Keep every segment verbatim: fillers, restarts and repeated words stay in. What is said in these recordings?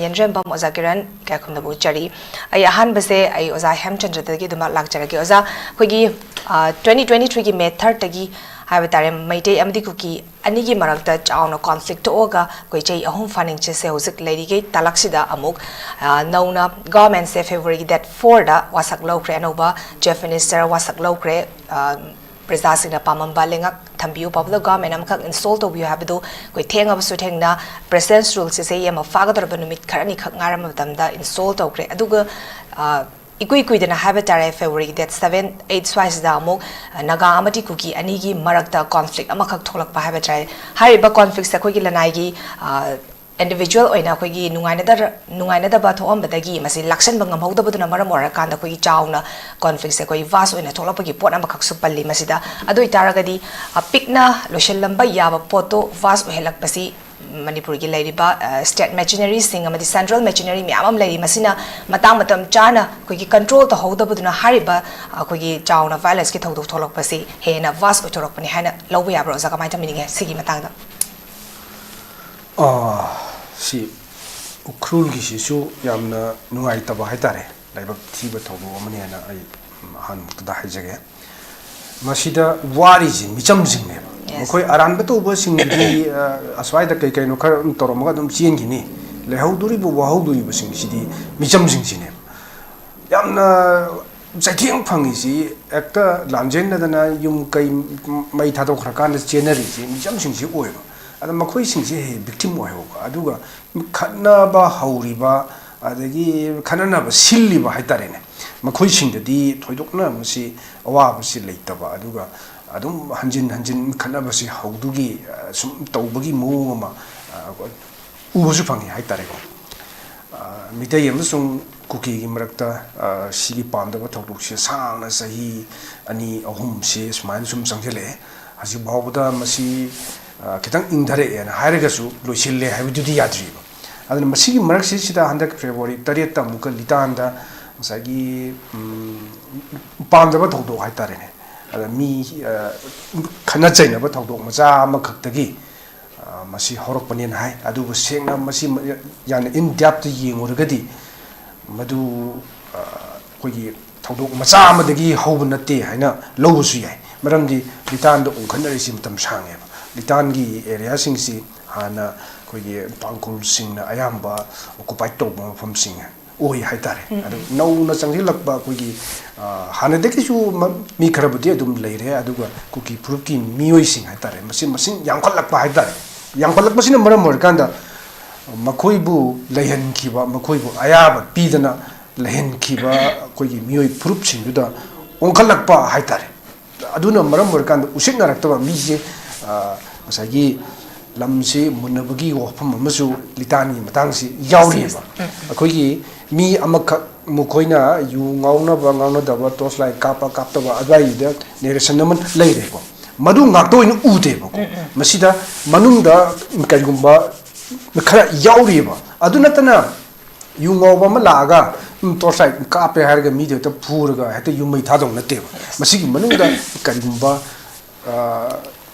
ꯌꯦꯟꯔꯦꯝꯕꯝ ꯑꯣꯖꯥ ꯀꯤꯔꯟ ꯀꯌꯥꯈꯨꯝꯗꯕꯨ ꯎꯠꯆꯔꯤ꯫ ꯑꯩ ꯑꯍꯥꯟꯕꯁꯦ ꯑꯩ ꯑꯣꯖꯥ ꯍꯦꯝꯆꯟꯗ꯭ꯔꯗꯒꯤ ꯑꯗꯨꯃꯛ ꯂꯥꯛꯆꯔꯒꯦ꯫ ꯑꯣꯖꯥ, ꯑꯩꯈꯣꯏꯒꯤ, ꯑ, twenty twenty-three-ꯒꯤ May third-ꯇꯒꯤ ꯍꯥꯏꯕ ꯇꯥꯔꯦ, ꯃꯩꯇꯩ ꯑꯃꯗꯤ ꯀꯨꯀꯤ ꯑꯅꯤꯒꯤ ꯃꯔꯛꯇ ꯆꯥꯎꯅ conflict ꯊꯣꯛꯑꯒ ꯑꯩꯈꯣꯏ ꯆꯍꯤ ꯑꯍꯨꯝ ꯐꯥꯅꯤꯡꯆꯤꯠꯁꯦ ꯍꯧꯖꯤꯛ ꯂꯩꯔꯤꯉꯩ ꯇꯥꯂꯛꯁꯤꯗ ꯑꯃꯨꯛ, ꯑ, ꯅꯧꯅ government-ꯁꯦ February-ꯒꯤ date four-ꯗ ꯋꯥꯁꯛ ꯂꯧꯈ꯭ꯔꯦ꯫ ꯑꯅꯧꯕ Chief Minister ꯋꯥꯁꯛ ꯂꯧꯈ꯭ꯔꯦ꯫ ꯑ, ꯄ꯭ꯔꯖꯥꯁꯤꯡꯅ ꯄꯥꯝꯃꯝꯕ ꯂꯩꯉꯥꯛ ꯊꯝꯕꯤꯌꯨ, popular government ꯑꯃꯈꯛ install ꯇꯧꯕꯤꯌꯨ ꯍꯥꯏꯕꯗꯨ ꯑꯩꯈꯣꯏ ꯊꯦꯡꯉꯕꯁꯨ ꯊꯦꯡꯅ President's Rule-ꯁꯦ ꯆꯍꯤ ꯑꯃ ꯐꯥꯒꯗꯧꯔꯕ ꯅꯨꯃꯤꯠ ꯈꯔꯅꯤꯈꯛ ꯉꯥꯏꯔꯝꯕ ꯃꯇꯝꯗ install ꯇꯧꯈ꯭ꯔꯦ꯫ ꯑꯗꯨꯒ, ꯑ, ꯏꯀꯨꯏ ꯀꯨꯏꯗꯅ ꯍꯥꯏꯕ ꯇꯥꯔꯦ, February-ꯒꯤ date seven, eight ꯁ꯭ꯋꯥꯏꯁꯤꯗ ꯑꯃꯨꯛ, ꯑ, ꯅꯥꯒꯥ ꯑꯃꯗꯤ ꯀꯨꯀꯤ ꯑꯅꯤꯒꯤ ꯃꯔꯛꯇ conflict ꯑꯃꯈꯛ ꯊꯣꯛꯂꯛꯄ ꯍꯥꯏꯕ ꯇꯥꯔꯦ꯫ ꯍꯥꯏꯔꯤꯕ conflict-ꯁꯦ ꯑꯩꯈꯣꯏꯒꯤ ꯂꯅꯥꯏꯒꯤ, ꯑ, individual ꯑꯣꯏꯅ ꯑꯩꯈꯣꯏꯒꯤ ꯅꯨꯡꯉꯥꯏꯅꯗ-, ꯅꯨꯡꯉꯥꯏꯅꯗꯕ ꯊꯣꯛꯑꯝꯕꯗꯒꯤ ꯃꯁꯤ ꯂꯥꯛꯁꯟꯕ ꯉꯝꯍꯧꯗꯕꯗꯨꯅ ꯃꯔꯝ ꯑꯣꯏꯔꯀꯥꯟꯗ ꯑꯩꯈꯣꯏꯒꯤ ꯆꯥꯎꯅ conflict-ꯁꯦ ꯑꯩꯈꯣꯏ vast ꯑꯣꯏꯅ ꯊꯣꯛꯂꯛꯄꯒꯤ ꯄꯣꯠ ꯑꯃꯈꯛꯁꯨ ꯄꯜꯂꯤ ꯃꯁꯤꯗ꯫ ꯑꯗꯨ ꯑꯣꯏꯇꯥꯔꯒꯗꯤ, ꯑ, ꯄꯤꯛꯅ ꯂꯣꯏꯁꯤꯜꯂꯝꯕ ꯌꯥꯕ ꯄꯣꯠꯇꯣ vast ꯑꯣꯏꯍꯜꯂꯛꯄꯁꯤ ꯃꯅꯤꯄꯨꯔꯒꯤ ꯂꯩꯔꯤꯕ, ꯑ, state machinery-ꯁꯤꯡ ꯑꯃꯗꯤ central machinery ꯃꯌꯥꯝ ꯑꯃ ꯂꯩꯔꯤ, ꯃꯁꯤꯅ ꯃꯇꯥꯡ ꯃꯇꯝ ꯆꯥꯅ ꯑꯩꯈꯣꯏꯒꯤ control ꯇꯧꯍꯧꯗꯕꯗꯨꯅ ꯍꯥꯏꯔꯤꯕ, ꯑ, ꯑꯩꯈꯣꯏꯒꯤ ꯆꯥꯎꯅ violence-ꯀꯤ ꯊꯧꯗꯣꯛ ꯊꯣꯛꯂꯛꯄꯁꯤ ꯍꯦꯟꯅ vast ꯑꯣꯏꯊꯣꯔꯛꯄꯅꯤ ꯍꯥꯏꯅ ꯂꯧꯕ ꯌꯥꯕ꯭ꯔꯥ ꯑꯣꯖꯥ? ꯀꯃꯥꯏꯅ ꯊꯝꯕꯤꯅꯤꯡꯉꯦ ꯁꯤꯒꯤ ꯃꯇꯥꯡꯗ? ꯑꯥ, ꯁꯤ ꯎꯈ꯭ꯔꯨꯜꯒꯤꯁꯤꯁꯨ ꯌꯥꯝꯅ ꯅꯨꯡꯉꯥꯏꯇꯕ ꯍꯥꯏꯇꯥꯔꯦ, ꯂꯥꯏꯕꯛ ꯊꯤꯕ ꯊꯧꯗꯣꯛ ꯑꯃꯅꯦꯅ ꯑꯩ, ꯎꯝ, ꯑꯍꯥꯟꯕꯃꯛꯇꯗ ꯍꯥꯏꯖꯒꯦ꯫ ꯃꯁꯤꯗ ꯋꯥꯔꯤꯁꯤ ꯃꯤꯆꯝꯁꯤꯡꯅꯦꯕ꯫ Yes. ꯃꯈꯣꯏ ꯑꯔꯥꯟꯕ ꯇꯧꯕꯁꯤꯡꯗꯨꯗꯤ, ꯑ, ꯑꯁ꯭ꯋꯥꯏꯗ ꯀꯩ ꯀꯩꯅꯣ ꯈꯔ ꯑꯗꯨꯝ ꯇꯧꯔꯝꯃꯒ ꯑꯗꯨꯝ ꯆꯦꯟꯈꯤꯅꯤ꯫ ꯂꯩꯍꯧꯗꯣꯔꯤꯕ, ꯋꯥꯍꯧꯗꯣꯔꯤꯕꯁꯤꯡꯁꯤꯗꯤ ꯃꯤꯆꯝꯁꯤꯡꯁꯤꯅꯦꯕ꯫ ꯌꯥꯝꯅ ꯆꯩꯊꯦꯡ ꯐꯪꯉꯤꯁꯤ, ꯍꯦꯛꯇ ꯂꯥꯟꯖꯦꯟꯅꯗꯅ ꯌꯨꯝ ꯀꯩ ꯃꯩ ꯊꯥꯗꯣꯛꯈ꯭ꯔꯀꯥꯟꯗ ꯆꯦꯟꯅꯔꯤꯁꯤ ꯃꯤꯆꯝꯁꯤꯡꯁꯤ ꯑꯣꯏꯕ꯫ ꯑꯗ ꯃꯈꯣꯏꯁꯤꯡꯁꯤ ꯍꯦꯛ ꯍꯦꯛ victim ꯑꯣꯏꯍꯧꯕ꯫ ꯑꯗꯨꯒ ꯈꯠꯅꯕ ꯍꯧꯔꯤꯕ, ꯑꯗꯒꯤ ꯈꯠꯅꯅꯕ ꯁꯤꯜꯂꯤꯕ ꯍꯥꯏꯇꯥꯔꯦꯅꯦ, ꯃꯈꯣꯏꯁꯤꯡꯗꯗꯤ ꯊꯣꯏꯗꯣꯛꯅ ꯃꯁꯤ ꯑꯋꯥꯕꯁꯤ ꯂꯩꯇꯕ꯫ ꯑꯗꯨꯒ ꯑꯗꯨꯝ ꯍꯟꯖꯤꯟ ꯍꯟꯖꯤꯟ ꯈꯠꯅꯕꯁꯤ ꯍꯧꯗꯨꯒꯤ, ꯑ, ꯁꯨꯝ ꯇꯧꯕꯒꯤ ꯃꯑꯣꯡ ꯑꯃ, ꯑ, ꯎꯕꯁꯨ ꯐꯪꯉꯤ ꯍꯥꯏꯇꯥꯔꯦꯀꯣ꯫ ꯑ, ꯃꯤꯇꯩ ꯑꯃꯁꯨꯡ ꯀꯨꯀꯤꯒꯤ ꯃꯔꯛꯇ, ꯑ, ꯁꯤꯒꯤ ꯄꯥꯝꯗꯕ ꯊꯧꯗꯣꯛꯁꯦ ꯁꯥꯡꯅ ꯆꯍꯤ ꯑꯅꯤ ꯑꯍꯨꯝꯁꯦ ꯁꯨꯃꯥꯏꯅ ꯁꯨꯝ ꯆꯪꯁꯤꯜꯂꯛꯑꯦ꯫ ꯍꯧꯖꯤꯛ ꯐꯥꯎꯕꯗ ꯃꯁꯤ, ꯑ, ꯈꯤꯇꯪ ꯏꯪꯊꯔꯛꯑꯦꯅ ꯍꯥꯏꯔꯒꯁꯨ ꯂꯣꯏꯁꯤꯜꯂꯦ ꯍꯥꯏꯕꯗꯨꯗꯤ ꯌꯥꯗ꯭ꯔꯤꯕ꯫ ꯑꯗꯨꯅ ꯃꯁꯤꯒꯤ ꯃꯔꯛꯁꯤꯗꯩꯁꯤꯗ ꯍꯟꯗꯛ February ꯇꯔꯦꯠꯇ ꯑꯃꯨꯛꯀ ꯂꯤꯇꯥꯟꯗ ꯉꯁꯥꯏꯒꯤ, ꯎꯝ, ꯄꯥꯝꯗꯕ ꯊꯧꯗꯣꯛ ꯍꯥꯏꯇꯥꯔꯦꯅꯦ, ꯑꯗ ꯃꯤ, ꯑ, ꯈꯠꯅ ꯆꯩꯅꯕ ꯊꯧꯗꯣꯛ ꯃꯆꯥ ꯑꯃꯈꯛꯇꯒꯤ, ꯑ, ꯃꯁꯤ ꯍꯧꯔꯛꯄꯅꯦꯅ ꯍꯥꯏ꯫ ꯑꯗꯨꯕꯨ ꯁꯦꯡꯅ ꯃꯁꯤ ꯌꯥꯝꯅ in depth ꯇ ꯌꯦꯡꯉꯨꯔꯒꯗꯤ ꯃꯗꯨ, ꯑ, ꯑꯩꯈꯣꯏꯒꯤ ꯊꯧꯗꯣꯛ ꯃꯆꯥ ꯑꯃꯗꯒꯤ ꯍꯧꯕ ꯅꯠꯇꯦ ꯍꯥꯏꯅ ꯂꯧꯕꯁꯨ ꯌꯥꯏ꯫ ꯃꯔꯝꯗꯤ ꯂꯤꯇꯥꯟꯗ ꯎꯪꯈꯠꯅꯔꯤꯁꯤ ꯃꯇꯝ ꯁꯥꯡꯉꯦꯕ꯫ ꯂꯤꯇꯥꯟꯒꯤ area ꯁꯤꯡꯁꯤ ꯍꯥꯟꯅ ꯑꯩꯈꯣꯏꯒꯤ ꯄꯥꯡꯒꯜꯁꯤꯡꯅ ꯑꯌꯥꯝꯕ occupy ꯇꯧꯕ ꯃꯐꯝꯁꯤꯡ ꯑꯣꯏ ꯍꯥꯏꯇꯥꯔꯦ꯫ ꯎꯝ꯫ ꯑꯗꯨ ꯅꯧꯅ ꯆꯪꯁꯤꯜꯂꯛꯄ ꯑꯩꯈꯣꯏꯒꯤ, ꯑ, ꯍꯥꯟꯅꯗꯒꯤꯁꯨ ꯃ-, ꯃꯤ ꯈꯔꯕꯨꯗꯤ ꯑꯗꯨꯝ ꯂꯩꯔꯦ, ꯑꯗꯨꯒ ꯀꯨꯀꯤ ꯐꯨꯔꯨꯞꯀꯤ ꯃꯤꯑꯣꯏꯁꯤꯡ ꯍꯥꯏꯇꯥꯔꯦ, ꯃꯁꯤ ꯃꯁꯤꯡ ꯌꯥꯝꯈꯠꯂꯛꯄ ꯍꯥꯏꯇꯥꯔꯦ꯫ ꯌꯥꯝꯈꯠꯂꯛꯄꯁꯤꯅ ꯃꯔꯝ ꯑꯣꯏꯔꯀꯥꯟꯗ ꯃꯈꯣꯏꯕꯨ ꯂꯩꯍꯟꯈꯤꯕ, ꯃꯈꯣꯏꯕꯨ ꯑꯌꯥꯕ ꯄꯤꯗꯅ ꯂꯩꯍꯟꯈꯤꯕ ꯑꯩꯈꯣꯏꯒꯤ ꯃꯤꯑꯣꯏ ꯐꯨꯔꯨꯞꯁꯤꯡꯗꯨꯗ ꯑꯣꯟꯈꯠꯂꯛꯄ ꯍꯥꯏꯇꯥꯔꯦ꯫ ꯑꯗꯨꯅ ꯃꯔꯝ ꯑꯣꯏꯔꯀꯥꯟꯗ ꯎꯁꯤꯠꯅꯔꯛꯇꯕ ꯃꯤꯁꯦ, ꯑ, ꯉꯁꯥꯏꯒꯤ ꯂꯝꯁꯤ ꯃꯨꯟꯅꯕꯒꯤ ꯋꯥꯐꯝ ꯑꯃꯁꯨ ꯂꯤꯇꯥꯟꯒꯤ ꯃꯇꯥꯡꯁꯤ ꯌꯥꯎꯔꯤꯑꯕ꯫ ꯑꯩꯈꯣꯏꯒꯤ ꯃꯤ ꯑꯃꯈꯛ ꯃꯈꯣꯏꯅ ꯌꯨ ꯉꯥꯎꯅꯕ ꯉꯥꯎꯅꯗꯕ, torch light ꯀꯥꯞꯄ ꯀꯥꯞꯇꯕ ꯑꯗꯨꯋꯥꯏꯗꯨꯗ narration ꯑꯃ ꯂꯩꯔꯦꯀꯣ꯫ ꯃꯗꯨ ꯉꯥꯛꯇ ꯑꯣꯏꯅ ꯎꯗꯦꯕꯀꯣ꯫ ꯎꯝ, ꯎꯝ꯫ ꯃꯁꯤꯗ ꯃꯅꯨꯡꯗ ꯀꯔꯤꯒꯨꯝꯕ ꯈꯔ ꯌꯥꯎꯔꯤꯑꯕ꯫ ꯑꯗꯨ ꯅꯠꯇꯅ ꯌꯨ ꯉꯥꯎꯕ ꯑꯃ ꯂꯥꯛꯑꯒ, ꯎꯝ, torch light ꯀꯥꯞꯄꯦ ꯍꯥꯏꯔꯒ ꯃꯤꯗꯣ ꯍꯦꯛꯇ ꯐꯨꯔꯒ ꯍꯦꯛꯇ ꯌꯨꯝ ꯃꯩ ꯊꯥꯗꯧ ꯅꯠꯇꯦꯕ꯫ ꯃꯁꯤꯒꯤ ꯃꯅꯨꯡꯗ ꯀꯔꯤꯒꯨꯝꯕ, ꯑ,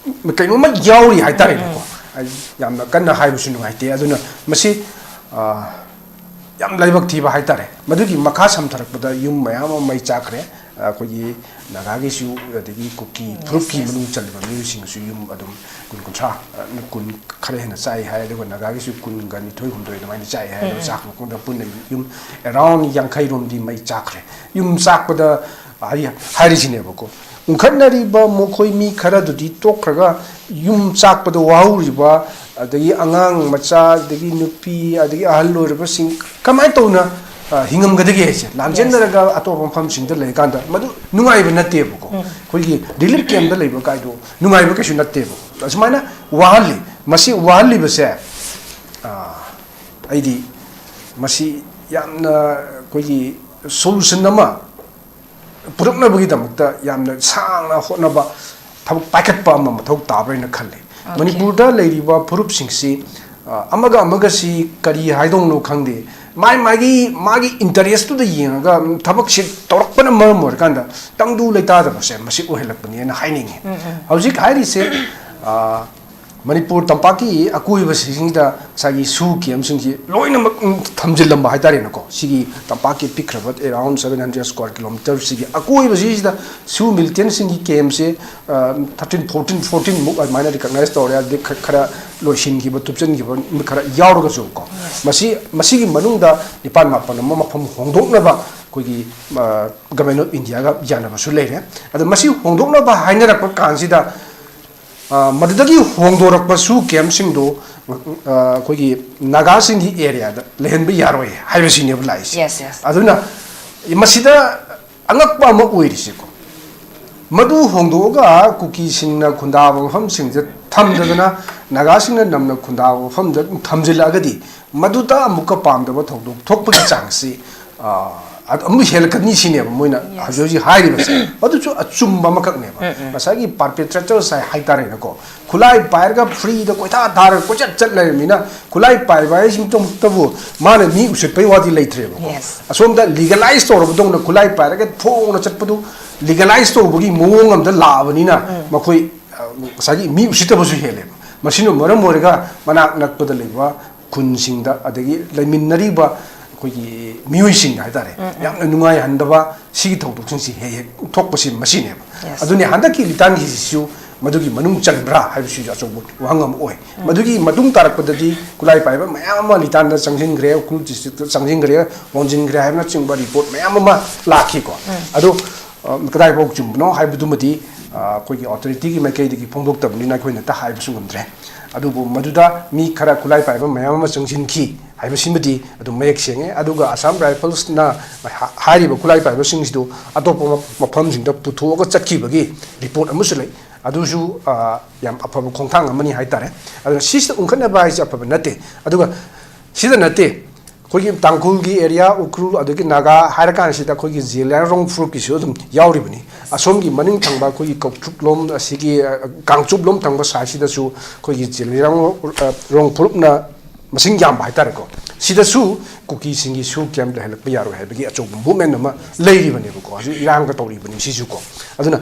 ꯀꯩꯅꯣꯝꯃ ꯌꯥꯎꯔꯤ ꯍꯥꯏꯇꯥꯔꯦꯅꯦꯀꯣ꯫ ꯎꯝ꯫ ꯑꯩ ꯌꯥꯝꯅ ꯀꯟꯅ ꯍꯥꯏꯕꯁꯨ ꯅꯨꯡꯉꯥꯏꯇꯦ꯫ ꯑꯗꯨꯅ ꯃꯁꯤ, ꯑ, ꯌꯥꯝ ꯂꯥꯏꯕꯛ ꯊꯤꯕ ꯍꯥꯏꯇꯥꯔꯦ꯫ ꯃꯗꯨꯒꯤ ꯃꯈꯥ ꯁꯝꯊꯔꯛꯄꯗ ꯌꯨꯝ ꯃꯌꯥꯝ ꯑꯃ ꯃꯩ ꯆꯥꯛꯈ꯭ꯔꯦ꯫ ꯑꯩꯈꯣꯏꯒꯤ ꯅꯥꯒꯥꯒꯤꯁꯨ, ꯑꯗꯒꯤ ꯀꯨꯀꯤ ꯐꯨꯔꯨꯞꯀꯤ ꯃꯅꯨꯡ ꯆꯜꯂꯤꯕ ꯃꯤꯑꯣꯏꯁꯤꯡꯁꯨ ꯌꯨꯝ ꯑꯗꯨꯝ ꯀꯨꯟ ꯀꯨꯟꯊ꯭ꯔꯥ, ꯑ, ꯀꯨꯟ ꯈꯔ ꯍꯦꯟꯅ ꯆꯥꯛꯏ ꯍꯥꯏ, ꯑꯗꯨꯒ ꯅꯥꯒꯥꯒꯤꯁꯨ ꯀꯨꯟꯒ ꯅꯤꯊꯣꯏ ꯍꯨꯝꯗꯣꯏ ꯑꯗꯨꯃꯥꯏꯅ ꯆꯥꯛꯏ ꯍꯥꯏ꯫ ꯑꯗꯨꯒ ꯆꯥꯛꯄ ꯃꯇꯨꯡꯗ ꯄꯨꯟꯅ ꯌꯨꯝ around ꯌꯥꯡꯈꯩ ꯔꯣꯝꯗꯤ ꯃꯩ ꯆꯥꯛꯈ꯭ꯔꯦ꯫ ꯌꯨꯝ ꯆꯥꯛꯄꯗ ꯍꯥꯏ-, ꯍꯥꯏꯔꯤꯁꯤꯅꯦꯕꯀꯣ, ꯎꯪꯈꯠꯅꯔꯤꯕ ꯃꯈꯣꯏ ꯃꯤ ꯈꯔꯗꯨꯗꯤ ꯇꯣꯛꯈ꯭ꯔꯒ, ꯌꯨꯝ ꯆꯥꯛꯄꯗ ꯋꯥꯍꯧꯔꯤꯕ, ꯑꯗꯒꯤ ꯑꯉꯥꯡ ꯃꯆꯥ, ꯑꯗꯒꯤ ꯅꯨꯄꯤ, ꯑꯗꯒꯤ ꯑꯍꯜ ꯑꯣꯏꯔꯕꯁꯤꯡ ꯀꯃꯥꯏꯅ ꯇꯧꯅ, ꯑ, ꯍꯤꯡꯉꯝꯒꯗꯒꯦ ꯍꯥꯏꯁꯦ꯫ ꯂꯥꯟꯖꯦꯟꯅꯔꯒ ꯑꯇꯣꯞꯄ ꯃꯐꯝꯁꯤꯡꯗ ꯂꯩꯔꯀꯥꯟꯗ ꯃꯗꯨ ꯅꯨꯡꯉꯥꯏꯕ ꯅꯠꯇꯦꯕꯀꯣ꯫ ꯎꯝ꯫ ꯑꯩꯈꯣꯏꯒꯤ relief camp ꯇ ꯂꯩꯕ ꯀꯥꯏꯗꯣ ꯅꯨꯡꯉꯥꯏꯕ ꯀꯩꯁꯨ ꯅꯠꯇꯦꯕ꯫ ꯑꯁꯨꯃꯥꯏꯅ ꯋꯥꯍꯜꯂꯤ꯫ ꯃꯁꯤ ꯋꯥꯍꯜꯂꯤꯕꯁꯦ, ꯑ, ꯑꯩꯗꯤ ꯃꯁꯤ ꯌꯥꯝꯅ ꯑꯩꯈꯣꯏꯒꯤ solution ꯑꯃ ꯄꯨꯔꯛꯅꯕꯒꯤꯗꯃꯛꯇ ꯌꯥꯝꯅ ꯁꯥꯡꯅ ꯍꯣꯠꯅꯕ, ꯊꯕꯛ ꯄꯥꯏꯈꯠꯄ ꯑꯃ ꯃꯊꯧ ꯇꯥꯕ꯭ꯔꯥ ꯍꯥꯏꯅ ꯈꯜꯂꯤ꯫ Okay꯫ ꯃꯅꯤꯄꯨꯔꯗ ꯂꯩꯔꯤꯕ ꯐꯨꯔꯨꯞꯁꯤꯡꯁꯤ, ꯑ, ꯑꯃꯒ ꯑꯃꯒꯁꯤ ꯀꯔꯤ ꯍꯥꯏꯗꯧꯅꯣ ꯈꯪꯗꯦ꯫ ꯃꯥꯏ ꯃꯥꯒꯤ, ꯃꯥꯒꯤ interest ꯇꯨꯗ ꯌꯦꯡꯉꯒ, ꯎꯝ, ꯊꯕꯛꯁꯤ ꯇꯧꯔꯛꯄꯅ ꯃꯔꯝ ꯑꯣꯏꯔꯀꯥꯟꯗ ꯇꯪꯗꯨ ꯂꯩꯇꯥꯗꯕꯁꯦ ꯃꯁꯤ ꯑꯣꯏꯍꯜꯂꯛꯄꯅꯦꯅ ꯍꯥꯏꯅꯤꯡꯉꯤ꯫ ꯎꯝ, ꯎꯝ꯫ ꯍꯧꯖꯤꯛ ꯍꯥꯏꯔꯤꯁꯦ, ꯑ, ꯃꯅꯤꯄꯨꯔ ꯇꯝꯄꯥꯛꯀꯤ ꯑꯀꯣꯏꯕꯁꯤꯡꯁꯤꯗ ꯉꯁꯥꯏꯒꯤ ꯁꯨ ꯀꯦꯝꯁꯤꯡꯁꯤ ꯂꯣꯏꯅꯃꯛ, ꯎꯝ, ꯊꯝꯖꯤꯜꯂꯝꯕ ꯍꯥꯏꯇꯥꯔꯦꯅꯦꯀꯣ꯫ ꯁꯤꯒꯤ ꯇꯝꯄꯥꯛꯀꯤ ꯄꯤꯛꯈ꯭ꯔꯕ around seven hundred square kilometre ꯁꯤꯒꯤ ꯑꯀꯣꯏꯕꯁꯤꯗ ꯁꯨ ꯃꯤꯂꯤꯇꯦꯟꯁꯤꯡꯒꯤ ꯀꯦꯝꯁꯦ, ꯑ, thirteen, fourteen, fourteen ꯃꯨꯛ ꯑꯗꯨꯃꯥꯏꯅ recognize ꯇꯧꯔꯦ꯫ ꯑꯗꯨꯗꯩ ꯈ-, ꯈꯔ ꯂꯣꯏꯁꯤꯟꯈꯤꯕ, ꯇꯨꯞꯁꯤꯟꯈꯤꯕ ꯈꯔ ꯌꯥꯎꯔꯒꯁꯨ ꯀꯣ꯫ Yes. ꯃꯁꯤ, ꯃꯁꯤꯒꯤ ꯃꯅꯨꯡꯗ ꯅꯤꯄꯥꯟ ꯃꯥꯄꯟ ꯑꯃ ꯃꯐꯝ ꯍꯣꯡꯗꯣꯛꯅꯕ ꯑꯩꯈꯣꯏꯒꯤ, ꯑ, Government of India ꯒ ꯌꯥꯅꯕꯁꯨ ꯂꯩꯔꯦ꯫ ꯑꯗꯣ ꯃꯁꯤ ꯍꯣꯡꯗꯣꯛꯅꯕ ꯍꯥꯏꯅꯔꯛꯄ ꯀꯥꯟꯁꯤꯗ, ꯑ, ꯃꯗꯨꯗꯒꯤ ꯍꯣꯡꯗꯣꯔꯛꯄ ꯁꯨ ꯀꯦꯝꯁꯤꯡꯗꯣ, ꯑ, ꯑꯩꯈꯣꯏꯒꯤ ꯅꯥꯒꯥꯁꯤꯡꯒꯤ area ꯗ ꯂꯩꯍꯟꯕ ꯌꯥꯔꯣꯏ ꯍꯥꯏꯕꯁꯤꯅꯦꯕ ꯂꯥꯛꯏꯁꯦ꯫ Yes, yes. ꯑꯗꯨꯅ ꯃꯁꯤꯗ ꯑꯉꯛꯄ ꯑꯃ ꯑꯣꯏꯔꯤꯁꯦꯀꯣ, ꯃꯗꯨ ꯍꯣꯡꯗꯣꯛꯑꯒ ꯀꯨꯀꯤꯁꯤꯡꯅ ꯈꯨꯟꯗꯥꯕ ꯃꯐꯝꯁꯤꯡꯗ ꯊꯝꯗꯗꯅ ꯅꯥꯒꯥꯁꯤꯡꯅ ꯅꯝꯅ ꯈꯨꯟꯗꯥꯕ ꯃꯐꯝꯗ ꯊꯝꯖꯤꯜꯂꯛꯑꯒꯗꯤ ꯃꯗꯨꯗ ꯑꯃꯨꯛꯀ ꯄꯥꯝꯗꯕ ꯊꯧꯗꯣꯛ ꯊꯣꯛꯄꯒꯤ ꯆꯥꯡꯁꯤ, ꯑ, ꯑꯗꯨ ꯑꯃꯨꯛ ꯍꯦꯜꯂꯛꯀꯅꯤ ꯁꯤꯅꯦꯕ ꯃꯣꯏꯅ Yes. ꯍꯧꯖꯤꯛ ꯍꯧꯖꯤꯛ ꯍꯥꯏꯔꯤꯕꯁꯦ꯫ ꯃꯗꯨꯁꯨ ꯑꯆꯨꯝꯕ ꯑꯃꯈꯛꯅꯦꯕ꯫ ꯎꯝ, ꯎꯝ꯫ ꯉꯁꯥꯏꯒꯤ perpetrators ꯍꯥꯏ, ꯍꯥꯏꯇꯥꯔꯦꯅꯦꯀꯣ, ꯈꯨꯠꯂꯥꯏ ꯄꯥꯏꯔꯒ free ꯗ ꯀꯣꯏꯊꯥ ꯊꯥꯔꯒ ꯀꯣꯏꯆꯠ ꯆꯠ ꯂꯩꯔꯕꯅꯤꯅ, ꯈꯨꯠꯂꯥꯏ ꯄꯥꯏꯕ ꯍꯥꯏꯁꯤꯃꯛꯇꯕꯨ ꯃꯥꯅ ꯃꯤ ꯎꯁꯤꯠꯄꯩ ꯋꯥꯗꯤ ꯂꯩꯇ꯭ꯔꯦꯕꯀꯣ꯫ Yes. ꯑꯁꯣꯝꯗ legalize ꯇꯧꯔꯕꯗꯧꯅ ꯈꯨꯠꯂꯥꯏ ꯄꯥꯏꯔꯒ ꯐꯣꯡꯅ ꯆꯠꯄꯗꯨ legalize ꯇꯧꯕꯒꯤ ꯃꯑꯣꯡ ꯑꯃꯗ ꯂꯥꯛꯑꯕꯅꯤꯅ, ꯎꯝ꯫ ꯃꯈꯣꯏ, ꯑ, ꯉꯁꯥꯏꯒꯤ ꯃꯤ ꯎꯁꯤꯠꯇꯕꯁꯨ ꯍꯦꯜꯂꯦꯕ꯫ ꯃꯁꯤꯅ ꯃꯔꯝ ꯑꯣꯏꯔꯒ ꯃꯅꯥꯛ ꯅꯛꯄꯗ ꯂꯩꯕ ꯈꯨꯟꯁꯤꯡꯗ, ꯑꯗꯒꯤ ꯂꯩꯃꯤꯟꯅꯔꯤꯕ ꯑꯩꯈꯣꯏꯒꯤ ꯃꯤꯑꯣꯏꯁꯤꯡꯗ ꯍꯥꯏꯇꯥꯔꯦ, ꯎꯝ, ꯎꯝ꯫ ꯌꯥꯝꯅ ꯅꯨꯡꯉꯥꯏꯍꯟꯗꯕ ꯁꯤꯒꯤ ꯊꯧꯗꯣꯛꯁꯤꯡꯁꯤ ꯍꯦꯛ ꯍꯦꯛ ꯊꯣꯛꯄꯁꯤ ꯃꯁꯤꯅꯦꯕ꯫ Yes. ꯑꯗꯨꯅꯤ ꯍꯟꯗꯛꯀꯤ ꯂꯤꯇꯥꯟꯒꯤꯁꯤꯁꯨ ꯃꯗꯨꯒꯤ ꯃꯅꯨꯡ ꯆꯟꯕ꯭ꯔꯥ ꯍꯥꯏꯕꯁꯤꯁꯨ ꯑꯆꯧꯕ ꯋꯥꯍꯪ ꯑꯃ ꯑꯣꯏ꯫ ꯎꯝ꯫ ꯃꯗꯨꯒꯤ ꯃꯇꯨꯡ ꯇꯥꯔꯛꯄꯗꯗꯤ ꯈꯨꯠꯂꯥꯏ ꯄꯥꯏꯕ ꯃꯌꯥꯝ ꯑꯃ ꯂꯤꯇꯥꯟꯗ ꯆꯪꯁꯤꯟꯈ꯭ꯔꯦ, ꯎꯈ꯭ꯔꯨꯜ district ꯇ ꯆꯪꯁꯤꯟꯈ꯭ꯔꯦ, ꯍꯣꯟꯖꯤꯟꯈ꯭ꯔꯦ ꯍꯥꯏꯕꯅꯆꯤꯡꯕ report ꯃꯌꯥꯝ ꯑꯃ ꯂꯥꯛꯈꯤꯀꯣ꯫ ꯎꯝ꯫ ꯑꯗꯣ, ꯑ, ꯀꯗꯥꯏꯐꯥꯎ ꯆꯨꯝꯕꯅꯣ ꯍꯥꯏꯕꯗꯨꯃꯗꯤ, ꯑ, ꯑꯩꯈꯣꯏꯒꯤ authority ꯒꯤ ꯃꯥꯏꯀꯩꯗꯒꯤ ꯐꯣꯡꯗꯣꯛꯇꯕꯅꯤꯅ ꯑꯩꯈꯣꯏꯅ ꯍꯦꯛꯇ ꯍꯥꯏꯕꯁꯨ ꯉꯝꯗ꯭ꯔꯦ꯫ ꯑꯗꯨꯕꯨ ꯃꯗꯨꯗ ꯃꯤ ꯈꯔ ꯈꯨꯠꯂꯥꯏ ꯄꯥꯏꯕ ꯃꯌꯥꯝ ꯑꯃ ꯆꯪꯁꯤꯟꯈꯤ ꯍꯥꯏꯕꯁꯤꯃꯗꯤ ꯑꯗꯨꯝ ꯃꯌꯦꯛ ꯁꯦꯡꯉꯦ꯫ ꯑꯗꯨꯒ Assam Rifles ꯅ ꯍꯥ-, ꯍꯥꯏꯔꯤꯕ ꯈꯨꯠꯂꯥꯏ ꯄꯥꯏꯕꯁꯤꯡꯁꯤꯗꯨ ꯑꯇꯣꯞꯄ ꯃ-, ꯃꯐꯝꯁꯤꯡꯗ ꯄꯨꯊꯣꯛꯑꯒ ꯆꯠꯈꯤꯕꯒꯤ report ꯑꯃꯁꯨ ꯂꯩ꯫ ꯑꯗꯨꯁꯨ, ꯑ, ꯌꯥꯝ ꯑꯐꯕ ꯈꯣꯡꯊꯥꯡ ꯑꯃꯅꯤ ꯍꯥꯏꯇꯥꯔꯦ꯫ ꯑꯗꯨꯅ ꯁꯤꯁꯤꯗ ꯎꯪꯈꯠꯅꯕ ꯍꯥꯏꯁꯦ ꯑꯐꯕ ꯅꯠꯇꯦ꯫ ꯑꯗꯨꯒ ꯁꯤꯗ ꯅꯠꯇꯦ, ꯑꯩꯈꯣꯏꯒꯤ ꯇꯥꯡꯈꯨꯜꯒꯤ area, ꯎꯈ꯭ꯔꯨꯜ, ꯑꯗꯒꯤ ꯅꯥꯒꯥ ꯍꯥꯏꯔꯀꯥꯟꯁꯤꯗ ꯑꯩꯈꯣꯏꯒꯤ ꯖꯤꯂꯤꯌꯥꯡꯔꯣꯡ ꯐꯨꯔꯨꯞꯀꯤꯁꯨ ꯑꯗꯨꯝ ꯌꯥꯎꯔꯤꯕꯅꯤ꯫ ꯑꯁꯣꯝꯒꯤ ꯃꯅꯤꯡ ꯊꯪꯕ ꯑꯩꯈꯣꯏꯒꯤ ꯀꯧꯇ꯭ꯔꯨꯛꯂꯣꯝ, ꯑꯁꯤꯒꯤ, ꯑ, ꯀꯥꯡꯆꯨꯞꯂꯣꯝ ꯊꯪꯕ side ꯁꯤꯗꯁꯨ ꯑꯩꯈꯣꯏꯒꯤ ꯖꯤꯂꯤꯌꯥꯡꯔꯣꯡ, ꯑ, ꯔꯣꯡ ꯐꯨꯔꯨꯞꯅ ꯃꯁꯤꯡ ꯌꯥꯝꯕ ꯍꯥꯏꯇꯥꯔꯦꯀꯣ꯫ ꯁꯤꯗꯁꯨ ꯀꯨꯀꯤꯁꯤꯡꯒꯤ ꯁꯨ ꯀꯦꯝ ꯂꯩꯍꯜꯂꯛꯄ ꯌꯥꯔꯣꯏ ꯍꯥꯏꯕꯒꯤ ꯑꯆꯧꯕ movement ꯑꯃ ꯂꯩꯔꯤꯕꯅꯦꯕꯀꯣ꯫ ꯍꯧꯖꯤꯛ ꯏꯔꯥꯡꯒ ꯇꯧꯔꯤꯕꯅꯤ ꯁꯤꯁꯨꯀꯣ꯫ ꯑꯗꯨꯅ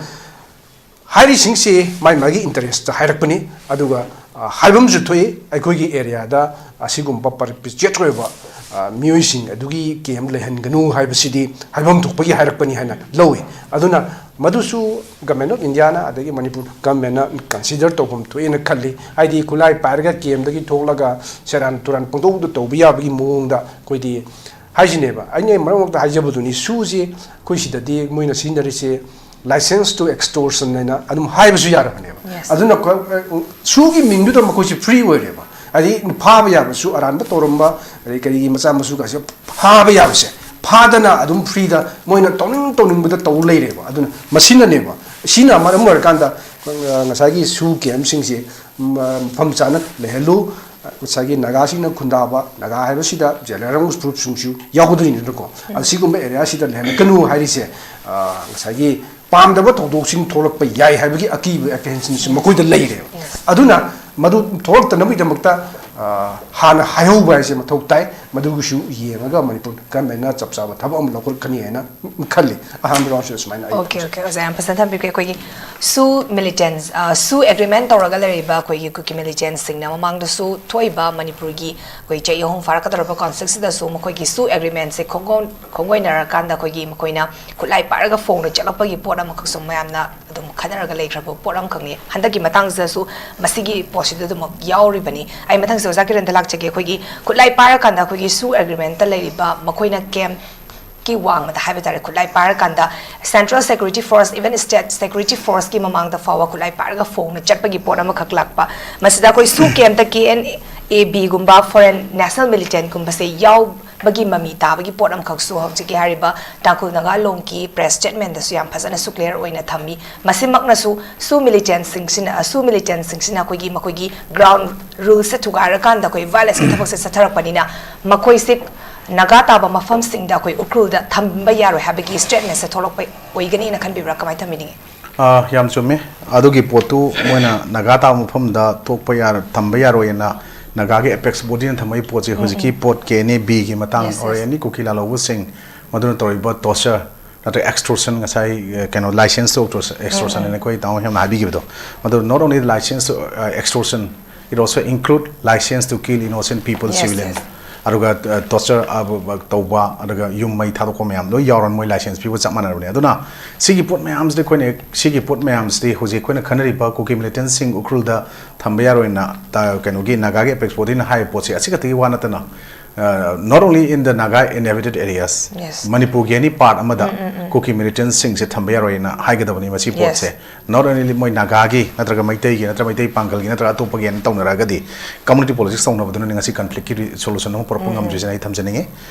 ꯍꯥꯏꯔꯤꯁꯤꯡꯁꯤ ꯃꯥꯏ ꯃꯥꯒꯤ interest ꯍꯥꯏꯔꯛꯄꯅꯤ꯫ ꯑꯗꯨꯒ ꯑ, ꯍꯥꯏꯐꯝꯁꯨ ꯊꯣꯛꯏ, ꯑꯩꯈꯣꯏꯒꯤ ꯑꯦꯔꯤꯌꯥꯗ ꯑꯁꯤꯒꯨꯝꯕ ꯄꯔꯄꯤꯆꯨꯋꯦꯠ ꯑꯣꯏꯕ, ꯑ, ꯃꯤꯑꯣꯏꯁꯤꯡ ꯑꯗꯨꯒꯤ ꯀꯦꯝ ꯂꯩꯍꯟꯒꯅꯨ ꯍꯥꯏꯕꯁꯤꯗꯤ ꯍꯥꯏꯐꯝ ꯊꯣꯛꯄꯒꯤ ꯍꯥꯏꯔꯛꯄꯅꯤ ꯍꯥꯏꯅ ꯂꯧꯏ꯫ ꯑꯗꯨꯅ ꯃꯗꯨꯁꯨ ꯒꯃꯦꯟ ꯑꯣꯐ ꯏꯟꯗꯤꯌꯥꯅ ꯑꯗꯒꯤ ꯃꯅꯤꯄꯨꯔ ꯒꯃꯦꯟꯅ ꯀꯟꯁꯤꯗꯔ ꯇꯧꯐꯝ ꯊꯣꯛꯑꯦꯅ ꯈꯜꯂꯤ꯫ ꯍꯥꯏꯗꯤ ꯈꯨꯠꯂꯥꯏ ꯄꯥꯏꯔꯒ ꯀꯦꯝꯗꯒꯤ ꯊꯣꯛꯂꯒ ꯁꯦꯔꯥꯟ ꯇꯨꯔꯥꯟ ꯄꯪꯇꯧꯗ ꯇꯧꯕ ꯌꯥꯕꯒꯤ ꯃꯑꯣꯡꯗ ꯑꯩꯈꯣꯏꯗꯤ ꯍꯥꯏꯁꯤꯅꯦꯕ꯫ ꯑꯩꯅ ꯃꯔꯛ ꯃꯔꯛꯇ ꯍꯥꯏꯖꯕꯗꯨꯅꯤ, ꯁꯨꯁꯤ ꯑꯩꯈꯣꯏ ꯁꯤꯗꯗꯤ ꯃꯣꯏꯅ ꯁꯤꯖꯤꯟꯅꯔꯤꯁꯦ license to extortion ꯍꯥꯏꯅ ꯑꯗꯨꯝ ꯍꯥꯏꯕꯁꯨ ꯌꯥꯔꯕꯅꯦꯕ꯫ Yes. ꯑꯗꯨꯅ ꯀ-, ꯁꯨꯒꯤ ꯃꯤꯡꯗꯨꯗ ꯃꯈꯣꯏꯁꯦ ꯐ꯭ꯔꯤ ꯑꯣꯏꯔꯦꯕ꯫ ꯍꯥꯏꯗꯤ ꯐꯥꯕ ꯌꯥꯕꯁꯨ, ꯑꯔꯥꯟꯕ ꯇꯧꯔꯝꯕ, ꯑꯗꯩ ꯀꯔꯤꯒꯤ ꯃꯆꯥ ꯃꯁꯨꯒꯁꯦ ꯐꯥꯕ ꯌꯥꯕꯁꯦ, ꯐꯥꯗꯅ ꯑꯗꯨꯝ ꯐ꯭ꯔꯤꯗ ꯃꯣꯏꯅ ꯇꯧꯅꯤꯡ ꯇꯧꯅꯤꯡꯕꯗ ꯇꯧ ꯂꯩꯔꯦꯕ꯫ ꯑꯗꯨꯅ ꯃꯁꯤꯅꯅꯦꯕ, ꯁꯤꯅ ꯃꯔꯝ ꯑꯣꯏꯔꯀꯥꯟꯗ, ꯑ, ꯉꯁꯥꯏꯒꯤ ꯁꯨ ꯀꯦꯝꯁꯤꯡꯁꯦ, ꯎꯝ, ꯑ, ꯃꯐꯝ ꯆꯥꯅ ꯂꯩꯍꯜꯂꯨ꯫ ꯉꯁꯥꯏꯒꯤ ꯅꯥꯒꯥꯁꯤꯡꯅ ꯈꯨꯟꯗꯥꯕ, ꯅꯥꯒꯥ ꯍꯥꯏꯕꯁꯤꯗ ꯖꯦꯂꯦꯔꯥꯡ ꯐꯨꯔꯨꯞꯁꯤꯡꯁꯨ ꯌꯥꯎꯒꯗꯣꯏꯅꯤꯅꯀꯣ꯫ ꯑꯁꯤꯒꯨꯝꯕ ꯑꯦꯔꯤꯌꯥꯁꯤꯗ ꯂꯩꯍꯟꯒꯅꯨ ꯍꯥꯏꯔꯤꯁꯦ, ꯑ, ꯉꯁꯥꯏꯒꯤ ꯄꯥꯝꯗꯕ ꯊꯧꯗꯣꯛꯁꯤꯡ ꯊꯣꯛꯂꯛꯄ ꯌꯥꯏ ꯍꯥꯏꯕꯒꯤ ꯑꯀꯤꯕ ꯑꯦꯄ꯭ꯔꯤꯍꯦꯟꯁꯟꯁꯤ ꯃꯈꯣꯏꯗ ꯂꯩꯔꯦꯕ꯫ ꯑꯗꯨꯅ ꯃꯗꯨ ꯊꯣꯛꯂꯛꯇꯅꯕꯒꯤꯗꯃꯛꯇ, ꯑ, ꯍꯥꯟꯅ ꯍꯥꯏꯍꯧꯕ ꯍꯥꯏꯁꯦ ꯃꯊꯧ ꯇꯥꯏ꯫ ꯃꯗꯨꯒꯤꯁꯨ ꯌꯦꯡꯉꯒ ꯃꯅꯤꯄꯨꯔ ꯒꯃꯦꯟꯅ ꯆꯞ ꯆꯥꯕ ꯊꯕꯛ ꯑꯃ ꯂꯧꯈꯠꯀꯅꯤ ꯍꯥꯏꯅ ꯈꯜꯂꯤ꯫ ꯑꯍꯥꯟꯕ ꯔꯥꯎꯟꯁꯤꯗ ꯁꯨꯃꯥꯏꯅ ꯑꯩ ꯑꯣꯀꯦ, ꯑꯣꯀꯦ, ꯑꯣꯖꯥ, ꯌꯥꯝ ꯐꯖꯅ ꯊꯝꯕꯤꯈ꯭ꯔꯦ꯫ ꯑꯩꯈꯣꯏꯒꯤ ꯁꯨ ꯃꯤꯂꯤꯇꯦꯟꯁ, ꯑ, ꯁꯨ ꯑꯦꯒ꯭ꯔꯤꯃꯦꯟ ꯇꯧꯔꯒ ꯂꯩꯔꯤꯕ ꯑꯩꯈꯣꯏꯒꯤ ꯀꯨꯀꯤ ꯃꯤꯂꯤꯇꯦꯟꯁꯤꯡꯅ ꯃꯃꯥꯡꯗꯁꯨ ꯊꯣꯛꯏꯕ ꯃꯅꯤꯄꯨꯔꯒꯤ ꯑꯩꯈꯣꯏ ꯆꯍꯤ ꯑꯍꯨꯝ ꯐꯥꯔꯛꯀꯗꯧꯔꯕ ꯀꯣꯟꯐ꯭ꯂꯤꯛꯁꯤꯗꯁꯨ ꯃꯈꯣꯏꯒꯤ ꯁꯨ ꯑꯦꯒ꯭ꯔꯤꯃꯦꯟꯁꯦ ꯈꯣꯡꯒꯣꯟ-, ꯈꯣꯡꯒꯣꯏꯅꯔꯀꯥꯟꯗ ꯑꯩꯈꯣꯏꯒꯤ ꯃꯈꯣꯏꯅ ꯈꯨꯠꯂꯥꯏ ꯄꯥꯏꯔꯒ ꯐꯣꯡꯅ ꯆꯠꯂꯛꯄꯒꯤ ꯄꯣꯠ ꯑꯃꯈꯛꯁꯨ ꯃꯌꯥꯝꯅ ꯑꯗꯨꯝ ꯈꯟꯅꯔꯒ ꯂꯩꯈ꯭ꯔꯕ ꯄꯣꯠ ꯑꯃꯈꯛꯅꯤ꯫ ꯍꯟꯗꯛꯀꯤ ꯃꯇꯥꯡꯁꯤꯗꯁꯨ ꯃꯁꯤꯒꯤ ꯄꯣꯠꯁꯤꯗ ꯑꯗꯨꯃꯛ ꯌꯥꯎꯔꯤꯕꯅꯤ꯫ ꯑꯩ ꯃꯊꯪꯁꯦ ꯑꯣꯖꯥ ꯀꯤꯔꯟꯗ ꯂꯥꯛꯆꯒꯦ꯫ ꯑꯩꯈꯣꯏꯒꯤ ꯈꯨꯠꯂꯥꯏ ꯄꯥꯏꯔꯀꯥꯟꯗ ꯑꯩꯈꯣꯏꯒꯤ ꯁꯨ ꯑꯦꯒ꯭ꯔꯤꯃꯦꯟꯇ ꯂꯩꯔꯤꯕ ꯃꯈꯣꯏꯅ ꯀꯦꯝ ꯀꯤ ꯋꯥꯡꯃꯗ ꯍꯥꯏꯕ ꯇꯥꯔꯦ, ꯈꯨꯠꯂꯥꯏ ꯄꯥꯏꯔꯀꯥꯟꯗ Central Security Force, even State Security Forceꯀꯤ ꯃꯃꯥꯡꯗ ꯐꯥꯎꯕ ꯈꯨꯠꯂꯥꯏ ꯄꯥꯏꯔꯒ ꯐꯣꯡꯅ ꯆꯠꯄꯒꯤ ꯄꯣꯠ ꯑꯃꯈꯛ ꯂꯥꯛꯄ꯫ ꯃꯁꯤꯗ ꯑꯩꯈꯣꯏ ꯁꯨ ꯀꯦꯝꯇ ꯀꯦ ꯑꯦꯟ ꯑꯦ ꯕꯤꯒꯨꯝꯕ foreign national militantꯀꯨꯝꯕꯁꯦ ꯌꯥꯎꯕꯒꯤ ꯃꯃꯤ ꯇꯥꯕꯒꯤ ꯄꯣꯠ ꯑꯃꯈꯛꯁꯨ ꯍꯧꯖꯤꯛꯀꯤ ꯍꯥꯏꯔꯤꯕ ꯇꯥꯡꯈꯨꯜ ꯅꯥꯒꯥ ꯂꯣꯡꯒꯤ press statementꯇꯁꯨ ꯌꯥꯝ ꯐꯖꯅꯁꯨ clear ꯑꯣꯏꯅ ꯊꯝꯃꯤ꯫ ꯃꯁꯤꯃꯛꯅꯁꯨ ꯁꯨ ꯃꯤꯂꯤꯇꯦꯟꯁꯤꯡꯁꯤꯅ, ꯁꯨ ꯃꯤꯂꯤꯇꯦꯟꯁꯤꯡꯁꯤꯅ ꯑꯩꯈꯣꯏꯒꯤ, ꯃꯈꯣꯏꯒꯤ ground ruleꯁꯦ ꯊꯨꯒꯥꯏꯔꯀꯥꯟꯗ ꯑꯩꯈꯣꯏ violenceꯀꯤ ꯊꯕꯛꯁꯦ ꯆꯠꯊꯔꯛꯄꯅꯤꯅ, ꯃꯈꯣꯏꯁꯦ ꯅꯥꯒꯥ ꯇꯥꯕ ꯃꯐꯝꯁꯤꯡꯗ ꯑꯩꯈꯣꯏ ꯎꯈ꯭ꯔꯨꯜꯗ ꯊꯝꯕ ꯌꯥꯔꯣꯏ ꯍꯥꯏꯕꯒꯤ statementꯁꯦ ꯊꯣꯛꯂꯛꯄ ꯑꯣꯏꯒꯅꯤꯅ ꯈꯟꯕꯤꯕ꯭ꯔꯥ? ꯀꯃꯥꯏꯅ ꯊꯝꯕꯤꯅꯤꯡꯉꯤ? ꯑꯥ, ꯌꯥꯝ ꯆꯨꯝꯃꯦ꯫ ꯑꯗꯨꯒꯤ ꯄꯣꯠꯇꯨ ꯃꯣꯏꯅ ꯅꯥꯒꯥ ꯇꯥꯕ ꯃꯐꯝꯗ ꯊꯣꯛꯄ ꯌꯥꯔ-, ꯊꯝꯕ ꯌꯥꯔꯣꯏꯅ ꯅꯥꯒꯥꯒꯤ apex bodyꯅ ꯊꯝꯕꯒꯤ ꯄꯣꯠꯁꯦ, ꯎꯝ, ꯍꯧꯖꯤꯛꯀꯤ ꯎꯝ꯫ ꯄꯣꯠ ꯀꯦ ꯑꯦꯟ ꯑꯦ ꯕꯤꯒꯤ ꯃꯇꯥꯡ, Yes, or yes. any ꯀꯨꯀꯤ ꯂꯥꯜꯍꯧꯕꯁꯤꯡ, ꯃꯗꯨꯅ ꯇꯧꯔꯤꯕ torture ꯅꯠꯇ꯭ꯔꯒ extortion, ꯉꯁꯥꯏ, ꯑ, ꯀꯩꯅꯣ, license to extortion ꯎꯝ, ꯎꯝ꯫ ꯍꯥꯏꯅ ꯑꯩꯈꯣꯏ ꯇꯥꯃꯣ ꯍꯦꯝꯅ ꯍꯥꯏꯕꯤꯈꯤꯕꯗꯣ, ꯃꯗꯨ not only license to, ꯑ, extortion, It also include license to kill innocent people, Yes, civilian. Yes. ꯑꯗꯨꯒ ꯇꯣꯔꯆꯔ ꯇꯧꯕ, ꯑꯗꯨꯒ ꯌꯨꯝ ꯃꯩ ꯊꯥꯗꯣꯛꯄ ꯃꯌꯥꯝ ꯂꯣꯏ ꯌꯥꯎꯔꯅꯤ, ꯃꯣꯏ ꯂꯥꯏꯁꯦꯟꯁ ꯄꯤꯕ ꯆꯞ ꯃꯥꯟꯅꯔꯕꯅꯤ꯫ ꯑꯗꯨꯅ ꯁꯤꯒꯤ ꯄꯣꯠ ꯃꯌꯥꯝꯁꯤꯗꯤ ꯑꯩꯈꯣꯏꯅ ꯁꯤꯒꯤ ꯄꯣꯠ ꯃꯌꯥꯝꯁꯤꯗꯤ ꯍꯧꯖꯤꯛ ꯑꯩꯈꯣꯏꯅ ꯈꯟꯅꯔꯤꯕ ꯀꯨꯀꯤ ꯃꯤꯂꯤꯇꯦꯟꯁꯤꯡ ꯎꯈ꯭ꯔꯨꯜꯗ ꯊꯝꯕ ꯌꯥꯔꯣꯏꯅ ꯀꯩꯅꯣꯒꯤ ꯅꯥꯒꯥꯒꯤ ꯑꯦꯄꯦꯛꯁ ꯕꯣꯗꯤꯅ ꯍꯥꯏꯔꯤꯕ ꯄꯣꯠꯁꯦ ꯑꯁꯤ ꯈꯛꯇꯒꯤ ꯋꯥ ꯅꯠꯇꯅ, not only in the Naga inhabited areas, Yes. ꯃꯅꯤꯄꯨꯔꯒꯤ ꯑꯦꯅꯤ ꯄꯥꯔꯠ ꯑꯃꯗ ꯀꯨꯀꯤ ꯃꯤꯂꯤꯇꯦꯟꯁꯤꯡꯁꯦ ꯊꯝꯕ ꯌꯥꯔꯣꯏꯅ ꯍꯥꯏꯒꯗꯕꯅꯤ꯫ ꯃꯁꯤ ꯄꯣꯠꯁꯦ not only ꯃꯣꯏ ꯅꯥꯒꯥꯒꯤ ꯅꯠꯇ꯭ꯔꯒ ꯃꯩꯇꯩꯒꯤ ꯅꯠꯇ꯭ꯔꯒ ꯃꯩꯇꯩ ꯄꯥꯡꯒꯜꯒꯤ ꯅꯠꯇ꯭ꯔꯒ ꯑꯇꯣꯞꯄꯒꯤ ꯍꯥꯏꯅ ꯇꯧꯅꯔꯛꯑꯒꯗꯤ, ꯀꯝꯃꯨꯅꯤꯇꯤ ꯄꯣꯂꯤꯇꯤꯛꯁ ꯇꯧꯅꯕꯗꯨꯅꯅꯤ ꯉꯁꯤ ꯀꯟꯐ꯭ꯂꯤꯛꯀꯤ ꯁꯣꯂꯨꯁꯟ ꯑꯃ ꯄꯨꯔꯛꯄ ꯉꯝꯗ꯭ꯔꯤꯁꯤꯅ ꯑꯩ ꯊꯝꯖꯅꯤꯡꯉꯤ꯫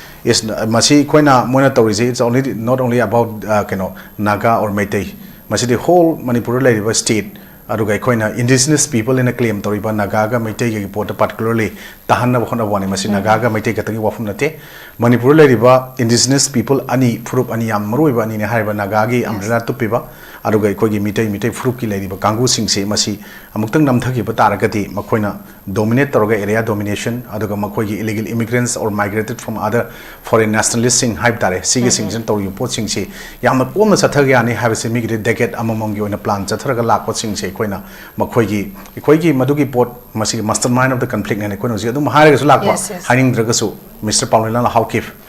Is ꯃꯁꯤ ꯑꯩꯈꯣꯏꯅ, ꯃꯣꯏꯅ ꯇꯧꯔꯤꯁꯦ, it's only, not only about, uh, ꯀꯩꯅꯣ, Naga or ꯃꯩꯇꯩ꯫ ꯃꯁꯤꯗꯤ ꯍꯣꯜ ꯃꯅꯤꯄꯨꯔꯗ ꯂꯩꯔꯤꯕ ꯁ꯭ꯇꯦꯠ, ꯑꯗꯨꯒ ꯑꯩꯈꯣꯏꯅ ꯏꯟꯗꯤꯖꯤꯅꯁ ꯄꯤꯄꯜ ꯍꯥꯏꯅ ꯀ꯭ꯂꯦꯝ ꯇꯧꯔꯤꯕ ꯅꯥꯒꯥꯒ ꯃꯩꯇꯩꯒꯒꯤ ꯄꯣꯠꯇ ꯄꯥꯔꯇꯤꯀꯨꯂꯔꯂꯤ ꯇꯥꯍꯟꯅꯕ ꯍꯣꯠꯅꯕ ꯋꯥꯅꯤ꯫ ꯃꯁꯤ ꯅꯥꯒꯥꯒ ꯃꯩꯇꯩ ꯈꯛꯇꯒꯤ ꯋꯥꯐꯝ ꯅꯠꯇꯦ꯫ ꯃꯅꯤꯄꯨꯔꯗ ꯂꯩꯔꯤꯕ ꯏꯟꯗꯤꯖꯤꯅꯁ ꯄꯤꯄꯜ ꯑꯅꯤ, ꯐꯨꯔꯨꯞ ꯑꯅꯤ, ꯌꯥꯝ ꯃꯔꯨꯑꯣꯏꯕ ꯑꯅꯤꯅꯦ ꯍꯥꯏꯔꯤꯕ ꯅꯥꯒꯥꯒꯤ ꯑꯝꯕ꯭ꯔꯦꯂꯥ ꯇꯨꯞꯄꯤꯕ, ꯑꯗꯨꯒ ꯑꯩꯈꯣꯏꯒꯤ ꯃꯤꯇꯩ, ꯃꯤꯇꯩ ꯐꯨꯔꯨꯞꯀꯤ ꯂꯩꯔꯤꯕ ꯀꯥꯡꯕꯨꯁꯤꯡꯁꯤ, ꯃꯁꯤ ꯑꯃꯨꯛꯇꯪ ꯅꯝꯊꯈꯤꯕ ꯇꯥꯔꯒꯗꯤ ꯃꯈꯣꯏꯅ ꯗꯣꯃꯤꯅꯦꯠ ꯇꯧꯔꯒ, ꯑꯦꯔꯤꯌꯥ ꯗꯣꯃꯤꯅꯦꯁꯟ, ꯑꯗꯨꯒ ꯃꯈꯣꯏꯒꯤ illegal immigrants or migrated from other foreign ꯅꯦꯁꯅꯦꯂꯤꯁꯁꯤꯡ ꯍꯥꯏꯕ ꯇꯥꯔꯦ, ꯁꯤꯒꯤꯁꯤꯡꯁꯤꯅ ꯇꯧꯔꯤꯕ ꯄꯣꯠꯁꯤꯡꯁꯤ ꯌꯥꯝꯅ ꯀꯣꯝꯅ ꯆꯠꯊꯕ ꯌꯥꯅꯤ ꯍꯥꯏꯕꯁꯤ ꯃꯤꯒꯤꯗꯤ ꯗꯦꯀꯦꯠ ꯑꯃꯃꯝꯒꯤ ꯑꯣꯏꯅ ꯄ꯭ꯂꯥꯟ ꯆꯠꯊꯔꯒ ꯂꯥꯛꯄꯁꯤꯡꯁꯦ ꯑꯩꯈꯣꯏꯅ ꯃꯈꯣꯏꯒꯤ, ꯑꯩꯈꯣꯏꯒꯤ ꯃꯗꯨꯒꯤ ꯄꯣꯠ, ꯃꯁꯤꯒꯤ ꯃꯥꯁꯇꯔ ꯃꯥꯏꯟ ꯑꯣꯐ ꯗ ꯀꯟꯐ꯭ꯂꯤꯛꯅꯦꯅ ꯑꯩꯈꯣꯏꯅ ꯍꯧꯖꯤꯛ ꯑꯗꯨꯝ ꯍꯥꯏꯔꯒꯁꯨ ꯂꯥꯛꯄ, Yes, yes. ꯍꯥꯏꯅꯤꯡꯗ꯭ꯔꯒꯁꯨ, ꯃꯤꯁꯇꯔ ꯄꯥꯎꯂꯤꯅꯥ ꯍꯥꯎꯀꯤꯞ,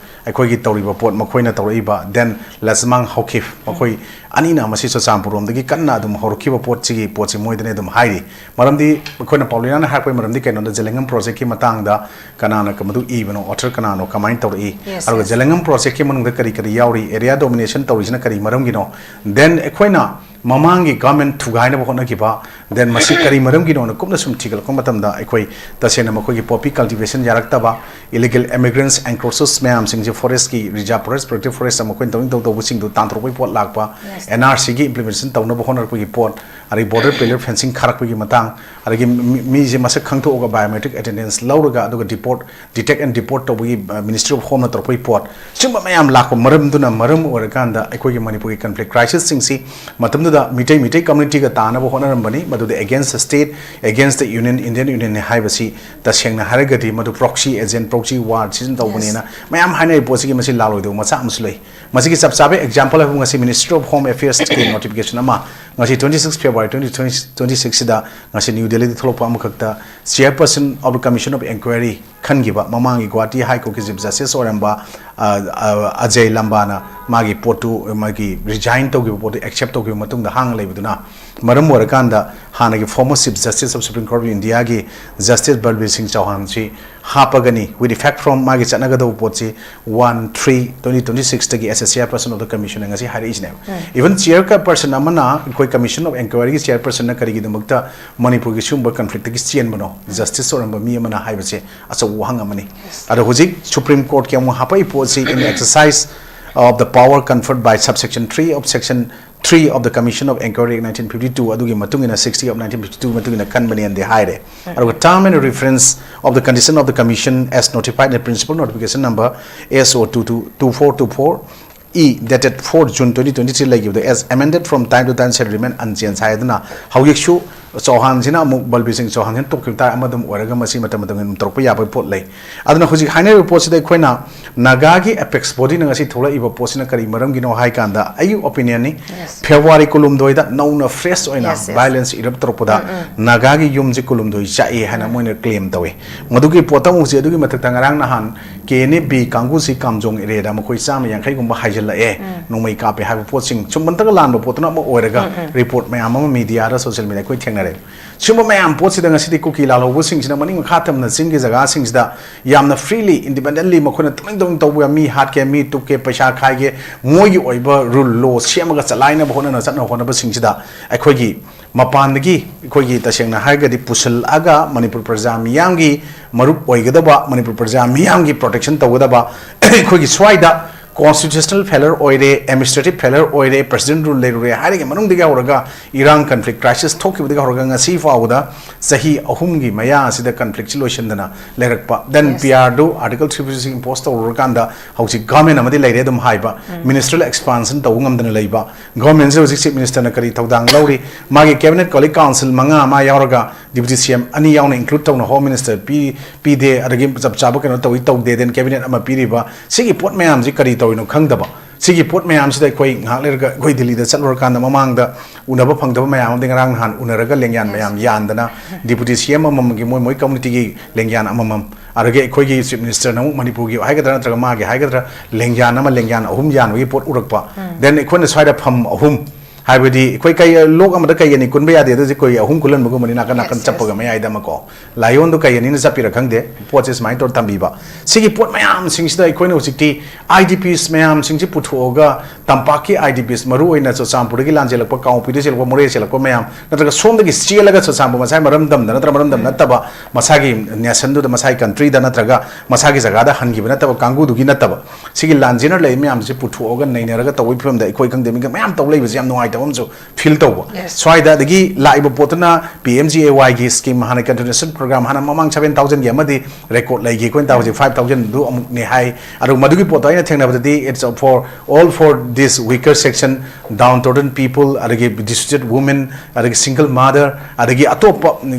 ꯑꯩꯈꯣꯏꯒꯤ ꯇꯧꯔꯤꯕ ꯄꯣꯠ ꯃꯈꯣꯏꯅ ꯇꯧꯔꯛꯏꯕ, ꯗꯦꯟ ꯂꯁꯃꯥꯡ ꯍꯥꯎꯀꯤꯞ, ꯃꯈꯣꯏ ꯑꯅꯤꯅ ꯃꯁꯤ ꯆꯨꯔꯆꯥꯟꯄꯨꯔ ꯔꯣꯝꯗꯒꯤ ꯀꯟꯅ ꯑꯗꯨꯝ ꯍꯧꯔꯛꯈꯤꯕ ꯄꯣꯠꯁꯤꯒꯤ ꯄꯣꯠꯁꯤ ꯃꯣꯏꯗꯅꯦ ꯑꯗꯨꯝ ꯍꯥꯏꯔꯤ꯫ ꯃꯔꯝꯗꯤ ꯑꯩꯈꯣꯏꯅ ꯄꯥꯎꯂꯤꯅꯥꯅ ꯍꯥꯏꯔꯛꯄꯒꯤ ꯃꯔꯝꯗꯤ ꯀꯩꯅꯣꯗ, ꯖꯦꯂꯦꯡꯉꯝ ꯄ꯭ꯔꯣꯖꯦꯛꯀꯤ ꯃꯇꯥꯡꯗ ꯀꯅꯥꯅ ꯃꯗꯨ ꯏꯕꯅꯣ, ꯑꯣꯊꯔ ꯀꯅꯥꯅꯣ, ꯀꯃꯥꯏꯅ ꯇꯧꯔꯛꯏ, Yes, ꯑꯗꯨꯒ yes. ꯖꯦꯂꯦꯡꯉꯝ ꯄ꯭ꯔꯣꯖꯦꯛꯀꯤ ꯃꯅꯨꯡꯗ ꯀꯔꯤ ꯀꯔꯤ ꯌꯥꯎꯔꯤ, ꯑꯦꯔꯤꯌꯥ ꯗꯣꯃꯤꯅꯦꯁꯟ ꯇꯧꯔꯤꯁꯤꯅ ꯀꯔꯤ ꯃꯔꯝꯒꯤꯅꯣ, ꯗꯦꯟ ꯑꯩꯈꯣꯏꯅ ꯃꯃꯥꯡꯒꯤ ꯒꯚꯔꯟꯃꯦꯟꯠ ꯊꯨꯒꯥꯏꯅꯕ ꯍꯣꯠꯅꯈꯤꯕ, ꯗꯦꯟ ꯃꯁꯤ ꯀꯔꯤ ꯃꯔꯝꯒꯤꯅꯣꯅ ꯀꯨꯞꯅ ꯁꯨꯝ ꯊꯤꯒꯠꯂꯛꯄ ꯃꯇꯝꯗ ꯑꯩꯈꯣꯏ ꯇꯁꯦꯡꯅ ꯃꯈꯣꯏꯒꯤ ꯄꯣꯄꯤ ꯀꯜꯇꯤꯚꯦꯁꯟ ꯌꯥꯔꯛꯇꯕ, ꯏꯂꯤꯒꯦꯜ ꯏꯃꯤꯒ꯭ꯔꯦꯟꯠꯁ, ꯑꯦꯟꯀ꯭ꯔꯣꯆꯔꯁ ꯃꯌꯥꯝꯁꯤꯡꯁꯦ ꯐꯣꯔꯦꯁ꯭ꯠꯀꯤ, ꯔꯤꯖꯥꯔꯚ ꯐꯣꯔꯦꯁ꯭ꯠ, ꯄ꯭ꯔꯣꯇꯦꯛꯇꯦꯗ ꯐꯣꯔꯦꯁ꯭ꯠ ꯃꯈꯣꯏꯅ ꯇꯧꯅꯤꯡ ꯇꯧ ꯇꯧꯕꯁꯤꯡꯗꯨ ꯇꯥꯟꯊꯣꯔꯛꯄꯒꯤ ꯄꯣꯠ ꯂꯥꯛꯄ, Yes. ꯑꯦꯟ ꯑꯥꯔ ꯁꯤꯒꯤ ꯏꯝꯄ꯭ꯂꯤꯃꯦꯟꯇꯦꯁꯟ ꯇꯧꯅꯕ ꯍꯣꯠꯅꯔꯛꯄꯒꯤ ꯄꯣꯠ, ꯑꯗꯒꯤ ꯕꯣꯔꯗꯔ ꯄꯤꯂꯔ ꯐꯦꯟꯁꯤꯡ ꯈꯥꯔꯛꯄꯒꯤ ꯃꯇꯥꯡ, ꯑꯗꯒꯤ ꯃꯤ-, ꯃꯤꯁꯦ ꯃꯁꯛ ꯈꯪꯗꯣꯛꯑꯒ ꯕꯥꯏꯑꯣꯃꯦꯇ꯭ꯔꯤꯛ ꯑꯦꯇꯦꯟꯗꯦꯟꯁ ꯂꯧꯔꯒ ꯑꯗꯨꯒ ꯗꯤꯄꯣꯔꯠ, ꯗꯤꯇꯦꯛ ꯑꯦꯟ ꯗꯤꯄꯣꯔꯠ ꯇꯧꯕꯒꯤ, ꯑ, ꯃꯤꯅꯤꯁꯇ꯭ꯔꯤ ꯑꯣꯐ ꯍꯣꯝꯅ ꯇꯧꯔꯛꯄꯒꯤ ꯄꯣꯠ, ꯁꯤꯒꯨꯝꯕ ꯃꯌꯥꯝ ꯂꯥꯛꯄ ꯃꯔꯝꯗꯨꯅ ꯃꯔꯝ ꯑꯣꯏꯔꯀꯥꯟꯗ ꯑꯩꯈꯣꯏꯒꯤ ꯃꯅꯤꯄꯨꯔꯒꯤ ꯀꯟꯐ꯭ꯂꯤꯛ ꯀ꯭ꯔꯥꯏꯁꯤꯁꯁꯤꯡꯁꯤ ꯃꯇꯝꯗꯨꯗ ꯃꯤꯇꯩ, ꯃꯤꯇꯩ ꯀꯝꯃ꯭ꯌꯨꯅꯤꯇꯤꯒ ꯇꯥꯅꯕ ꯍꯣꯠꯅꯔꯝꯕꯅꯤ꯫ ꯃꯗꯨꯗ against the state, against the union, Indian Union ꯅꯤ ꯍꯥꯏꯕꯁꯤ ꯇꯁꯦꯡꯅ ꯍꯥꯏꯔꯒꯗꯤ ꯃꯗꯨ proxy agent, proxy war ꯁꯤꯖꯤꯟꯅ ꯇꯧꯕꯅꯦꯅ ꯃꯌꯥꯝ ꯍꯥꯏꯅꯔꯤꯕ ꯄꯣꯠꯁꯤꯒꯤ ꯃꯁꯤ ꯂꯥꯜꯂꯣꯏꯗꯧꯕ ꯃꯆꯥꯛ ꯑꯃꯁꯨ ꯂꯩ꯫ ꯃꯁꯤꯒꯤ ꯆꯞ ꯆꯥꯕ ꯑꯦꯛꯖꯥꯝꯄꯜ ꯍꯥꯏꯕꯨ ꯉꯁꯤ ꯃꯤꯅꯤꯁꯇ꯭ꯔꯤ ꯑꯣꯐ ꯍꯣꯝ ꯑꯦꯐꯤꯌꯔꯁꯀꯤ ꯅꯣꯇꯤꯐꯤꯀꯦꯁꯟ ꯑꯃ ꯉꯁꯤ twenty six February twenty twenty ꯁꯤꯛꯁꯁꯤꯗ ꯉꯁꯤ ꯅ꯭ꯌꯨ ꯗꯦꯜꯂꯤꯗ ꯊꯣꯛꯂꯛꯄ ꯑꯃꯈꯛꯇ, Chairperson of the Commission of Inquiry ꯈꯟꯈꯤꯕ, ꯃꯃꯥꯡꯒꯤ ꯒꯨꯋꯥꯍꯥꯇꯤ High Courtꯀꯤ Chief Justice ꯑꯣꯏꯔꯝꯕ, ꯑ, ꯑ, ꯑꯖꯌ ꯂꯝꯕꯥꯅ ꯃꯥꯒꯤ ꯄꯣꯠꯇꯨ, ꯃꯥꯒꯤ resign ꯇꯧꯈꯤꯕ ꯄꯣꯠꯇꯨ accept ꯇꯧꯈꯤꯕ ꯃꯇꯨꯡꯗ ꯍꯥꯡꯉ ꯂꯩꯕꯗꯨꯅ ꯃꯔꯝ ꯑꯣꯏꯔꯀꯥꯟꯗ, ꯍꯥꯟꯅꯒꯤ former Chief Justice of Supreme Court of Indiaꯒꯤ Justice ꯕꯜꯕꯤꯔ ꯁꯤꯡ ꯆꯧꯍꯥꯟꯁꯤ ꯍꯥꯞꯄꯒꯅꯤ, with effect from ꯃꯥꯒꯤ ꯆꯠꯅꯒꯗꯧꯕ ꯄꯣꯠꯁꯤ ꯋꯥꯟ ꯊ꯭ꯔꯤ ꯇ꯭ꯋꯦꯟꯇꯤ ꯇ꯭ꯋꯦꯟꯇꯤ ꯁꯤꯛꯁꯇꯒꯤ, as a Chairperson of the Commission ꯉꯁꯤ ꯍꯥꯏꯔꯛꯏꯁꯤꯅꯦꯕ꯫ Even Chairperson ꯑꯃꯅ ꯑꯩꯈꯣꯏ Commission of Inquiryꯒꯤ Chairpersonꯅ ꯀꯔꯤꯒꯤꯗꯃꯛꯇ ꯃꯅꯤꯄꯨꯔꯒꯤ ꯁꯤꯒꯨꯝꯕ conflictꯇꯒꯤ ꯆꯦꯟꯕꯅꯣ, Justice ꯑꯣꯏꯔꯝꯕ ꯃꯤ ꯑꯃꯅ ꯍꯥꯏꯕꯁꯦ ꯑꯆꯧꯕ ꯋꯥꯍꯪ ꯑꯃꯅꯤ꯫ ꯑꯗꯣ ꯍꯧꯖꯤꯛ Supreme Courtꯀꯤ ꯑꯃꯨꯛ ꯍꯥꯄꯛꯏ ꯄꯣꯠꯁꯤ, in exercise of the power conferred by subsection three of section three of the Commission of Inquiry Act nineteen fifty two, ꯑꯗꯨꯒꯤ ꯃꯇꯨꯡ ꯏꯟꯅ, sixty of nineteen fifty two ꯃꯇꯨꯡ ꯏꯟꯅ ꯈꯟꯕꯅꯦꯅꯗꯤ ꯍꯥꯏꯔꯦ꯫ ꯑꯗꯨꯒ term and reference of the condition of the commission as notified in principal notification number S O two two two four two four E dated four June twenty twenty three ꯂꯩꯈꯤꯕꯗꯣ, as amended from time to time shall remain unchanged ꯍꯥꯏꯗꯅ, ꯍꯧꯖꯤꯛꯁꯨ ꯆꯧꯍꯥꯟꯁꯤꯅ ꯑꯃꯨꯛ, ꯕꯜꯕꯤꯔ ꯁꯤꯡ ꯆꯧꯍꯥꯟꯁꯤꯅ ꯇꯣꯛꯈꯤꯕ ꯇꯥꯔꯦ, ꯑꯃꯗ ꯑꯃꯨꯛ ꯑꯣꯏꯔꯒ ꯃꯁꯤ ꯃꯇꯝ ꯃꯇꯝꯒꯤ ꯑꯗꯨꯝ ꯇꯧꯔꯛꯄ ꯌꯥꯕꯒꯤ ꯄꯣꯠ ꯂꯩ꯫ ꯑꯗꯨꯅ ꯍꯧꯖꯤꯛ ꯍꯥꯏꯅꯔꯤꯕ ꯄꯣꯠꯁꯤꯗ ꯑꯩꯈꯣꯏꯅ ꯅꯥꯒꯥꯒꯤ apex bodyꯅ ꯉꯁꯤ ꯊꯣꯛꯂꯛꯏꯕ ꯄꯣꯠꯁꯤꯅ ꯀꯔꯤ ꯃꯔꯝꯒꯤꯅꯣ ꯍꯥꯏ ꯀꯥꯟꯗ, ꯑꯩꯒꯤ opinionꯅꯤ, February ꯀꯨꯟꯍꯨꯝꯗꯣꯏꯗ ꯅꯧꯅ fresh ꯑꯣꯏꯅ violence erupt ꯇꯧꯔꯛꯄꯗ ꯅꯥꯒꯥꯒꯤ ꯌꯨꯝꯁꯤ ꯀꯨꯟꯍꯨꯝꯗꯣꯏ ꯆꯥꯛꯏ ꯍꯥꯏꯅ ꯃꯣꯏꯅ claim ꯇꯧꯏ꯫ ꯃꯗꯨꯒꯤ ꯄꯣꯠꯇ ꯑꯃꯨꯛ ꯍꯧꯖꯤꯛ, ꯑꯗꯨꯒꯤ ꯃꯊꯛꯇ ꯉꯔꯥꯡ ꯅꯍꯥꯟ K N A B ꯀꯥꯡꯕꯨꯁꯤ ꯀꯥꯝꯖꯣꯡ areaꯗ ꯃꯈꯣꯏ ꯆꯥꯝꯃ ꯌꯥꯡꯈꯩꯒꯨꯝꯕ ꯍꯥꯏꯖꯤꯜꯂꯛꯑꯦ, ꯅꯣꯡꯃꯩ ꯀꯥꯞꯄꯦ ꯍꯥꯏꯕ ꯄꯣꯠꯁꯤꯡ, ꯆꯨꯝꯕ ꯅꯠꯇ꯭ꯔꯒ ꯂꯥꯟꯕ ꯄꯣꯠꯇꯨꯅ ꯑꯃ ꯑꯣꯏꯔꯒ, report ꯃꯌꯥꯝ ꯑꯃ mediaꯗ, social media ꯑꯩꯈꯣꯏ ꯊꯦꯡꯅꯔꯦ꯫ ꯁꯤꯒꯨꯝꯕ ꯃꯌꯥꯝ ꯄꯣꯠꯁꯤꯗ ꯉꯁꯤꯗꯤ ꯀꯨꯀꯤ ꯂꯥꯜꯍꯧꯕꯁꯤꯡꯁꯤꯅ ꯃꯅꯤꯡ ꯃꯈꯥ ꯊꯝꯅ ꯆꯤꯡꯒꯤ ꯖꯒꯥꯁꯤꯡꯁꯤꯗ ꯌꯥꯝꯅ freely, independently ꯃꯈꯣꯏꯅ ꯇꯨꯃꯤꯟ ꯇꯨꯃꯤꯟ ꯇꯧꯕ, ꯃꯤ ꯍꯥꯠꯀꯦ, ꯃꯤ ꯇꯨꯞꯀꯦ, ꯄꯩꯁꯥ ꯈꯥꯏꯒꯦ, ꯃꯣꯏꯒꯤ ꯑꯣꯏꯕ rule law ꯁꯦꯝꯃꯒ ꯆꯂꯥꯏꯅꯕ ꯍꯣꯠꯅꯅ, ꯆꯠꯅ ꯍꯣꯠꯅꯕꯁꯤꯡꯁꯤꯗ ꯑꯩꯈꯣꯏꯒꯤ ꯃꯄꯥꯟꯗꯒꯤ, ꯑꯩꯈꯣꯏꯒꯤ ꯇꯁꯦꯡꯅ ꯍꯥꯏꯔꯒꯗꯤ ꯄꯨꯁꯤꯜꯂꯛꯑꯒ ꯃꯅꯤꯄꯨꯔ ꯄ꯭ꯔꯖꯥ ꯃꯤꯌꯥꯝꯒꯤ ꯃꯔꯨꯞ ꯑꯣꯏꯒꯗꯕ, ꯃꯅꯤꯄꯨꯔ ꯄ꯭ꯔꯖꯥ ꯃꯤꯌꯥꯝꯒꯤ protection ꯇꯧꯒꯗꯕ, ꯑꯩꯈꯣꯏꯒꯤ ꯁ꯭ꯋꯥꯏꯗ constitutional failure ꯑꯣꯏꯔꯦ, administrative failure ꯑꯣꯏꯔꯦ, president rule ꯂꯩꯔꯨꯔꯦ ꯍꯥꯏꯔꯤꯉꯩ ꯃꯅꯨꯡꯗꯒꯤ ꯍꯧꯔꯒ ꯏꯔꯥꯡ, conflict, crisis ꯊꯣꯛꯈꯤꯕꯗꯒꯤ ꯍꯧꯔꯒ ꯉꯁꯤ ꯐꯥꯎꯕꯗ ꯆꯍꯤ ꯑꯍꯨꯝꯒꯤ ꯃꯌꯥ ꯑꯁꯤꯗ conflictꯁꯤ ꯂꯣꯏꯁꯤꯟꯗꯅ ꯂꯩꯔꯛꯄ꯫ Then P R ꯗꯨ Article three fifty six impose ꯇꯧꯔꯨꯔꯀꯥꯟꯗ ꯍꯧꯖꯤꯛ government ꯑꯃꯗꯤ ꯂꯩꯔꯦ ꯑꯗꯨꯝ ꯍꯥꯏꯕ, ministerial expansion ꯇꯧꯕ ꯉꯝꯗꯅ ꯂꯩꯕ, governmentꯁꯦ ꯍꯧꯖꯤꯛ Chief Ministerꯅ ꯀꯔꯤ ꯊꯧꯗꯥꯡ ꯂꯧꯔꯤ, ꯃꯥꯒꯤ cabinet colleague council ꯃꯉꯥ ꯑꯃ ꯌꯥꯎꯔꯒ Deputy C M ꯑꯅꯤ ꯌꯥꯎꯅ include ꯇꯧꯅ Home Minister ꯄꯤ-, ꯄꯤꯗꯦ, ꯑꯗꯒꯤ ꯆꯞ ꯆꯥꯕ ꯀꯩꯅꯣ ꯇꯧꯏ ꯇꯧꯗꯦ, then cabinet ꯑꯃ ꯄꯤꯔꯤꯕ, ꯁꯤꯒꯤ ꯄꯣꯠ ꯃꯌꯥꯝꯁꯤ ꯀꯔꯤ ꯇꯧꯔꯤꯅꯣ ꯈꯪꯗꯕ, ꯁꯤꯒꯤ ꯄꯣꯠ ꯃꯌꯥꯝꯁꯤꯗ ꯑꯩꯈꯣꯏ ꯉꯥꯏꯍꯥꯛ ꯂꯩꯔꯒ ꯑꯩꯈꯣꯏ ꯗꯤꯜꯂꯤꯗ ꯆꯠꯂꯨꯔꯀꯥꯟꯗ ꯃꯃꯥꯡꯗ ꯎꯅꯕ ꯐꯪꯗꯕ ꯃꯌꯥꯝ ꯑꯃꯗꯤ ꯉꯔꯥꯡ ꯅꯍꯥꯟ ꯎꯅꯔꯒ ꯂꯦꯡꯌꯥꯟ ꯃꯌꯥꯝ ꯌꯥꯟꯗꯅ, ꯗꯤꯄꯨꯇꯤ ꯁꯤ ꯑꯦꯝ ꯑꯃꯃꯝꯒꯤ ꯃꯣꯏ ꯃꯣꯏ ꯀꯝꯃꯨꯅꯤꯇꯤꯒꯤ ꯂꯦꯡꯌꯥꯟ ꯑꯃꯃꯝ, ꯑꯗꯒꯤ ꯑꯩꯈꯣꯏꯒꯤ ꯆꯤꯐ ꯃꯤꯅꯤꯁꯇꯔꯅ ꯑꯃꯨꯛ ꯃꯅꯤꯄꯨꯔꯒꯤ ꯍꯥꯏꯒꯗ꯭ꯔꯥ ꯅꯠꯇ꯭ꯔꯒ ꯃꯥꯒꯤ ꯍꯥꯏꯒꯗ꯭ꯔꯥ ꯂꯦꯡꯌꯥꯟ ꯑꯃ, ꯂꯦꯡꯌꯥꯟ ꯑꯍꯨꯝ ꯌꯥꯟꯕꯒꯤ ꯄꯣꯠ ꯎꯔꯛꯄ꯫ ꯗꯦꯟ ꯑꯩꯈꯣꯏꯅ ꯁ꯭ꯋꯥꯏꯗ ꯐꯝ ꯑꯍꯨꯝ, ꯍꯥꯏꯕꯗꯤ ꯑꯩꯈꯣꯏ ꯀꯩ, ꯂꯣꯛ ꯑꯃꯗ ꯀꯩ ꯑꯅꯤ ꯀꯨꯟꯕ ꯌꯥꯗꯦ, ꯑꯗꯨ ꯍꯧꯖꯤꯛ ꯑꯩꯈꯣꯏ ꯑꯍꯨꯝ ꯀꯨꯜꯍꯟꯕꯒꯨꯝꯕꯅꯤ, ꯅꯥꯀꯟ ꯅꯥꯀꯟ ꯆꯠꯄꯒ ꯃꯌꯥꯏꯗ ꯑꯃꯀꯣ꯫ ꯂꯥꯏꯌꯣꯟꯗꯣ ꯀꯩ ꯑꯅꯤꯅ ꯆꯠꯄꯤꯔ ꯈꯪꯗꯦ, ꯄꯣꯠꯁꯦ ꯁꯨꯃꯥꯏꯅ ꯇꯧꯔ ꯊꯝꯕꯤꯕ꯫ ꯁꯤꯒꯤ ꯄꯣꯠ ꯃꯌꯥꯝꯁꯤꯡꯁꯤꯗ ꯑꯩꯈꯣꯏꯅ ꯍꯧꯖꯤꯛꯇꯤ ꯑꯥꯏ ꯗꯤ ꯄꯤꯁ ꯃꯌꯥꯝꯁꯤꯡꯁꯤ ꯄꯨꯊꯣꯛꯑꯒ, ꯇꯝꯄꯥꯛꯀꯤ ꯑꯥꯏ ꯗꯤ ꯄꯤꯁ, ꯃꯔꯨ ꯑꯣꯏꯅ ꯆꯨꯔꯆꯥꯟꯄꯨꯔꯗꯒꯤ ꯂꯥꯟꯖꯦꯜꯂꯛꯄ, ꯀꯥꯡꯄꯣꯛꯄꯤꯗꯒꯤ ꯆꯦꯜꯂꯛꯄ, ꯃꯣꯔꯦ ꯆꯦꯜꯂꯛꯄ ꯃꯌꯥꯝ, ꯅꯠꯇ꯭ꯔꯒ ꯁꯣꯝꯗꯒꯤ ꯆꯦꯜꯂꯒ ꯆꯨꯔꯆꯥꯟꯄꯨꯔ, ꯃꯁꯥꯏ ꯃꯔꯝꯗꯝꯗ ꯅꯠꯇ꯭ꯔꯒ ꯃꯔꯝꯗꯝ ꯅꯠꯇꯕ ꯃꯁꯥꯒꯤ ꯅꯦꯁꯟꯗꯨꯗ, ꯃꯁꯥꯒꯤ ꯀꯟꯇ꯭ꯔꯤꯗ ꯅꯠꯇ꯭ꯔꯒ ꯃꯁꯥꯒꯤ ꯖꯒꯥꯗ ꯍꯟꯈꯤꯕ ꯅꯠꯇꯕ ꯀꯥꯡꯕꯨꯗꯨꯒꯤ ꯅꯠꯇꯕ, ꯁꯤꯒꯤ ꯂꯥꯟꯖꯦꯟꯅꯔ ꯂꯩꯕ ꯃꯌꯥꯝꯁꯤ ꯄꯨꯊꯣꯛꯑꯒ ꯅꯩꯅꯔꯒ ꯇꯧꯕꯒꯤ ꯐꯤꯕꯝꯗ ꯑꯩꯈꯣꯏ ꯈꯪꯗꯦ, ꯃꯤꯒ ꯃꯌꯥꯝ ꯇꯧ ꯂꯩꯕꯁꯦ ꯌꯥꯝ ꯅꯨꯡꯉꯥꯏꯇꯕ ꯑꯃꯁꯨ ꯐꯤꯜ ꯇꯧꯕ꯫ Yes. ꯁ꯭ꯋꯥꯏꯗ ꯑꯗꯒꯤ ꯂꯥꯛꯏꯕ ꯄꯣꯠꯇꯨꯅ ꯄꯤ ꯑꯦꯝ ꯖꯤ ꯑꯦ ꯋꯥꯏꯒꯤ ꯁ꯭ꯀꯤꯝ, ꯍꯥꯟꯅ ꯀꯟꯇꯤꯅ꯭ꯌꯨꯁꯟ ꯄ꯭ꯔꯣꯒ꯭ꯔꯥꯝ, ꯍꯥꯟꯅ ꯃꯃꯥꯡ ꯁꯚꯦꯟ ꯊꯥꯎꯖꯟꯒꯤ ꯑꯃꯗꯤ ꯔꯦꯀꯣꯔꯗ ꯂꯩꯈꯤ, ꯑꯩꯈꯣꯏꯅ ꯇꯧꯕ ꯍꯧꯖꯤꯛ ꯐꯥꯏꯚ ꯊꯥꯎꯖꯟꯗꯨ ꯑꯃꯨꯛꯅꯦ ꯍꯥꯏ꯫ ꯑꯗꯨꯒ ꯃꯗꯨꯒꯤ ꯄꯣꯠꯇꯣ ꯑꯩꯅ ꯊꯦꯡꯅꯕꯗꯗꯤ, it's for all, for this weaker section, downtrodden people, ꯑꯗꯒꯤ destitute women, ꯑꯗꯒꯤ single mother, ꯑꯗꯒꯤ ꯑꯇꯣꯞꯄ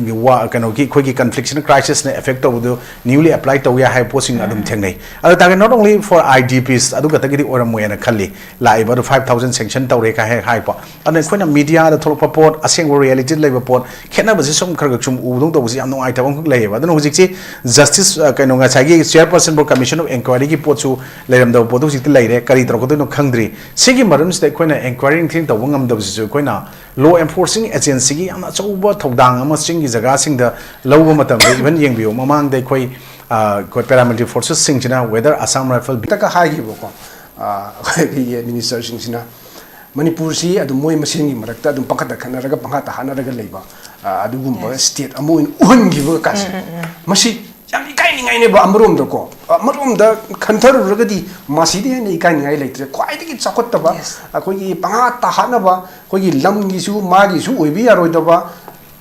ꯋꯥ-, ꯀꯩꯅꯣꯒꯤ ꯑꯩꯈꯣꯏꯒꯤ ꯀꯟꯐ꯭ꯂꯤꯛꯁꯅ, ꯀ꯭ꯔꯥꯏꯁꯤꯁꯅ ꯑꯦꯐꯦꯛ ꯇꯧꯕꯗꯨ ꯅ꯭ꯌꯨꯂꯤ ꯑꯦꯄ꯭ꯂꯥꯏ ꯇꯧ ꯌꯥꯏ ꯍꯥꯏꯕ ꯄꯣꯠꯁꯤꯡ ꯑꯗꯨꯝ ꯊꯦꯡꯅꯩ꯫ ꯑꯗꯨ ꯇꯥꯔꯒꯗꯤ not only for I D Ps ꯑꯗꯨ ꯈꯛꯇꯒꯤꯗꯤ ꯑꯣꯏꯔꯝꯃꯣꯏꯅ ꯈꯜꯂꯤ꯫ ꯂꯥꯛꯏꯕ ꯑꯗꯨ ꯐꯥꯏꯚ ꯊꯥꯎꯖꯟ ꯁꯦꯡꯁꯟ ꯇꯧꯔꯦ ꯀꯥꯏ ꯍꯦꯛ ꯍꯥꯏꯀꯣ꯫ ꯑꯗꯨꯅ ꯑꯩꯈꯣꯏꯅ ꯃꯤꯗꯤꯌꯥꯗ ꯊꯣꯛꯂꯛꯄ ꯄꯣꯠ, ꯑꯁꯦꯡꯕ ꯔꯤꯌꯦꯂꯤꯇꯤꯗ ꯂꯩꯕ ꯄꯣꯠ, ꯈꯦꯠꯅꯕꯁꯦ ꯁꯨꯝ ꯈꯔ ꯈꯔ ꯁꯨꯝ ꯎꯕꯗꯧ ꯇꯧꯕꯁꯦ ꯌꯥꯝ ꯅꯨꯡꯉꯥꯏꯇꯕ ꯑꯃꯈꯛ ꯂꯩꯌꯦꯕ꯫ ꯑꯗꯨꯅ ꯍꯧꯖꯤꯛꯁꯤ ꯖꯁꯇꯤꯁ, ꯑ, ꯀꯩꯅꯣ, ꯉꯁꯥꯏꯒꯤ chairperson for commission of inquiryꯒꯤ ꯄꯣꯠꯁꯨ ꯂꯩꯔꯝꯗꯕ ꯄꯣꯠꯇꯨ ꯍꯧꯖꯤꯛꯇꯤ ꯂꯩꯔꯦ꯫ ꯀꯔꯤ ꯇꯧꯔꯛꯀꯗꯣꯏꯅꯣ ꯈꯪꯗ꯭ꯔꯤ꯫ ꯁꯤꯒꯤ ꯃꯔꯝꯁꯤꯗ ꯑꯩꯈꯣꯏꯅ ꯏꯟꯀ꯭ꯋꯥꯏꯔꯤ ꯅꯤꯡꯊꯤꯅ ꯇꯧꯕ ꯉꯝꯗꯕꯁꯤꯁꯨ ꯑꯩꯈꯣꯏꯅ ꯂꯣ ꯑꯦꯟꯐꯣꯔꯁꯤꯡ ꯑꯦꯖꯦꯟꯁꯤꯒꯤ ꯌꯥꯝꯅ ꯑꯆꯧꯕ ꯊꯧꯗꯥꯡ ꯑꯃ ꯆꯤꯡꯒꯤ ꯖꯒꯥꯁꯤꯡꯗ ꯂꯧꯕ ꯃꯇꯝꯗ, ꯏꯚꯟ ꯌꯦꯡꯕꯤꯌꯨ, ꯃꯃꯥꯡꯗ ꯑꯩꯈꯣꯏ, ꯑ, ꯑꯩꯈꯣꯏ ꯄꯦꯔꯥꯃꯤꯂꯤꯇꯔꯤ ꯐꯣꯔꯁꯦꯁꯁꯤꯡꯁꯤꯅ whether Assam Rifle ꯍꯟꯗꯛꯀ ꯍꯥꯏꯈꯤꯕꯀꯣ, ꯑ, ꯑꯩꯈꯣꯏꯒꯤ ꯃꯤꯅꯤꯁꯇꯔꯁꯤꯡꯁꯤꯅ ꯃꯅꯤꯄꯨꯔꯁꯤ ꯑꯗꯨꯝ ꯃꯣꯏ ꯃꯁꯦꯟꯒꯤ ꯃꯔꯛꯇ ꯑꯗꯨꯝ ꯄꯪꯈꯠꯇ ꯈꯠꯅꯔꯒ ꯄꯪꯍꯥꯠꯇ ꯍꯥꯠꯅꯔꯒ ꯂꯩꯕ, ꯑ, ꯑꯗꯨꯒꯨꯝꯕ Yes. ꯁ꯭ꯇꯦꯠ ꯑꯃ ꯑꯣꯏꯅ ꯎꯍꯟꯈꯤꯕꯒ ꯀꯥꯁꯦ꯫ ꯎꯝ, ꯎꯝ, ꯎꯝ꯫ ꯃꯁꯤ ꯌꯥꯝ ꯏꯀꯥꯏꯅꯤꯡꯉꯥꯏꯅꯦꯕ ꯑꯃꯔꯣꯝꯗꯀꯣ꯫ ꯑꯃꯔꯣꯝꯗ ꯈꯟꯊꯔꯨꯔꯒꯗꯤ ꯃꯁꯤꯗꯤ ꯍꯦꯟꯅ ꯏꯀꯥꯏꯅꯤꯡꯉꯥꯏ ꯂꯩꯇ꯭ꯔꯦ꯫ ꯈ꯭ꯋꯥꯏꯗꯒꯤ ꯆꯥꯎꯈꯠꯇꯕ, Yes. ꯑꯩꯈꯣꯏꯒꯤ ꯄꯪꯍꯥꯠꯇ ꯍꯥꯠꯅꯕ, ꯑꯩꯈꯣꯏꯒꯤ ꯂꯝꯒꯤꯁꯨ ꯃꯥꯒꯤꯁꯨ ꯑꯣꯏꯕ ꯌꯥꯔꯣꯏꯗꯕ,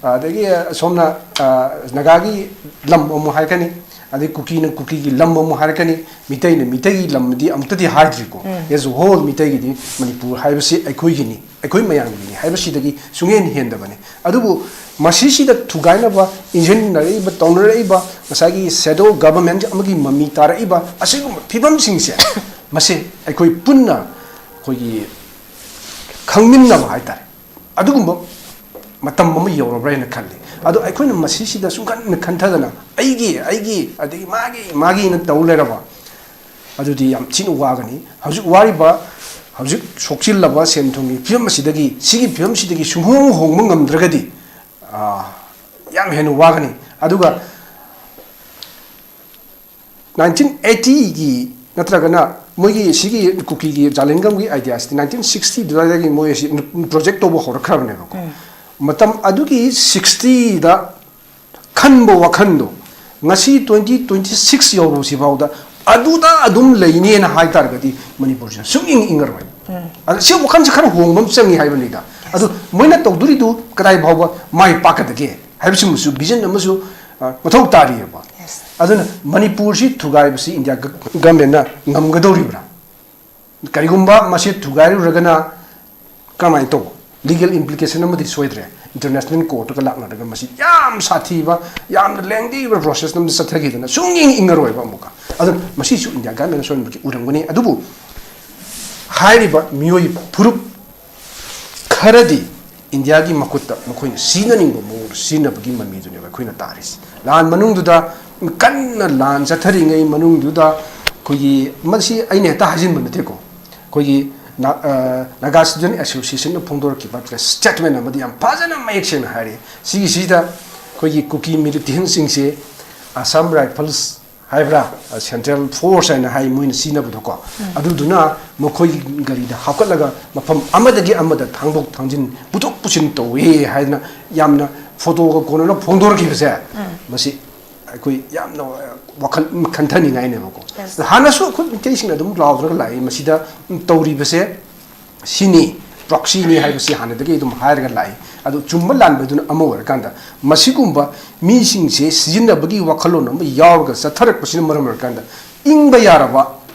ꯑꯗꯒꯤ ꯁꯣꯝꯅ, ꯑ, ꯅꯥꯒꯥꯒꯤ ꯂꯝ ꯑꯃꯨꯛ ꯍꯥꯏꯔꯛꯀꯅꯤ, ꯑꯗꯩ ꯀꯨꯀꯤꯅ ꯀꯨꯀꯤꯒꯤ ꯂꯝ ꯑꯃꯨꯛ ꯍꯥꯏꯔꯛꯀꯅꯤ, ꯃꯤꯇꯩꯅ ꯃꯤꯇꯩꯒꯤ ꯂꯝꯗꯤ ꯑꯃꯨꯛꯇꯗꯤ ꯍꯥꯏꯗ꯭ꯔꯤꯀꯣ꯫ ꯎꯝ꯫ As a whole ꯃꯤꯇꯩꯒꯤꯗꯤ ꯃꯅꯤꯄꯨꯔ ꯍꯥꯏꯕꯁꯤ ꯑꯩꯈꯣꯏꯒꯤꯅꯤ, ꯑꯩꯈꯣꯏ ꯃꯌꯥꯝꯒꯤꯅꯤ ꯍꯥꯏꯕꯁꯤꯗꯒꯤ ꯁꯨꯡꯍꯦꯟ ꯍꯦꯟꯗꯕꯅꯤ꯫ ꯑꯗꯨꯕꯨ ꯃꯁꯤꯁꯤꯗ ꯊꯨꯒꯥꯏꯅꯕ ꯏꯟꯖꯤꯟꯅꯔꯛꯏꯕ, ꯇꯧꯅꯔꯛꯏꯕ ꯉꯁꯥꯏꯒꯤ shadow government ꯑꯃꯒꯤ ꯃꯃꯤ ꯇꯥꯔꯛꯏꯕ ꯑꯁꯤꯒꯨꯝꯕ ꯐꯤꯕꯝꯁꯤꯡꯁꯦ ꯃꯁꯤ ꯑꯩꯈꯣꯏ ꯄꯨꯟꯅ ꯑꯩꯈꯣꯏꯒꯤ ꯈꯪꯃꯤꯟꯅꯕ ꯍꯥꯏꯇꯥꯔꯦ, ꯑꯗꯨꯒꯨꯝꯕ ꯃꯇꯝ ꯑꯃ ꯌꯧꯔꯕ꯭ꯔꯥ ꯍꯥꯏꯅ ꯈꯜꯂꯤ꯫ ꯑꯗꯣ ꯑꯩꯈꯣꯏꯅ ꯃꯁꯤꯁꯤꯗ ꯁꯨꯡꯈꯟ ꯈꯟꯊꯗꯅ ꯑꯩꯒꯤ ꯑꯩꯒꯤ ꯑꯗꯒꯤ ꯃꯥꯒꯤ ꯃꯥꯒꯤꯅ ꯇꯧ ꯂꯩꯔꯕ, ꯑꯗꯨꯗꯤ ꯌꯥꯝ ꯊꯤꯅ ꯋꯥꯒꯅꯤ꯫ ꯍꯧꯖꯤꯛ ꯋꯥꯔꯤꯕ, ꯍꯧꯖꯤꯛ ꯁꯣꯛꯆꯤꯜꯂꯕ ꯁꯦꯟ ꯊꯨꯝꯒꯤ ꯐꯤꯕꯝ ꯑꯁꯤꯗꯒꯤ, ꯁꯤꯒꯤ ꯐꯤꯕꯝꯁꯤꯗꯒꯤ ꯁꯨꯡꯍꯣꯡ ꯍꯣꯡꯕ ꯉꯝꯗ꯭ꯔꯒꯗꯤ, ꯑꯥ, ꯌꯥꯝ ꯍꯦꯟꯅ ꯋꯥꯒꯅꯤ꯫ ꯑꯗꯨꯒ ꯅꯥꯏꯟꯇꯤꯟ ꯑꯩꯠꯇꯤꯒꯤ ꯅꯠꯇ꯭ꯔꯒꯅ ꯃꯣꯏꯒꯤ ꯁꯤꯒꯤ ꯀꯨꯀꯤꯒꯤ ꯖꯥꯂꯦꯡꯒꯝꯒꯤ ꯑꯥꯏꯗꯤꯌꯥꯁꯤꯗꯤ ꯅꯥꯏꯟꯇꯤꯟ ꯁꯤꯛꯁꯇꯤ ꯑꯗꯨꯋꯥꯏꯗꯒꯤ ꯃꯣꯏ ꯑꯁꯤ ꯄ꯭ꯔꯣꯖꯦꯛ ꯇꯧꯕ ꯍꯧꯔꯛꯈ꯭ꯔꯕꯅꯦꯕꯀꯣ꯫ ꯃꯇꯝ ꯑꯗꯨꯒꯤ ꯁꯤꯛꯁꯇꯤꯗ ꯈꯟꯕ ꯋꯥꯈꯟꯗꯣ ꯉꯁꯤ ꯇ꯭ꯋꯦꯟꯇꯤ ꯇ꯭ꯋꯦꯟꯇꯤ ꯁꯤꯛꯁ ꯌꯧꯔꯨꯁꯤꯐꯥꯎꯗ ꯑꯗꯨꯗ ꯑꯗꯨꯝ ꯂꯩꯅꯦꯅ ꯍꯥꯏ ꯇꯥꯔꯒꯗꯤ ꯃꯅꯤꯄꯨꯔꯁꯦ ꯁꯨꯡꯏꯪ ꯏꯪꯉꯔꯣꯏ꯫ ꯑꯗ ꯁꯤ ꯋꯥꯈꯜꯁꯦ ꯈꯔ ꯍꯣꯡꯕ ꯑꯃ ꯆꯪꯉꯤ ꯍꯥꯏꯕꯅꯤꯗ꯫ ꯑꯗꯨ ꯃꯣꯏꯅ ꯇꯧꯗꯣꯔꯤꯗꯨ ꯀꯗꯥꯏ ꯐꯥꯎꯕ ꯃꯥꯏ ꯄꯥꯛꯀꯗꯒꯦ ꯍꯥꯏꯕꯁꯤꯃꯁꯨ ꯚꯤꯖꯟ ꯑꯃꯁꯨ, ꯑ, ꯃꯊꯧ ꯇꯥꯔꯤꯑꯕ꯫ ꯑꯗꯨꯅ ꯃꯅꯤꯄꯨꯔꯁꯤ ꯊꯨꯒꯥꯏꯕꯁꯤ ꯏꯟꯗꯤꯌꯥ ꯒ-, ꯒꯃꯦꯟꯅ ꯉꯝꯒꯗꯧꯔꯤꯕ꯭ꯔꯥ? ꯀꯔꯤꯒꯨꯝꯕ ꯃꯁꯤ ꯊꯨꯒꯥꯏꯔꯨꯔꯒꯅ ꯀꯃꯥꯏꯅ ꯇꯧꯕ? ꯂꯤꯒꯦꯜ ꯏꯝꯄ꯭ꯂꯤꯀꯦꯁꯟ ꯑꯃꯗꯤ ꯁꯣꯏꯗ꯭ꯔꯦ꯫ ꯏꯟꯇꯔꯅꯦꯁꯅꯦꯜ ꯀꯣꯔꯠꯇꯒ ꯂꯥꯛꯅꯔꯒ ꯃꯁꯤ ꯌꯥꯝ ꯁꯥꯊꯤꯕ, ꯌꯥꯝꯅ ꯂꯦꯡꯗꯤꯕ ꯄ꯭ꯔꯣꯁꯦꯁ ꯑꯃꯗ ꯆꯠꯊꯈꯤꯗꯅ ꯁꯨꯡꯏꯪ ꯏꯪꯉꯔꯣꯏꯕ ꯑꯃꯨꯛꯀ꯫ ꯑꯗꯨꯅ ꯃꯁꯤꯁꯨ ꯏꯟꯗꯤꯌꯥ ꯒꯃꯦꯟꯅ ꯁꯣꯏꯗꯅꯃꯛꯀꯤ ꯎꯔꯝꯒꯅꯤ꯫ ꯑꯗꯨꯕꯨ ꯍꯥꯏꯔꯤꯕ ꯃꯤꯑꯣꯏ ꯐꯨꯔꯨꯞ ꯈꯔꯗꯤ ꯏꯟꯗꯤꯌꯥꯒꯤ ꯃꯈꯨꯠꯇ ꯃꯈꯣꯏꯅ ꯁꯤꯖꯤꯟꯅꯅꯤꯡꯕ ꯃꯑꯣꯡꯗ ꯁꯤꯖꯤꯟꯅꯕꯒꯤ ꯃꯃꯤꯗꯨꯅꯦꯕ ꯑꯩꯈꯣꯏꯅ ꯇꯥꯔꯤꯁꯤ꯫ ꯂꯥꯟ ꯃꯅꯨꯡꯗꯨꯗ, ꯀꯟꯅ ꯂꯥꯟ ꯆꯠꯊꯔꯤꯉꯩ ꯃꯅꯨꯡꯗꯨꯗ ꯑꯩꯈꯣꯏꯒꯤ, ꯃꯁꯤ ꯑꯩꯅ ꯍꯦꯛꯇ ꯍꯥꯏꯖꯤꯟꯕ ꯅꯠꯇꯦꯀꯣ, ꯑꯩꯈꯣꯏꯒꯤ ꯅꯥ-, ꯑ, ꯅꯥꯒꯥ ꯁ꯭ꯇꯨꯗꯦꯟꯠ ꯑꯦꯁꯣꯁꯤꯌꯦꯁꯟꯅ ꯐꯣꯡꯗꯣꯔꯛꯈꯤꯕ ꯄ꯭ꯔꯦꯁ ꯁ꯭ꯇꯦꯠꯃꯦꯟ ꯑꯃꯗꯤ ꯌꯥꯝ ꯐꯖꯅ ꯃꯌꯦꯛ ꯁꯦꯡꯅ ꯍꯥꯏꯔꯤ꯫ ꯁꯤꯒꯤꯁꯤꯗ ꯑꯩꯈꯣꯏꯒꯤ ꯀꯨꯀꯤ ꯃꯤꯂꯤꯇꯦꯟꯁꯤꯡꯁꯦ ꯑꯁꯥꯝ ꯔꯥꯏꯐꯜꯁ ꯍꯥꯏꯕ꯭ꯔꯥ, ꯁꯦꯟꯇ꯭ꯔꯦꯜ ꯐꯣꯔꯁ ꯍꯥꯏꯅ ꯍꯥꯏ ꯃꯣꯏꯅ ꯁꯤꯖꯤꯟꯅꯕꯗꯣꯀꯣ, ꯑꯗꯨꯗꯨꯅ ꯃꯈꯣꯏꯒꯤ ꯒꯥꯔꯤꯗ ꯍꯥꯞꯀꯠꯂꯒ ꯃꯐꯝ ꯑꯃꯗꯒꯤ ꯑꯃꯗ ꯊꯥꯡꯗꯣꯛ ꯊꯥꯡꯖꯤꯟ, ꯄꯨꯊꯣꯛ ꯄꯨꯁꯤꯟ ꯇꯧꯋꯦ ꯍꯥꯏꯗꯅ ꯌꯥꯝꯅ ꯐꯣꯇꯣꯒ ꯀꯣꯟꯅꯅ ꯐꯣꯡꯗꯣꯔꯛꯈꯤꯕꯁꯦ, ꯃꯁꯤ ꯑꯩꯈꯣꯏ ꯌꯥꯝꯅ ꯋꯥꯈꯜ ꯈꯟꯊꯅꯤꯡꯉꯥꯏꯅꯦꯕꯀꯣ꯫ ꯍꯥꯟꯅꯁꯨ ꯑꯩꯈꯣꯏ ꯃꯩꯇꯩꯁꯤꯡꯅ ꯑꯗꯨꯝ ꯂꯥꯎꯗ꯭ꯔꯒ ꯂꯥꯛꯏ, ꯃꯁꯤꯗ ꯇꯧꯔꯤꯕꯁꯦ ꯁꯤꯅꯤ, ꯄ꯭ꯔꯣꯛꯁꯤꯅꯤ ꯍꯥꯏꯕꯁꯤ ꯍꯥꯟꯅꯗꯒꯤ ꯑꯗꯨꯝ ꯍꯥꯏꯔꯒ ꯂꯥꯛꯏ꯫ ꯑꯗꯨ ꯆꯨꯝꯕ ꯂꯥꯟꯕꯗꯨꯅ ꯑꯃ ꯑꯣꯏꯔꯀꯥꯟꯗ, ꯃꯁꯤꯒꯨꯝꯕ ꯃꯤꯁꯤꯡꯁꯦ ꯁꯤꯖꯤꯟꯅꯕꯒꯤ ꯋꯥꯈꯜꯂꯣꯟ ꯑꯃ ꯌꯥꯎꯔꯒ ꯆꯠꯊꯔꯛꯄꯁꯤꯅ ꯃꯔꯝ ꯑꯣꯏꯔꯀꯥꯟꯗ, ꯏꯪꯕ ꯌꯥꯔꯕ,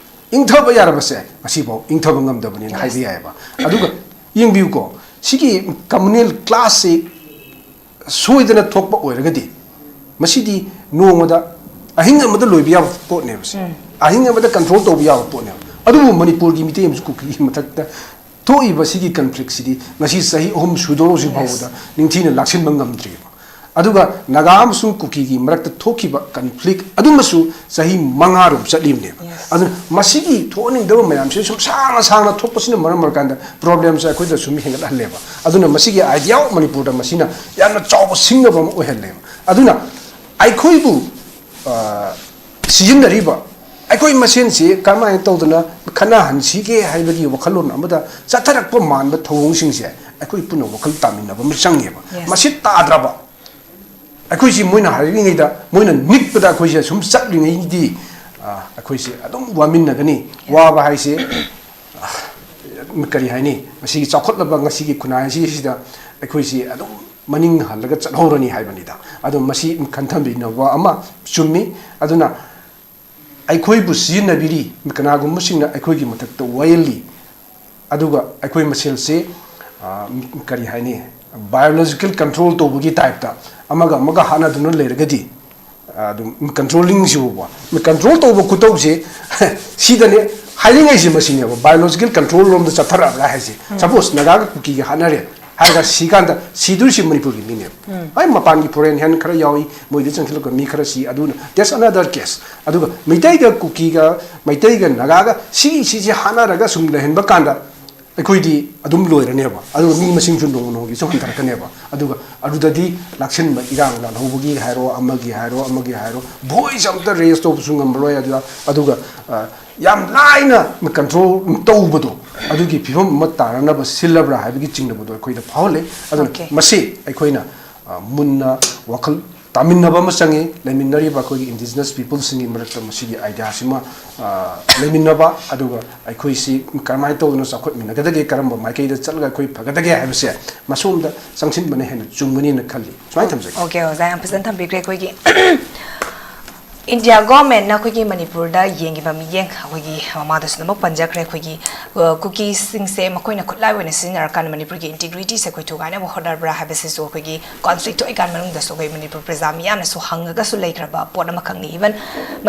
ꯏꯪꯊꯕ ꯌꯥꯔꯕꯁꯦ ꯉꯁꯤꯐꯥꯎ ꯏꯪꯊꯕ ꯉꯝꯗꯕꯅꯦꯅ ꯍꯥꯏꯕ ꯌꯥꯏꯑꯕ꯫ ꯑꯗꯨꯒ ꯌꯦꯡꯕꯤꯌꯨꯀꯣ, ꯁꯤꯒꯤ ꯀꯝꯃꯨꯅꯦꯜ ꯀ꯭ꯂꯥꯁꯁꯤ ꯁꯣꯏꯗꯅ ꯊꯣꯛꯄ ꯑꯣꯏꯔꯒꯗꯤ, ꯃꯁꯤꯗꯤ ꯅꯣꯡꯃꯗ, ꯑꯍꯤꯡ ꯑꯃꯗ ꯂꯣꯏꯕ ꯌꯥꯕ ꯄꯣꯠꯅꯦꯕ ꯁꯦ꯫ ꯑꯍꯤꯡ ꯑꯃꯗ ꯀꯟꯇ꯭ꯔꯣꯜ ꯇꯧꯕ ꯌꯥꯕ ꯄꯣꯠꯅꯦꯕ꯫ ꯑꯗꯨꯕꯨ ꯃꯅꯤꯄꯨꯔꯒꯤ ꯃꯤꯇꯩ ꯑꯃꯁꯨꯡ ꯀꯨꯀꯤꯒꯤ ꯃꯊꯛꯇ ꯊꯣꯛꯏꯕ ꯁꯤꯒꯤ ꯀꯟꯐ꯭ꯂꯤꯛꯁꯤꯗꯤ ꯉꯁꯤ ꯆꯍꯤ ꯑꯍꯨꯝ ꯁꯨꯗꯧꯔꯁꯤ ꯐꯥꯎꯕꯗ ꯅꯤꯡꯊꯤꯅ ꯂꯥꯛꯁꯤꯟꯕ ꯉꯝꯗ꯭ꯔꯤꯕ꯫ ꯑꯗꯨꯒ ꯅꯥꯒꯥ ꯑꯃꯁꯨꯡ ꯀꯨꯀꯤꯒꯤ ꯃꯔꯛꯇ ꯊꯣꯛꯈꯤꯕ ꯀꯟꯐ꯭ꯂꯤꯛ ꯑꯗꯨꯃꯁꯨ ꯆꯍꯤ ꯃꯉꯥꯔꯣꯝ ꯆꯠꯂꯤꯕꯅꯦꯕ꯫ ꯑꯗꯨꯅ ꯃꯁꯤꯒꯤ ꯊꯣꯛꯍꯟꯅꯤꯡꯗꯕ ꯃꯌꯥꯝꯁꯦ ꯁꯨꯝ ꯁꯥꯡꯅ ꯁꯥꯡꯅ ꯊꯣꯛꯄꯁꯤꯅ ꯃꯔꯝ ꯑꯣꯏꯔꯀꯥꯟꯗ ꯄ꯭ꯔꯣꯕ꯭ꯂꯦꯝꯁꯦ ꯑꯩꯈꯣꯏꯗ ꯁꯨꯝ ꯍꯦꯟꯒꯠꯍꯜꯂꯦꯕ꯫ ꯑꯗꯨꯅ ꯃꯁꯤꯒꯤ ꯑꯥꯏꯗꯤꯌꯥ ꯑꯣꯐ ꯃꯅꯤꯄꯨꯔꯗ ꯃꯁꯤꯅ ꯌꯥꯝꯅ ꯆꯥꯎꯕ ꯁꯤꯡꯅꯕ ꯑꯃ ꯑꯣꯏꯍꯜꯂꯦꯕ꯫ ꯑꯗꯨꯅ ꯑꯩꯈꯣꯏꯕꯨ, ꯑ, ꯁꯤꯖꯤꯟꯅꯔꯤꯕ ꯑꯩꯈꯣꯏ ꯃꯁꯦꯟꯁꯤ ꯀꯔꯝꯍꯥꯏꯅ ꯇꯧꯗꯅ ꯈꯠꯅꯍꯟꯁꯤꯒꯦ ꯍꯥꯏꯕꯒꯤ ꯋꯥꯈꯜꯂꯣꯟ ꯑꯃꯗ ꯆꯠꯊꯔꯛꯄ ꯃꯥꯟꯕ ꯊꯧꯑꯣꯡꯁꯤꯡꯁꯦ ꯑꯩꯈꯣꯏ ꯄꯨꯟꯅ ꯋꯥꯈꯜ ꯇꯥꯃꯤꯟꯅꯕ ꯑꯃ ꯆꯪꯉꯦꯕ꯫ ꯃꯁꯤ ꯇꯥꯗ꯭ꯔꯕ ꯑꯩꯈꯣꯏꯁꯤ ꯃꯣꯏꯅ ꯍꯥꯏꯔꯤꯉꯩꯗ, ꯃꯣꯏꯅ ꯅꯤꯛꯄꯗ ꯑꯩꯈꯣꯏꯁꯦ ꯁꯨꯝ ꯆꯠꯂꯤꯉꯩꯗꯤ, ꯑ, ꯑꯩꯈꯣꯏꯁꯦ ꯑꯗꯨꯝ ꯋꯥꯃꯤꯟꯅꯒꯅꯤ꯫ ꯋꯥꯕ ꯍꯥꯏꯁꯦ, ꯑ, ꯀꯔꯤ ꯍꯥꯏꯅꯤ, ꯉꯁꯤꯒꯤ ꯆꯥꯎꯈꯠꯂꯕ ꯉꯁꯤꯒꯤ ꯈꯨꯟꯅꯥꯏ ꯑꯁꯤꯁꯤꯗ ꯑꯩꯈꯣꯏꯁꯤ ꯑꯗꯨꯝ ꯃꯅꯤꯡ ꯍꯜꯂꯒ ꯆꯠꯍꯧꯔꯅꯤ ꯍꯥꯏꯕꯅꯤꯗ꯫ ꯑꯗꯣ ꯃꯁꯤ ꯈꯟꯊꯃꯤꯟꯅꯕ ꯑꯃ ꯆꯨꯝꯃꯤ꯫ ꯑꯗꯨꯅ ꯑꯩꯈꯣꯏꯕꯨ ꯁꯤꯖꯤꯟꯅꯕꯤꯔꯤ, ꯀꯅꯥꯒꯨꯝꯕꯁꯤꯡꯅ ꯑꯩꯈꯣꯏꯒꯤ ꯃꯊꯛꯇ ꯋꯥꯌꯦꯜꯂꯤ, ꯑꯗꯨꯒ ꯑꯩꯈꯣꯏ ꯃꯁꯦꯜꯁꯦ, ꯑ, ꯀꯔꯤ ꯍꯥꯏꯅꯤ, ꯕꯥꯏꯑꯣꯂꯣꯖꯤꯀꯦꯜ ꯀꯟꯇ꯭ꯔꯣꯜ ꯇꯧꯕꯒꯤ ꯇꯥꯏꯞꯇ ꯑꯃꯒ ꯑꯃꯒ ꯍꯥꯠꯅꯗꯨꯅ ꯂꯩꯔꯒꯗꯤ, ꯑ, ꯑꯗꯨꯝ ꯀꯟꯇ꯭ꯔꯣꯂꯤꯡꯁꯤꯕꯨꯕ, ꯀꯟꯇ꯭ꯔꯣꯜ ꯇꯧꯕ ꯈꯨꯇꯧꯁꯦ ꯁꯤꯗꯅꯦ ꯍꯥꯏꯅꯤꯡꯉꯥꯏꯁꯦ꯫ ꯃꯁꯤꯅꯦꯕ ꯕꯥꯏꯑꯣꯂꯣꯖꯤꯀꯦꯜ ꯀꯟꯇ꯭ꯔꯣꯜ ꯂꯣꯝꯗ ꯆꯠꯊꯔꯛꯑꯕ꯭ꯔꯥ ꯍꯥꯏꯁꯦ꯫ ꯁꯄꯣꯁ ꯅꯥꯒꯥꯒ ꯀꯨꯀꯤꯒ ꯍꯥꯠꯅꯔꯦ ꯍꯥꯏꯔꯒ ꯁꯤꯀꯥꯟꯗ ꯁꯤꯗꯣꯏꯁꯤ ꯃꯅꯤꯄꯨꯔꯒꯤ ꯃꯤꯅꯦꯕ꯫ ꯍꯣꯏ, ꯃꯄꯥꯟꯒꯤ ꯐꯣꯔꯦꯟ ꯍꯦꯟ ꯈꯔ ꯌꯥꯎꯏ, ꯃꯣꯏꯗ ꯆꯪꯁꯤꯜꯂꯛꯄ ꯃꯤ ꯈꯔ ꯁꯤ, ꯑꯗꯨꯅ that's another case꯫ ꯑꯗꯨꯒ ꯃꯩꯇꯩꯒ ꯀꯨꯀꯤꯒ, ꯃꯩꯇꯩꯒ ꯅꯥꯒꯥꯒ ꯁꯤꯒꯤ ꯁꯤꯁꯦ ꯍꯥꯠꯅꯔꯒ ꯁꯨꯝ ꯂꯩꯍꯟꯕ ꯀꯥꯟꯗ ꯑꯩꯈꯣꯏꯗꯤ ꯑꯗꯨꯝ ꯂꯣꯏꯔꯅꯦꯕ꯫ ꯑꯗꯨꯒ ꯃꯤ ꯃꯁꯤꯡꯁꯨ ꯅꯣꯡꯃ ꯅꯣꯡꯃꯒꯤ ꯁꯨꯝ ꯍꯟꯊꯔꯛꯀꯅꯦꯕ꯫ ꯑꯗꯨꯒ ꯑꯗꯨꯗꯗꯤ ꯂꯥꯛꯁꯤꯟꯕ ꯏꯔꯥꯡ ꯂꯥꯜꯍꯧꯕꯒꯤ ꯍꯥꯏꯔꯣ, ꯑꯃꯒꯤ ꯍꯥꯏꯔꯣ, ꯑꯃꯒꯤ ꯍꯥꯏꯔꯣ, ꯚꯣꯏꯁ ꯑꯝꯇ ꯔꯦꯖ ꯇꯧꯕꯁꯨ ꯉꯝꯃꯔꯣꯏ꯫ ꯑꯗꯨꯒ, ꯑꯗꯨꯒ, ꯑ, ꯌꯥꯝ ꯂꯥꯏꯅ ꯀꯟꯇ꯭ꯔꯣꯜ ꯇꯧꯕꯗꯣ, ꯑꯗꯨꯒꯤ ꯐꯤꯕꯝ ꯑꯃ ꯇꯥꯔꯛꯅꯕ ꯁꯤꯜꯂꯕ꯭ꯔꯥ ꯍꯥꯏꯕꯒꯤ ꯆꯤꯡꯅꯕꯗꯣ ꯑꯩꯈꯣꯏꯗ ꯐꯥꯎꯍꯜꯂꯦ꯫ ꯑꯗꯨꯅ Okay. ꯃꯁꯤ ꯑꯩꯈꯣꯏꯅ, ꯑ, ꯃꯨꯟꯅ ꯋꯥꯈꯜ ꯇꯥꯃꯤꯟꯅꯕ ꯑꯃ ꯆꯪꯉꯤ꯫ ꯂꯩꯃꯤꯟꯅꯔꯤꯕ ꯑꯩꯈꯣꯏꯒꯤ ꯏꯟꯗꯤꯖꯤꯅꯁ ꯄꯤꯄꯜꯁꯤꯡꯒꯤ ꯃꯔꯛꯇ ꯃꯁꯤꯒꯤ ꯑꯥꯏꯗꯤꯌꯥꯁꯤꯃ, ꯑ, ꯂꯩꯃꯤꯟꯅꯕ, ꯑꯗꯨꯒ ꯑꯩꯈꯣꯏꯁꯤ ꯀꯔꯝꯍꯥꯏꯅ ꯇꯧꯗꯅ ꯆꯥꯎꯈꯠꯃꯤꯟꯅꯒꯗꯒꯦ, ꯀꯔꯝꯕ ꯃꯥꯏꯀꯩꯗ ꯆꯠꯂꯒ ꯑꯩꯈꯣꯏ ꯐꯒꯗꯒꯦ ꯍꯥꯏꯕꯁꯦ ꯃꯁꯣꯝꯗ ꯆꯪꯁꯤꯟꯕꯅ ꯍꯦꯟꯅ ꯆꯨꯝꯒꯅꯤꯅ ꯈꯜꯂꯤ꯫ ꯁꯨꯃꯥꯏꯅ ꯊꯝꯖꯒꯦ꯫ Okay, ꯑꯣꯖꯥ, ꯌꯥꯝ ꯐꯖꯅ ꯊꯝꯕꯤꯈ꯭ꯔꯦ꯫ ꯑꯩꯈꯣꯏꯒꯤ ꯏꯟꯗꯤꯌꯥ ꯒꯣꯔꯃꯦꯟꯅ ꯑꯩꯈꯣꯏꯒꯤ ꯃꯅꯤꯄꯨꯔꯗ ꯌꯦꯡꯉꯤꯕ ꯃꯤꯠꯌꯦꯡ, ꯑꯩꯈꯣꯏꯒꯤ ꯃꯃꯥꯡꯗꯁꯨ ꯑꯗꯨꯃꯛ ꯄꯟꯖꯈ꯭ꯔꯦ, ꯑꯩꯈꯣꯏꯒꯤ, ꯑ, ꯀꯨꯀꯤꯁꯤꯡꯁꯦ ꯃꯈꯣꯏꯅ ꯈꯨꯠꯂꯥꯏ ꯑꯣꯏꯅ ꯁꯤꯖꯤꯟꯅꯔꯀꯥꯟꯗ ꯃꯅꯤꯄꯨꯔꯒꯤ ꯏꯟꯇꯤꯒ꯭ꯔꯤꯇꯤꯁꯦ ꯑꯩꯈꯣꯏ ꯊꯨꯒꯥꯏꯅꯕ ꯍꯣꯠꯅꯕ꯭ꯔꯥ ꯍꯥꯏꯕꯁꯤꯁꯨ ꯑꯩꯈꯣꯏꯒꯤ ꯀꯣꯟꯐ꯭ꯂꯤꯛ ꯊꯣꯛꯏꯀꯥꯟ ꯃꯅꯨꯡꯗꯁꯨ ꯑꯩꯈꯣꯏ ꯃꯅꯤꯄꯨꯔ ꯄ꯭ꯔꯖꯥ ꯃꯤꯌꯥꯝꯅꯁꯨ ꯍꯪꯉꯒꯁꯨ ꯂꯩꯈ꯭ꯔꯕ ꯄꯣꯠ ꯑꯃꯈꯛꯅꯤ꯫ ꯏꯚꯟ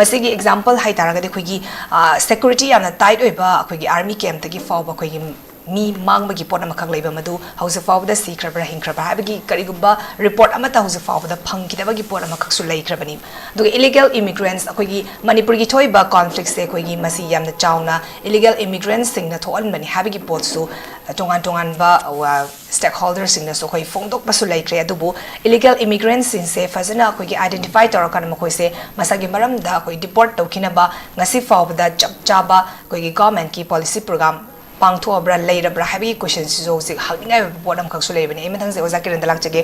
ꯃꯁꯤꯒꯤ ꯑꯦꯛꯖꯥꯝꯄꯜ ꯍꯥꯏ ꯇꯥꯔꯒꯗꯤ ꯑꯩꯈꯣꯏꯒꯤ, ꯑ, ꯁꯦꯀ꯭ꯌꯨꯔꯤꯇꯤ ꯌꯥꯝꯅ ꯇꯥꯏꯠ ꯑꯣꯏꯕ ꯑꯩꯈꯣꯏꯒꯤ ꯑꯥꯔꯃꯤ ꯀꯦꯝꯞꯇꯒꯤ ꯐꯥꯎꯕ ꯑꯩꯈꯣꯏꯒꯤ ꯃꯤ ꯃꯥꯡꯕꯒꯤ ꯄꯣꯠ ꯑꯃꯈꯛ ꯂꯩꯕ ꯃꯗꯨ ꯍꯧꯖꯤꯛ ꯐꯥꯎꯕꯗ ꯁꯤꯈ꯭ꯔꯕ꯭ꯔꯥ ꯍꯤꯡꯈ꯭ꯔꯕ꯭ꯔꯥ ꯍꯥꯏꯕꯒꯤ ꯀꯔꯤꯒꯨꯝꯕ ꯔꯤꯄꯣꯔꯠ ꯑꯃꯠꯇ ꯍꯧꯖꯤꯛ ꯐꯥꯎꯕꯗ ꯐꯪꯈꯤꯗꯕꯒꯤ ꯄꯣꯠ ꯑꯃꯈꯛꯁꯨ ꯂꯩꯈ꯭ꯔꯕꯅꯤ꯫ ꯑꯗꯨꯒ ꯏꯂꯤꯒꯦꯜ ꯏꯃꯤꯒ꯭ꯔꯦꯟꯠꯁ, ꯑꯩꯈꯣꯏꯒꯤ ꯃꯅꯤꯄꯨꯔꯒꯤ ꯊꯣꯛꯏꯕ ꯀꯣꯟꯐ꯭ꯂꯤꯛꯁꯦ ꯑꯩꯈꯣꯏꯒꯤ ꯃꯁꯤ ꯌꯥꯝꯅ ꯆꯥꯎꯅ ꯏꯂꯤꯒꯦꯜ ꯏꯃꯤꯒ꯭ꯔꯦꯟꯠꯁꯤꯡꯅ ꯊꯣꯛꯍꯟꯕꯅꯤ ꯍꯥꯏꯕꯒꯤ ꯄꯣꯠꯁꯨ, ꯑ, ꯇꯣꯉꯥꯟ ꯇꯣꯉꯥꯟꯕ, ꯑ, ꯁ꯭ꯇꯦꯛꯍꯣꯜꯗꯔꯁꯤꯡꯅꯁꯨ ꯑꯩꯈꯣꯏ ꯐꯣꯡꯗꯣꯛꯄꯁꯨ ꯂꯩꯈ꯭ꯔꯦ꯫ ꯑꯗꯨꯕꯨ ꯏꯂꯤꯒꯦꯜ ꯏꯃꯤꯒ꯭ꯔꯦꯟꯠꯁꯤꯡꯁꯦ ꯐꯖꯅ ꯑꯩꯈꯣꯏꯒꯤ ꯑꯥꯏꯗꯦꯟꯇꯤꯐꯥꯏ ꯇꯧꯔꯀꯥꯟꯗ ꯃꯈꯣꯏꯁꯦ ꯃꯁꯥꯒꯤ ꯃꯔꯝꯗ ꯑꯩꯈꯣꯏ ꯗꯤꯄꯣꯔꯠ ꯇꯧꯈꯤꯅꯕ ꯉꯁꯤ ꯐꯥꯎꯕꯗ ꯆꯞ ꯆꯥꯕ ꯑꯩꯈꯣꯏꯒꯤ ꯒꯣꯔꯃꯦꯟꯠꯀꯤ ꯄꯣꯂꯤꯁꯤ ꯄ꯭ꯔꯣꯒ꯭ꯔꯥꯝ ꯄꯥꯡꯊꯣꯛꯑꯕ꯭ꯔꯥ, ꯂꯩꯔꯕ꯭ꯔꯥ ꯍꯥꯏꯕꯒꯤ ꯀꯣꯏꯁꯟꯁꯤꯁꯨ ꯍꯧꯖꯤꯛ ꯍꯪꯅꯤꯡꯉꯥꯏ ꯑꯣꯏꯕ ꯄꯣꯠ ꯑꯃꯈꯛꯁꯨ ꯂꯩꯕꯅꯤ꯫ ꯑꯩ ꯃꯊꯪꯁꯦ ꯑꯣꯖꯥ ꯀꯤꯔꯟꯗ ꯂꯥꯛꯆꯒꯦ꯫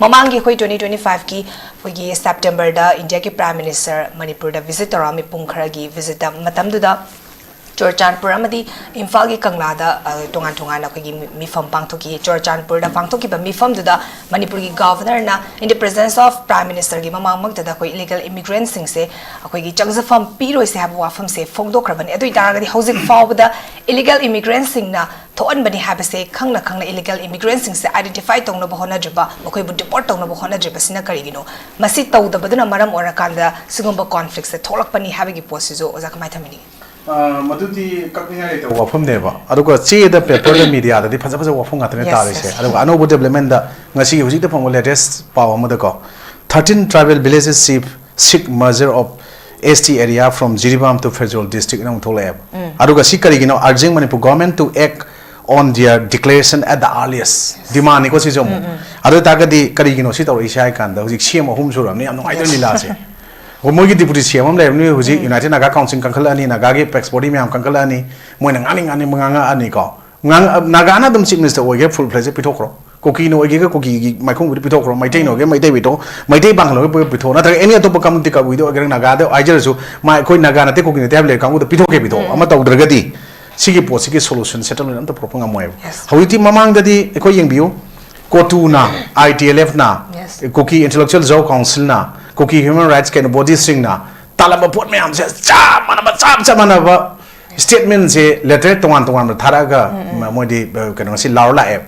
ꯃꯃꯥꯡꯒꯤ ꯑꯩꯈꯣꯏ ꯇ꯭ꯋꯦꯟꯇꯤ ꯇ꯭ꯋꯦꯟꯇꯤ ꯐꯥꯏꯚꯀꯤ ꯑꯩꯈꯣꯏꯒꯤ ꯁꯦꯞꯇꯦꯝꯕꯔꯗ ꯏꯟꯗꯤꯌꯥꯒꯤ ꯄ꯭ꯔꯥꯏꯝ ꯃꯤꯅꯤꯁꯇꯔ ꯃꯅꯤꯄꯨꯔꯗ ꯚꯤꯖꯤꯠ ꯇꯧꯔꯛꯑꯝꯃꯤ, ꯄꯨꯡ ꯈꯔꯒꯤ ꯚꯤꯖꯤꯠꯇ꯫ ꯃꯇꯝꯗꯨꯗ ꯆꯨꯔꯆꯥꯟꯄꯨꯔ ꯑꯃꯗꯤ ꯏꯝꯐꯥꯜꯒꯤ ꯀꯪꯂꯥꯗ, ꯑ, ꯇꯣꯉꯥꯟ ꯇꯣꯉꯥꯟꯅ ꯑꯩꯈꯣꯏꯒꯤ ꯃꯤ-, ꯃꯤꯐꯝ ꯄꯥꯡꯊꯣꯛꯈꯤ꯫ ꯆꯨꯔꯆꯥꯟꯄꯨꯔꯗ ꯄꯥꯡꯊꯣꯛꯈꯤꯕ ꯃꯤꯐꯝꯗꯨꯗ ꯃꯅꯤꯄꯨꯔꯒꯤ ꯒꯚꯔꯅꯔꯅ in the presence of Prime Ministerꯒꯤ ꯃꯃꯥꯡꯃꯛꯇꯗ ꯑꯩꯈꯣꯏ ꯏꯂꯤꯒꯦꯜ ꯏꯃꯤꯒ꯭ꯔꯦꯟꯠꯁꯤꯡꯁꯦ ꯑꯩꯈꯣꯏꯒꯤ ꯆꯪꯖꯐꯝ ꯄꯤꯔꯣꯏꯁꯦ ꯍꯥꯏꯕ ꯋꯥꯐꯝꯁꯦ ꯐꯣꯡꯗꯣꯛꯈ꯭ꯔꯕꯅꯤ꯫ ꯑꯗꯨ ꯑꯣꯏ ꯇꯥꯔꯒꯗꯤ ꯍꯧꯖꯤꯛ ꯐꯥꯎꯕꯗ ꯏꯂꯤꯒꯦꯜ ꯏꯃꯤꯒ꯭ꯔꯦꯟꯠꯁꯤꯡꯅ ꯊꯣꯛꯍꯟꯕꯅꯤ ꯍꯥꯏꯕꯁꯦ ꯈꯪꯅ ꯈꯪꯅ ꯏꯂꯤꯒꯦꯜ ꯏꯃꯤꯒ꯭ꯔꯦꯟꯠꯁꯤꯡꯁꯦ ꯑꯥꯏꯗꯦꯟꯇꯤꯐꯥꯏ ꯇꯧꯅꯕ ꯍꯣꯠꯅꯗ꯭ꯔꯤꯕ, ꯃꯈꯣꯏꯕꯨ ꯗꯤꯄꯣꯔꯠ ꯇꯧꯅꯕ ꯍꯣꯠꯅꯗ꯭ꯔꯤꯕꯁꯤꯅ ꯀꯔꯤꯒꯤꯅꯣ? ꯃꯁꯤ ꯇꯧꯗꯕꯗꯨꯅ ꯃꯔꯝ ꯑꯣꯏꯔꯀꯥꯟꯗ ꯁꯤꯒꯨꯝꯕ ꯀꯣꯟꯐ꯭ꯂꯤꯛꯁꯦ ꯊꯣꯛꯂꯛꯄꯅꯤ ꯍꯥꯏꯕꯒꯤ ꯄꯣꯠꯁꯤꯁꯨ ꯑꯣꯖꯥ ꯀꯃꯥꯏꯅ ꯊꯝꯕꯤꯅꯤꯡꯉꯤ? ꯑ, ꯃꯗꯨꯗꯤ ꯀꯛꯅꯤꯡꯉꯥꯏ ꯂꯩꯇꯕ ꯋꯥꯐꯝꯅꯦꯕ꯫ ꯑꯗꯨꯒ ꯆꯦꯗ, ꯄꯦꯄꯔꯗ, ꯃꯤꯗꯤꯌꯥꯗꯗꯤ ꯐꯖ ꯐꯖꯕ ꯋꯥꯐꯝ ꯉꯥꯛꯇꯅꯦ Yes, ꯇꯥꯔꯤꯁꯦ꯫ Yes. ꯑꯗꯨꯒ ꯑꯅꯧꯕ ꯗꯤꯕ꯭ꯂꯞꯃꯦꯟꯗ ꯉꯁꯤꯒꯤ ꯍꯧꯖꯤꯛꯇ ꯐꯪꯕ ꯂꯦꯇꯦꯁ ꯄꯥꯎ ꯑꯃꯗꯀꯣ, "Thirteen tribal villages seek merger of S T area from Jiribam to Pherzawl district" ꯑꯅ ꯑꯃꯨꯛ ꯊꯣꯛꯂꯛꯑꯦꯕ꯫ ꯎꯝ꯫ ꯑꯗꯨꯒ ꯁꯤ ꯀꯔꯤꯒꯤꯅꯣ? "Urging Manipur government to act on their declaration at the earliest" demandꯅꯤꯀꯣ ꯁꯤꯁꯨ ꯑꯃꯨꯛ꯫ ꯎꯝ, ꯎꯝ꯫ ꯑꯗꯨ ꯑꯣꯏꯇꯥꯔꯒꯗꯤ ꯀꯔꯤꯒꯤꯅꯣ ꯁꯤ ꯇꯧꯔꯛꯏꯁꯦ ꯍꯥꯏ ꯀꯥꯟꯗ, ꯍꯧꯖꯤꯛ ꯁꯤ ꯑꯦꯝ ꯑꯍꯨꯝ ꯁꯨꯔꯕꯅꯤ, ꯌꯥꯝ ꯅꯨꯡꯉꯥꯏꯇꯕ Yes. ꯂꯤꯂꯥꯁꯦ꯫ ꯑꯩꯈꯣꯏ ꯃꯣꯏꯒꯤ ꯗꯤꯄꯨꯇꯤ ꯁꯤ ꯑꯦꯝ ꯑꯃ ꯂꯩꯔꯕꯅꯤ ꯍꯧꯖꯤꯛ, ꯎꯝ꯫ United Naga Council ꯀꯟꯈꯠꯂꯛꯑꯅꯤ, ꯅꯥꯒꯥꯒꯤ ꯑꯦꯄꯦꯛꯁ ꯕꯣꯗꯤ ꯃꯌꯥꯝ ꯀꯟꯈꯠꯂꯛꯑꯅꯤ, ꯃꯣꯏꯅ ꯉꯥꯡꯅꯤꯡ ꯉꯥꯡꯅꯤꯡꯕ ꯉꯥꯡꯉꯛꯑꯅꯤꯀꯣ꯫ ꯉꯥꯡ-, ꯅꯥꯒꯥꯅ ꯑꯗꯨꯝ ꯆꯤꯐ ꯃꯤꯅꯤꯁꯇꯔ ꯑꯣꯏꯒꯦ, ꯐꯨꯜ ꯐ꯭ꯂꯦꯖꯇ ꯄꯤꯊꯣꯛꯈ꯭ꯔꯣ꯫ ꯀꯨꯀꯤꯅ ꯑꯣꯏꯒꯦꯒ ꯀꯨꯀꯤꯒꯤ ꯃꯥꯏꯈꯨꯡꯕꯨꯗꯤ ꯄꯤꯊꯣꯛꯈ꯭ꯔꯣ, ꯃꯩꯇꯩꯅ ꯎꯝ꯫ ꯑꯣꯏꯒꯦ ꯃꯩꯇꯩ ꯄꯤꯊꯣꯛꯈ꯭ꯔꯣ, ꯃꯩꯇꯩ ꯄꯥꯡꯒꯜ ꯑꯣꯏꯒꯦ ꯄꯤꯊꯣꯛꯈ꯭ꯔꯣ, ꯅꯠꯇ꯭ꯔꯒ ꯑꯦꯅꯤ ꯑꯇꯣꯞꯄ ꯀꯝꯃꯨꯅꯤꯇꯤ ꯀꯕꯨꯏꯗ ꯑꯣꯏꯒꯦꯔꯥ, ꯅꯥꯒꯥꯗ ꯍꯥꯏꯖꯔꯁꯨ, ꯃꯥ ꯑꯩꯈꯣꯏ ꯅꯥꯒꯥ ꯅꯠꯇꯦ ꯀꯨꯀꯤ ꯅꯠꯇꯦ ꯍꯥꯏꯕ ꯂꯩꯔ ꯀꯥꯡꯕꯨꯗ ꯄꯤꯊꯣꯛꯀꯦ ꯄꯤꯊꯣꯛꯑꯣ꯫ ꯎꯝ꯫ ꯑꯃ ꯇꯧꯗ꯭ꯔꯒꯗꯤ ꯁꯤꯒꯤ ꯄꯣꯠꯁꯤꯒꯤ ꯁꯣꯂꯨꯁꯟ, ꯁꯦꯇꯜꯃꯦꯟ ꯑꯝꯇ ꯄꯨꯔꯛꯄ ꯉꯝꯃꯣꯏꯕ꯫ Yes. ꯍꯧꯖꯤꯛꯇꯤ ꯃꯃꯥꯡꯗꯗꯤ ꯑꯩꯈꯣꯏ ꯌꯦꯡꯕꯤꯌꯨ, ꯀꯣꯇꯨꯅ, I T L F ꯅ, Yes. ꯀꯨꯀꯤ ꯏꯟꯇꯦꯂꯦꯛꯆꯨꯋꯦꯜ ꯔꯤꯖꯥꯔꯚ ꯀꯥꯎꯟꯁꯤꯜꯅ, ꯀꯨꯀꯤ ꯍ꯭ꯌꯨꯃꯦꯟ ꯔꯥꯏꯠꯁ ꯀꯩꯅꯣ ꯕꯣꯗꯤꯁꯤꯡꯅ, ꯇꯥꯜꯂꯝꯕ ꯄꯣꯠ ꯃꯌꯥꯝꯁꯦ ꯆꯞ ꯃꯥꯟꯅꯕ, ꯆꯞ ꯆꯞ ꯃꯥꯟꯅꯕ statement ꯁꯦ letter ꯇꯣꯉꯥꯟ ꯇꯣꯉꯥꯟꯕ ꯊꯥꯔꯛꯑꯒ, ꯃ-, ꯃꯣꯏꯗꯤ, ꯑ, ꯀꯩꯅꯣ, ꯉꯁꯤ ꯂꯥꯎꯔ ꯂꯥꯛꯑꯦ꯫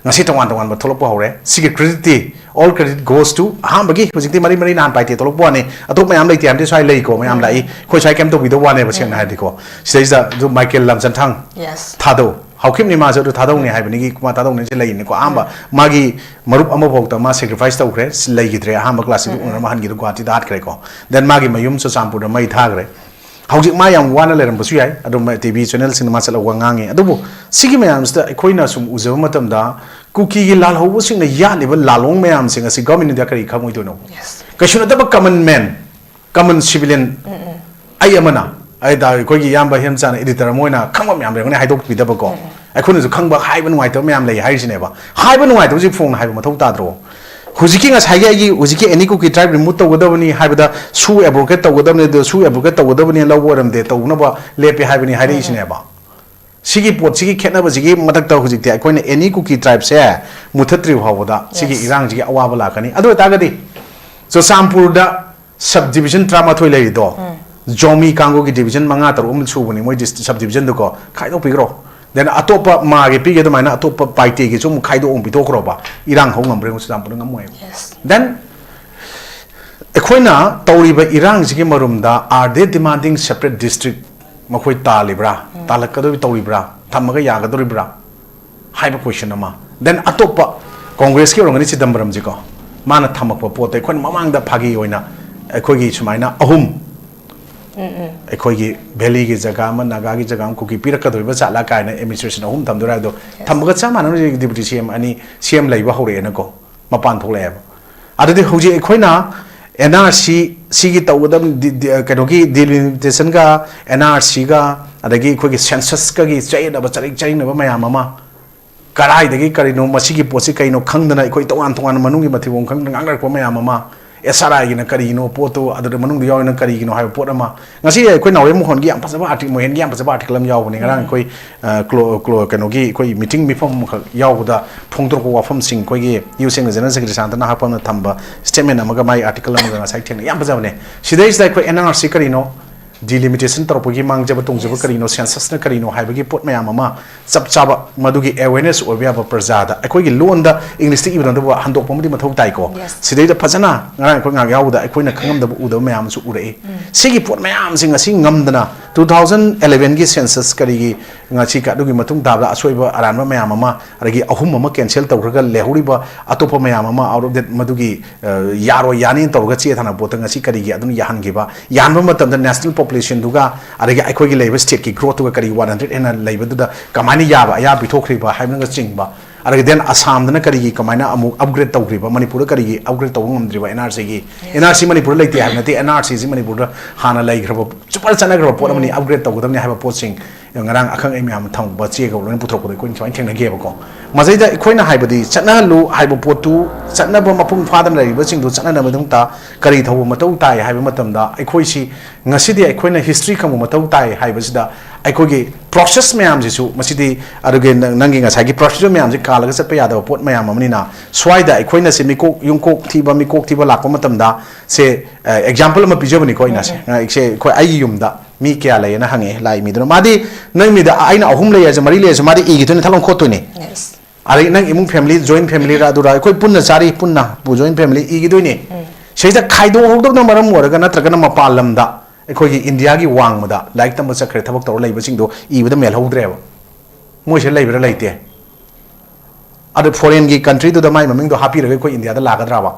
ꯉꯁꯤ ꯇꯣꯉꯥꯟ ꯇꯣꯉꯥꯟꯕ ꯊꯣꯛꯂꯛꯄ ꯍꯧꯔꯦ꯫ ꯁꯤꯒꯤ credit T, all credit goes to, ꯑꯍꯥꯟꯕꯒꯤ, ꯍꯧꯖꯤꯛꯇꯤ ꯃꯔꯤ ꯃꯔꯤ ꯅꯍꯥꯟ ꯄꯥꯏꯇꯦ ꯊꯣꯛꯂꯛꯄ ꯋꯥꯅꯤ꯫ ꯑꯇꯣꯞꯄ ꯃꯌꯥꯝ ꯂꯩꯇꯦ ꯍꯥꯏꯕꯗꯤ ꯁ꯭ꯋꯥꯏ ꯂꯩꯀꯣ, ꯃꯌꯥꯝ ꯂꯥꯛꯏ꯫ ꯑꯩꯈꯣꯏ ꯁ꯭ꯋꯥꯏ ꯀꯩꯝ ꯇꯧꯕꯤꯗꯕ ꯋꯥꯅꯦꯕ, ꯁꯦꯡꯅ ꯍꯥꯏꯔꯗꯤꯀꯣ꯫ ꯁꯤꯗꯩꯁꯤꯗ ꯑꯗꯨ ꯃꯥꯏꯀꯦꯜ ꯂꯝꯆꯟꯊꯥꯡ Yes. ꯊꯥꯗꯧ꯫ ꯍꯧꯈꯤꯕꯅꯤ ꯃꯥꯁꯨ ꯑꯗꯨ ꯊꯥꯗꯧꯅꯤ ꯍꯥꯏꯕꯅꯤꯒꯤ, ꯃꯥ ꯊꯥꯗꯧꯅꯤ ꯁꯤ ꯂꯩꯔꯤꯅꯤꯀꯣ꯫ ꯑꯍꯥꯟꯕ ꯃꯥꯒꯤ ꯃꯔꯨꯞ ꯑꯃꯐꯥꯎꯗ ꯃꯥ sacrifice ꯇꯧꯈ꯭ꯔꯦ, ꯁꯤ ꯂꯩꯈꯤꯗ꯭ꯔꯦ꯫ ꯑꯍꯥꯟꯕ class ꯁꯤꯗ ꯎꯅꯔꯝꯕ ꯍꯟꯈꯤꯗꯨ ꯒꯨꯍꯥꯇꯤꯗ ꯍꯥꯠꯈ꯭ꯔꯦꯀꯣ꯫ Then ꯃꯥꯒꯤ ꯃꯌꯨꯝ ꯆꯨꯔꯆꯥꯟꯄꯨꯔꯗ ꯃꯩ ꯊꯥꯈ꯭ꯔꯦ꯫ ꯍꯧꯖꯤꯛ ꯃꯥ ꯌꯥꯝ ꯋꯥꯅ ꯂꯩꯔꯝꯕꯁꯨ ꯌꯥꯏ, ꯑꯗꯨꯝ ꯇꯤ ꯚꯤ ꯆꯦꯅꯦꯜꯁꯤꯡꯗ ꯃꯥ ꯆꯠꯂꯒ ꯋꯥ ꯉꯥꯡꯉꯤ꯫ ꯑꯗꯨꯕꯨ ꯁꯤꯒꯤ ꯃꯌꯥꯝꯁꯤꯗ ꯑꯩꯈꯣꯏꯅ ꯁꯨꯝ ꯎꯖꯕ ꯃꯇꯝꯗ ꯀꯨꯀꯤꯒꯤ ꯂꯥꯜꯍꯧꯕꯁꯤꯡꯅ ꯌꯥꯠꯂꯤꯕ ꯂꯥꯂꯣꯡ ꯃꯌꯥꯝꯁꯤꯡ ꯑꯁꯤ government of India ꯀꯔꯤ ꯈꯪꯉꯣꯏꯗꯣꯏꯅꯣ? Yes. ꯀꯩꯁꯨ ꯅꯠꯇꯕ common man, common civilian, ꯑꯩ ꯑꯃꯅ, ꯑꯩ ꯗꯥ ꯑꯩꯈꯣꯏꯒꯤ ꯏꯌꯥꯝꯕ ꯍꯦꯝꯆꯥꯅ editor ꯑꯃ ꯑꯣꯏꯅ ꯈꯪꯕ ꯃꯌꯥꯝ ꯂꯩꯔꯝꯒꯅꯤ ꯍꯥꯏꯗꯣꯛꯄꯤꯗꯕꯀꯣ꯫ ꯑꯩꯈꯣꯏꯅꯁꯨ ꯈꯪꯕ, ꯍꯥꯏꯕ ꯅꯨꯡꯉꯥꯏꯇꯕ ꯃꯌꯥꯝ ꯂꯩ ꯍꯥꯏꯔꯤꯁꯤꯅꯦꯕ꯫ ꯍꯥꯏꯕ ꯅꯨꯡꯉꯥꯏꯇꯕꯁꯤ ꯐꯣꯡꯅ ꯍꯥꯏꯕ ꯃꯊꯧ ꯇꯥꯗ꯭ꯔꯣ? ꯍꯧꯖꯤꯛꯀꯤ ꯉꯁꯥꯏꯒꯤ ꯑꯩꯒꯤ ꯍꯧꯖꯤꯛꯀꯤ any Kuki tribe remove ꯇꯧꯒꯗꯕꯅꯤ ꯍꯥꯏꯕꯗ ꯁꯨ advocate ꯇꯧꯒꯗꯕꯅꯤ, ꯑꯗꯨ ꯁꯨ advocate ꯇꯧꯒꯗꯕꯅꯤ ꯂꯧꯕ ꯑꯣꯏꯔꯝꯗꯦ, ꯇꯧꯅꯕ ꯂꯦꯞꯄꯦ ꯍꯥꯏꯕꯅꯤ ꯍꯥꯏꯔꯛꯏꯁꯤꯅꯦꯕ꯫ ꯁꯤꯒꯤ ꯄꯣꯠꯁꯤꯒꯤ ꯈꯦꯠꯅꯕꯁꯤꯒꯤ ꯃꯊꯛꯇ ꯍꯧꯖꯤꯛꯇꯤ ꯑꯩꯈꯣꯏꯅ any Kuki tribe ꯁꯦ ꯃꯨꯊꯠꯇ꯭ꯔꯤ ꯐꯥꯎꯕꯗ ꯁꯤꯒꯤ Yes. ꯏꯔꯥꯡꯁꯤꯒꯤ ꯑꯋꯥꯕ ꯂꯥꯛꯀꯅꯤ꯫ ꯑꯗꯨ ꯑꯣꯏꯇꯥꯔꯒꯗꯤ ꯆꯨꯔꯆꯥꯟꯄꯨꯔꯗ sub division ꯇꯔꯥꯃꯥꯊꯣꯏ ꯂꯩꯔꯤꯗꯣ, ꯖꯣꯃꯤ ꯀꯥꯡꯕꯨꯒꯤ division ꯃꯉꯥ ꯇꯔꯨꯛ ꯑꯃ ꯁꯨꯕꯅꯤ ꯃꯣꯏ ꯗꯤꯁ-, sub division ꯗꯨꯀꯣ, ꯈꯥꯏꯗꯣꯛꯄꯤꯈ꯭ꯔꯣ꯫ Then ꯑꯇꯣꯞꯄ ꯃꯥꯒꯤ ꯄꯤꯒꯦ ꯑꯗꯨꯃꯥꯏꯅ ꯑꯇꯣꯞꯄ ꯄꯥꯏꯇꯦꯒꯤꯁꯨ ꯑꯃꯨꯛ ꯈꯥꯏꯗꯣꯛ ꯑꯃꯨꯛ ꯄꯤꯊꯣꯛꯈ꯭ꯔꯣꯕ꯫ ꯏꯔꯥꯡ ꯍꯧ ꯉꯝꯕ꯭ꯔꯥ ꯌꯦꯡꯉꯨ, ꯆꯨꯔꯆꯥꯟꯄꯨꯔꯗ ꯉꯝꯃꯣꯏꯕ꯫ Yes. Then ꯑꯩꯈꯣꯏꯅ ꯇꯧꯔꯤꯕ ꯏꯔꯥꯡꯁꯤꯒꯤ ꯃꯔꯨꯝꯗ, are they demanding separate district? ꯃꯈꯣꯏ ꯇꯥꯜꯂꯤꯕ꯭ꯔꯥ? ꯇꯥꯜꯂꯛꯀꯗꯧꯔꯤ ꯇꯧꯔꯤꯕ꯭ꯔꯥ? ꯊꯝꯃꯒ ꯌꯥꯒꯗꯧꯔꯤꯕ꯭ꯔꯥ? ꯍꯥꯏꯕ question ꯑꯃ꯫ Then ꯑꯇꯣꯞꯄ ꯀꯣꯡꯒ꯭ꯔꯦꯁꯀꯤ ꯑꯣꯏꯔꯝꯒꯅꯤ ꯆꯤꯗꯝꯕꯔꯝꯁꯤꯀꯣ, ꯃꯥꯅ ꯊꯝꯃꯛꯄ ꯄꯣꯠꯇ ꯑꯩꯈꯣꯏꯅ ꯃꯃꯥꯡꯗ ꯐꯥꯒꯤ ꯑꯣꯏꯅ ꯑꯩꯈꯣꯏꯒꯤ ꯁꯨꯃꯥꯏꯅ ꯑꯍꯨꯝ, ꯑꯩꯈꯣꯏꯒꯤ valley ꯒꯤ ꯖꯒꯥ ꯑꯃ, ꯅꯥꯒꯥꯒꯤ ꯖꯒꯥ ꯑꯃ, ꯀꯨꯀꯤ ꯄꯤꯔꯛꯀꯗꯧꯔꯤꯕ ꯖꯥꯠꯂꯥ ꯀꯥꯏꯅ administration ꯑꯍꯨꯝ ꯊꯝꯗꯣꯏꯔꯥ ꯍꯥꯏꯕꯗꯣ ꯊꯝꯃꯒ ꯆꯞ ꯃꯥꯟꯅꯅ ꯍꯧꯖꯤꯛ deputy C M ꯑꯅꯤ, C M ꯂꯩꯕ ꯍꯧꯔꯛꯑꯦꯅꯀꯣ, ꯃꯄꯥꯟ ꯊꯣꯛꯂꯛꯑꯦꯕ꯫ ꯑꯗꯨꯗꯤ ꯍꯧꯖꯤꯛ ꯑꯩꯈꯣꯏꯅ N R C ꯁꯤꯒꯤ ꯇꯧꯒꯗꯕ ꯗꯤ-, ꯗꯤ-, ꯀꯩꯅꯣꯒꯤ delimitation ꯒ N R C ꯒ ꯑꯗꯒꯤ ꯑꯩꯈꯣꯏꯒꯤ census ꯀꯒꯤ ꯆꯌꯦꯠꯅꯕ, ꯆꯔꯤꯛ ꯆꯔꯤꯡꯅꯕ ꯃꯌꯥꯝ ꯑꯃ, ꯀꯗꯥꯏꯗꯒꯤ ꯀꯔꯤꯅꯣ, ꯃꯁꯤꯒꯤ ꯄꯣꯠꯁꯤ ꯀꯩꯅꯣ ꯈꯪꯗꯅ ꯑꯩꯈꯣꯏ ꯇꯣꯉꯥꯟ ꯇꯣꯉꯥꯟꯅ ꯃꯅꯨꯡꯒꯤ ꯃꯊꯤꯕꯣꯡ ꯈꯪꯗꯅ ꯉꯥꯡꯅꯔꯛꯄ ꯃꯌꯥꯝ ꯑꯃ, ꯑꯦꯁ ꯑꯥꯔ ꯑꯥꯏꯒꯤꯅ ꯀꯔꯤꯅꯣ ꯄꯣꯠꯇꯣ, ꯑꯗꯨꯗ ꯃꯅꯨꯡꯗ ꯌꯥꯎꯔꯤꯅ ꯀꯔꯤꯒꯤꯅꯣ ꯍꯥꯏꯕ ꯄꯣꯠ ꯑꯃ꯫ ꯉꯁꯤ ꯑꯩꯈꯣꯏ ꯅꯥꯎꯔꯦꯝ ꯃꯣꯍꯟꯒꯤ ꯌꯥꯝ ꯐꯖꯕ ꯑꯥꯔꯇꯤꯀꯜ, ꯃꯣꯍꯦꯟꯒꯤ ꯌꯥꯝ ꯐꯖꯕ ꯑꯥꯔꯇꯤꯀꯜ ꯑꯃ ꯌꯥꯎꯕꯅꯦ ꯉꯔꯥꯡ ꯑꯩꯈꯣꯏ, ꯑ, ꯀ꯭ꯂꯣ-, ꯀ꯭ꯂꯣ-, ꯀꯩꯅꯣꯒꯤ ꯑꯩꯈꯣꯏ ꯃꯤꯇꯤꯡ ꯃꯤꯐꯝ ꯑꯃꯈꯛ ꯌꯥꯎꯕꯗ ꯐꯣꯡꯗꯣꯔꯛꯄ ꯋꯥꯐꯝꯁꯤꯡ, ꯑꯩꯈꯣꯏꯒꯤ ꯌꯨ ꯁꯦꯡꯅ ꯖꯦꯅꯔꯦꯜ ꯁꯦꯀ꯭ꯔꯦꯇꯔꯤ ꯁꯥꯟꯇꯅ ꯍꯥꯞꯄꯅ ꯊꯝꯕ ꯁ꯭ꯇꯦꯠꯃꯦꯟ ꯑꯃꯒ ꯃꯥꯒꯤ ꯑꯥꯔꯇꯤꯀꯜ ꯑꯃꯒ ꯉꯁꯥꯏ ꯊꯦꯡꯅꯩ, ꯌꯥꯝ ꯐꯖꯕꯅꯦ꯫ ꯁꯤꯗꯩꯁꯤꯗ ꯑꯩꯈꯣꯏ ꯑꯦꯟ ꯑꯥꯔ ꯁꯤ ꯀꯔꯤꯅꯣ, ꯗꯤꯂꯤꯃꯤꯇꯦꯁꯟ ꯇꯧꯔꯛꯄꯒꯤ ꯃꯥꯡꯖꯕ ꯇꯣꯡꯖꯕ ꯀꯔꯤꯅꯣ, ꯁꯦꯟꯁꯁꯅ ꯀꯔꯤꯅꯣ ꯍꯥꯏꯕꯒꯤ ꯄꯣꯠ ꯃꯌꯥꯝ ꯑꯃ ꯆꯞ ꯆꯥꯕ ꯃꯗꯨꯒꯤ ꯑꯦꯋꯦꯔꯅꯦꯁ ꯑꯣꯏꯕ ꯌꯥꯕ ꯄ꯭ꯔꯖꯥꯗ, ꯑꯩꯈꯣꯏꯒꯤ ꯂꯣꯟꯗ ꯏꯪꯂꯤꯁꯇ ꯏꯕ ꯅꯠꯇꯕ ꯍꯟꯗꯣꯛꯄ ꯑꯃꯗꯤ ꯃꯊꯧ ꯇꯥꯏꯀꯣ꯫ Yes. ꯁꯤꯗꯩꯗ ꯐꯖꯅ ꯉꯔꯥꯡ ꯑꯩꯈꯣꯏ ꯉꯥꯏꯍꯥꯛ ꯌꯥꯎꯕꯗ ꯑꯩꯈꯣꯏꯅ ꯈꯪꯉꯝꯗꯕ ꯎꯗꯕ ꯃꯌꯥꯝ ꯑꯃꯁꯨ ꯎꯔꯛꯏ꯫ ꯁꯤꯒꯤ ꯄꯣꯠ ꯃꯌꯥꯝꯁꯤꯡ ꯑꯁꯤ ꯉꯝꯗꯅ two thousand elevenꯒꯤ census ꯀꯔꯤꯒꯤ ꯉꯁꯤ ꯑꯗꯨꯒꯤ ꯃꯇꯨꯡ ꯇꯥꯕꯗ ꯑꯁꯣꯏꯕ ꯑꯔꯥꯟꯕ ꯃꯌꯥꯝ ꯑꯃ, ꯑꯗꯒꯤ ꯑꯍꯨꯝ ꯑꯃ cancel ꯇꯧꯈ꯭ꯔꯒ ꯂꯩꯍꯧꯔꯤꯕ ꯑꯇꯣꯞꯄ ꯃꯌꯥꯝ ꯑꯃ out of date, ꯃꯗꯨꯒꯤ, ꯑ, ꯌꯥꯔꯣꯏ ꯌꯥꯅꯤ ꯇꯧꯔꯒ ꯆꯦ ꯊꯥꯅꯕ ꯄꯣꯠꯇ ꯉꯁꯤ ꯀꯔꯤꯒꯤ ꯑꯗꯨꯝ ꯌꯥꯍꯟꯈꯤꯕ? ꯌꯥꯍꯟꯕ ꯃꯇꯝꯗ national populationꯗꯨꯒ ꯑꯗꯒꯤ ꯑꯩꯈꯣꯏꯒꯤ ꯂꯩꯔꯤꯕ stateꯀꯤ growthꯇꯨꯒ ꯀꯔꯤ one hundred ꯍꯦꯟꯅ ꯂꯩꯕꯗꯨꯗ ꯀꯃꯥꯏꯅ ꯌꯥꯕ ꯑꯌꯥ ꯄꯤꯊꯣꯛꯈ꯭ꯔꯤꯕ ꯍꯥꯏꯕꯅꯆꯤꯡꯕ, ꯑꯗꯒꯤ then ꯑꯁꯥꯝꯗꯅ ꯀꯔꯤꯒꯤ ꯀꯃꯥꯏꯅ ꯑꯃꯨꯛ upgrade ꯇꯧꯈ꯭ꯔꯤꯕ, ꯃꯅꯤꯄꯨꯔꯗ ꯀꯔꯤꯒꯤ upgrade ꯇꯧꯕ ꯉꯝꯗ꯭ꯔꯤꯕ NRCꯒꯤ? NRC ꯃꯅꯤꯄꯨꯔꯗ ꯂꯩꯇꯦ ꯍꯥꯏꯕ ꯅꯠꯇꯦ, NRCꯁꯤ ꯃꯅꯤꯄꯨꯔꯗ ꯍꯥꯟꯅ ꯂꯩꯈ꯭ꯔꯕ ꯁꯨꯄꯔ ꯆꯠꯅꯈ꯭ꯔꯕ ꯄꯣꯠ ꯑꯃꯅꯤ, upgrade ꯇꯧꯒꯗꯕꯅꯤ ꯍꯥꯏꯕ ꯄꯣꯠꯁꯤꯡ ꯉꯔꯥꯡ ꯑꯈꯪ ꯑꯍꯩ ꯃꯌꯥꯝ ꯊꯝꯕ ꯆꯦꯒ ꯂꯣꯏꯅ ꯄꯨꯊꯣꯔꯛꯄꯗ ꯑꯩꯈꯣꯏꯅ ꯁꯨꯃꯥꯏꯅ ꯊꯦꯡꯅꯈꯤꯑꯕꯀꯣ꯫ ꯃꯁꯤꯗꯩꯗ ꯑꯩꯈꯣꯏꯅ ꯍꯥꯏꯕꯗꯤ ꯆꯠꯅꯍꯜꯂꯨ ꯍꯥꯏꯕ ꯄꯣꯠꯇꯨ, ꯆꯠꯅꯕ ꯃꯄꯨꯡ ꯐꯥꯗꯅ ꯂꯩꯔꯤꯕꯁꯤꯡꯗꯨ ꯆꯠꯅꯅꯕꯒꯤꯗꯃꯛꯇ ꯀꯔꯤ ꯇꯧꯕ ꯃꯊꯧ ꯇꯥꯏ ꯍꯥꯏꯕ ꯃꯇꯝꯗ, ꯑꯩꯈꯣꯏꯁꯤ ꯉꯁꯤꯗꯤ ꯑꯩꯈꯣꯏꯅ history ꯈꯪꯕ ꯃꯊꯧ ꯇꯥꯏ ꯍꯥꯏꯕꯁꯤꯗ, ꯑꯩꯈꯣꯏꯒꯤ process ꯃꯌꯥꯝꯁꯤꯁꯨ ꯃꯁꯤꯗꯤ ꯑꯗꯨꯒꯤ ꯅꯪ-, ꯅꯪꯒꯤ ꯉꯁꯥꯏꯒꯤ procedure ꯃꯌꯥꯝꯁꯤ ꯀꯥꯜꯂꯒ ꯆꯠꯄ ꯌꯥꯗꯕ ꯄꯣꯠ ꯃꯌꯥꯝ ꯑꯃꯅꯤꯅ, ꯁ꯭ꯋꯥꯏꯗ ꯑꯩꯈꯣꯏꯅ ꯁꯤ ꯃꯤꯀꯣꯛ ꯌꯨꯝꯀꯣꯛ ꯊꯤꯕ, ꯃꯤꯀꯣꯛ ꯊꯤꯕ ꯂꯥꯛꯄ ꯃꯇꯝꯗ, ꯁꯦ, ꯑ, example ꯑꯃ ꯄꯤꯖꯕꯅꯤꯀꯣ ꯑꯩꯅ ꯁꯦ꯫ ꯑ, ꯁꯦ ꯑꯩꯈꯣꯏ ꯑꯩꯒꯤ ꯌꯨꯝꯗ ꯃꯤ ꯀꯌꯥ ꯂꯩꯌꯦꯅ ꯍꯪꯉꯛꯑꯦ ꯂꯥꯛꯏ ꯃꯤꯗꯨꯅ꯫ ꯃꯥꯗꯤ ꯅꯪ ꯃꯤꯗ ꯑꯩꯅ ꯑꯍꯨꯝ ꯂꯩ ꯍꯥꯏꯔꯁꯨ, ꯃꯔꯤ ꯂꯩ ꯍꯥꯏꯔꯁꯨ, ꯃꯥꯗꯤ ꯏꯒꯤꯗꯣꯏꯅꯦ, ꯊꯛ ꯂꯥꯎ ꯈꯣꯠꯇꯣꯏꯅꯦ꯫ ꯑꯗꯩ ꯅꯪ ꯏꯃꯨꯡ family, joint familyꯔ ꯑꯗꯨꯔ, ꯑꯩꯈꯣꯏ ꯄꯨꯟꯅ ꯆꯥꯔꯤ, ꯄꯨꯟꯅ joint family ꯏꯒꯤꯗꯣꯏꯅꯦ꯫ ꯁꯤꯗꯩꯗ ꯈꯥꯏꯗꯣꯛꯍꯧꯗꯕꯅ ꯃꯔꯝ ꯑꯣꯏꯔꯒ, ꯅꯠꯇ꯭ꯔꯒꯅ ꯃꯄꯥꯟ ꯂꯝꯗ, ꯑꯩꯈꯣꯏꯒꯤ ꯏꯟꯗꯤꯌꯥꯒꯤ ꯋꯥꯡꯃꯗ ꯂꯥꯏꯔꯤꯛ ꯇꯝꯕ ꯆꯠꯈ꯭ꯔꯦ, ꯊꯕꯛ ꯇꯧꯔ ꯂꯩꯕꯁꯤꯡꯗꯣ ꯏꯕꯗ ꯃꯦꯜꯍꯧꯗ꯭ꯔꯦꯕ꯫ ꯃꯣꯏꯁꯤꯗ ꯂꯩꯕ꯭ꯔꯥ? ꯂꯩꯇꯦ꯫ ꯑꯗꯣ foreignꯒꯤ countryꯗꯨꯗ ꯃꯥꯏ ꯃꯃꯤꯡꯗꯣ ꯍꯥꯞꯄꯤꯔꯒ ꯑꯩꯈꯣꯏ ꯏꯟꯗꯤꯌꯥꯗ ꯂꯥꯛꯀꯗ꯭ꯔꯕ?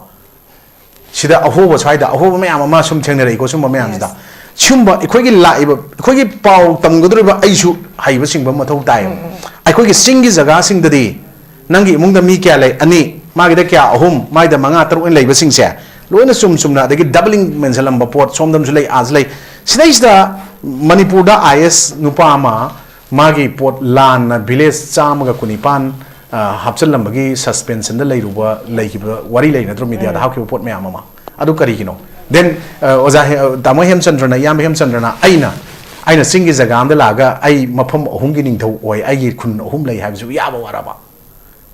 ꯁꯤꯗ ꯑꯍꯣꯕ, ꯁ꯭ꯋꯥꯏꯗ ꯑꯍꯣꯕ ꯃꯌꯥꯝ ꯑꯃ ꯁꯨꯝ ꯊꯦꯡꯅꯔꯛꯏꯀꯣ, ꯁꯨꯝꯕ ꯃꯌꯥꯝꯁꯤꯗ꯫ Yes. ꯁꯨꯝꯕ ꯑꯩꯈꯣꯏꯒꯤ ꯂꯥꯛꯏꯕ, ꯑꯩꯈꯣꯏꯒꯤ ꯄꯥꯎ ꯇꯝꯒꯗꯧꯔꯤꯕ ꯑꯩꯁꯨ ꯍꯩꯕ ꯁꯤꯡꯕ ꯃꯊꯧ ꯇꯥꯏ꯫ ꯎꯝ, ꯎꯝ꯫ ꯑꯩꯈꯣꯏꯒꯤ ꯆꯤꯡꯒꯤ ꯖꯒꯥꯁꯤꯡꯗꯗꯤ ꯅꯪꯒꯤ ꯏꯃꯨꯡꯗ ꯃꯤ ꯀꯌꯥ ꯂꯩ? ꯑꯅꯤ, ꯃꯥꯒꯤꯗ ꯀꯌꯥ? ꯑꯍꯨꯝ, ꯃꯥꯒꯤꯗ ꯃꯉꯥ, ꯇꯔꯨꯛ ꯑꯣꯏꯅ ꯂꯩꯕꯁꯤꯡꯁꯦ ꯂꯣꯏꯅ ꯆꯨꯝ ꯆꯨꯝꯅ, ꯑꯗꯒꯤ doubling ꯃꯦꯟꯁꯤꯜꯂꯝꯕ ꯄꯣꯠ, ꯁꯣꯝꯗꯝꯁꯨ ꯂꯩ, ꯑꯥꯁꯨ ꯂꯩ꯫ ꯁꯤꯗꯩꯁꯤꯗ ꯃꯅꯤꯄꯨꯔꯗ I A S ꯅꯨꯄꯥ ꯑꯃ ꯃꯥꯒꯤ ꯄꯣꯠ ꯂꯥꯟꯅ village ꯆꯥꯝꯃꯒ ꯀꯨꯟꯅꯤꯄꯥꯟ, ꯑ, ꯍꯥꯞꯆꯤꯜꯂꯝꯕꯒꯤ suspensionꯗ ꯂꯩꯔꯨꯕ, ꯂꯩꯈꯤꯕ ꯋꯥꯔꯤ ꯂꯩ ꯅꯠꯇ꯭ꯔꯣ? Mediaꯗ ꯎꯝ꯫ ꯍꯥꯞꯈꯤꯕ ꯄꯣꯠ ꯃꯌꯥꯝ ꯑꯃ꯫ ꯑꯗꯨ ꯀꯔꯤꯒꯤꯅꯣ? Then ꯑꯣꯖꯥ ꯇꯥꯃꯣ ꯍꯦꯝꯆꯟꯗ꯭ꯔꯅ, ꯏꯌꯥꯝꯕ ꯍꯦꯝꯆꯟꯗ꯭ꯔꯅ ꯑꯩꯅ ꯑꯩꯅ ꯆꯤꯡꯒꯤ ꯖꯒꯥ ꯑꯃꯗ ꯂꯥꯛꯑꯒ ꯑꯩ ꯃꯐꯝ ꯑꯍꯨꯝꯒꯤ ꯅꯤꯡꯊꯧ ꯑꯣꯏ, ꯑꯩꯒꯤ ꯈꯨꯟ ꯑꯍꯨꯝ ꯂꯩ ꯍꯥꯏꯕꯁꯤꯕꯨ ꯌꯥꯕ ꯋꯥꯔꯕ?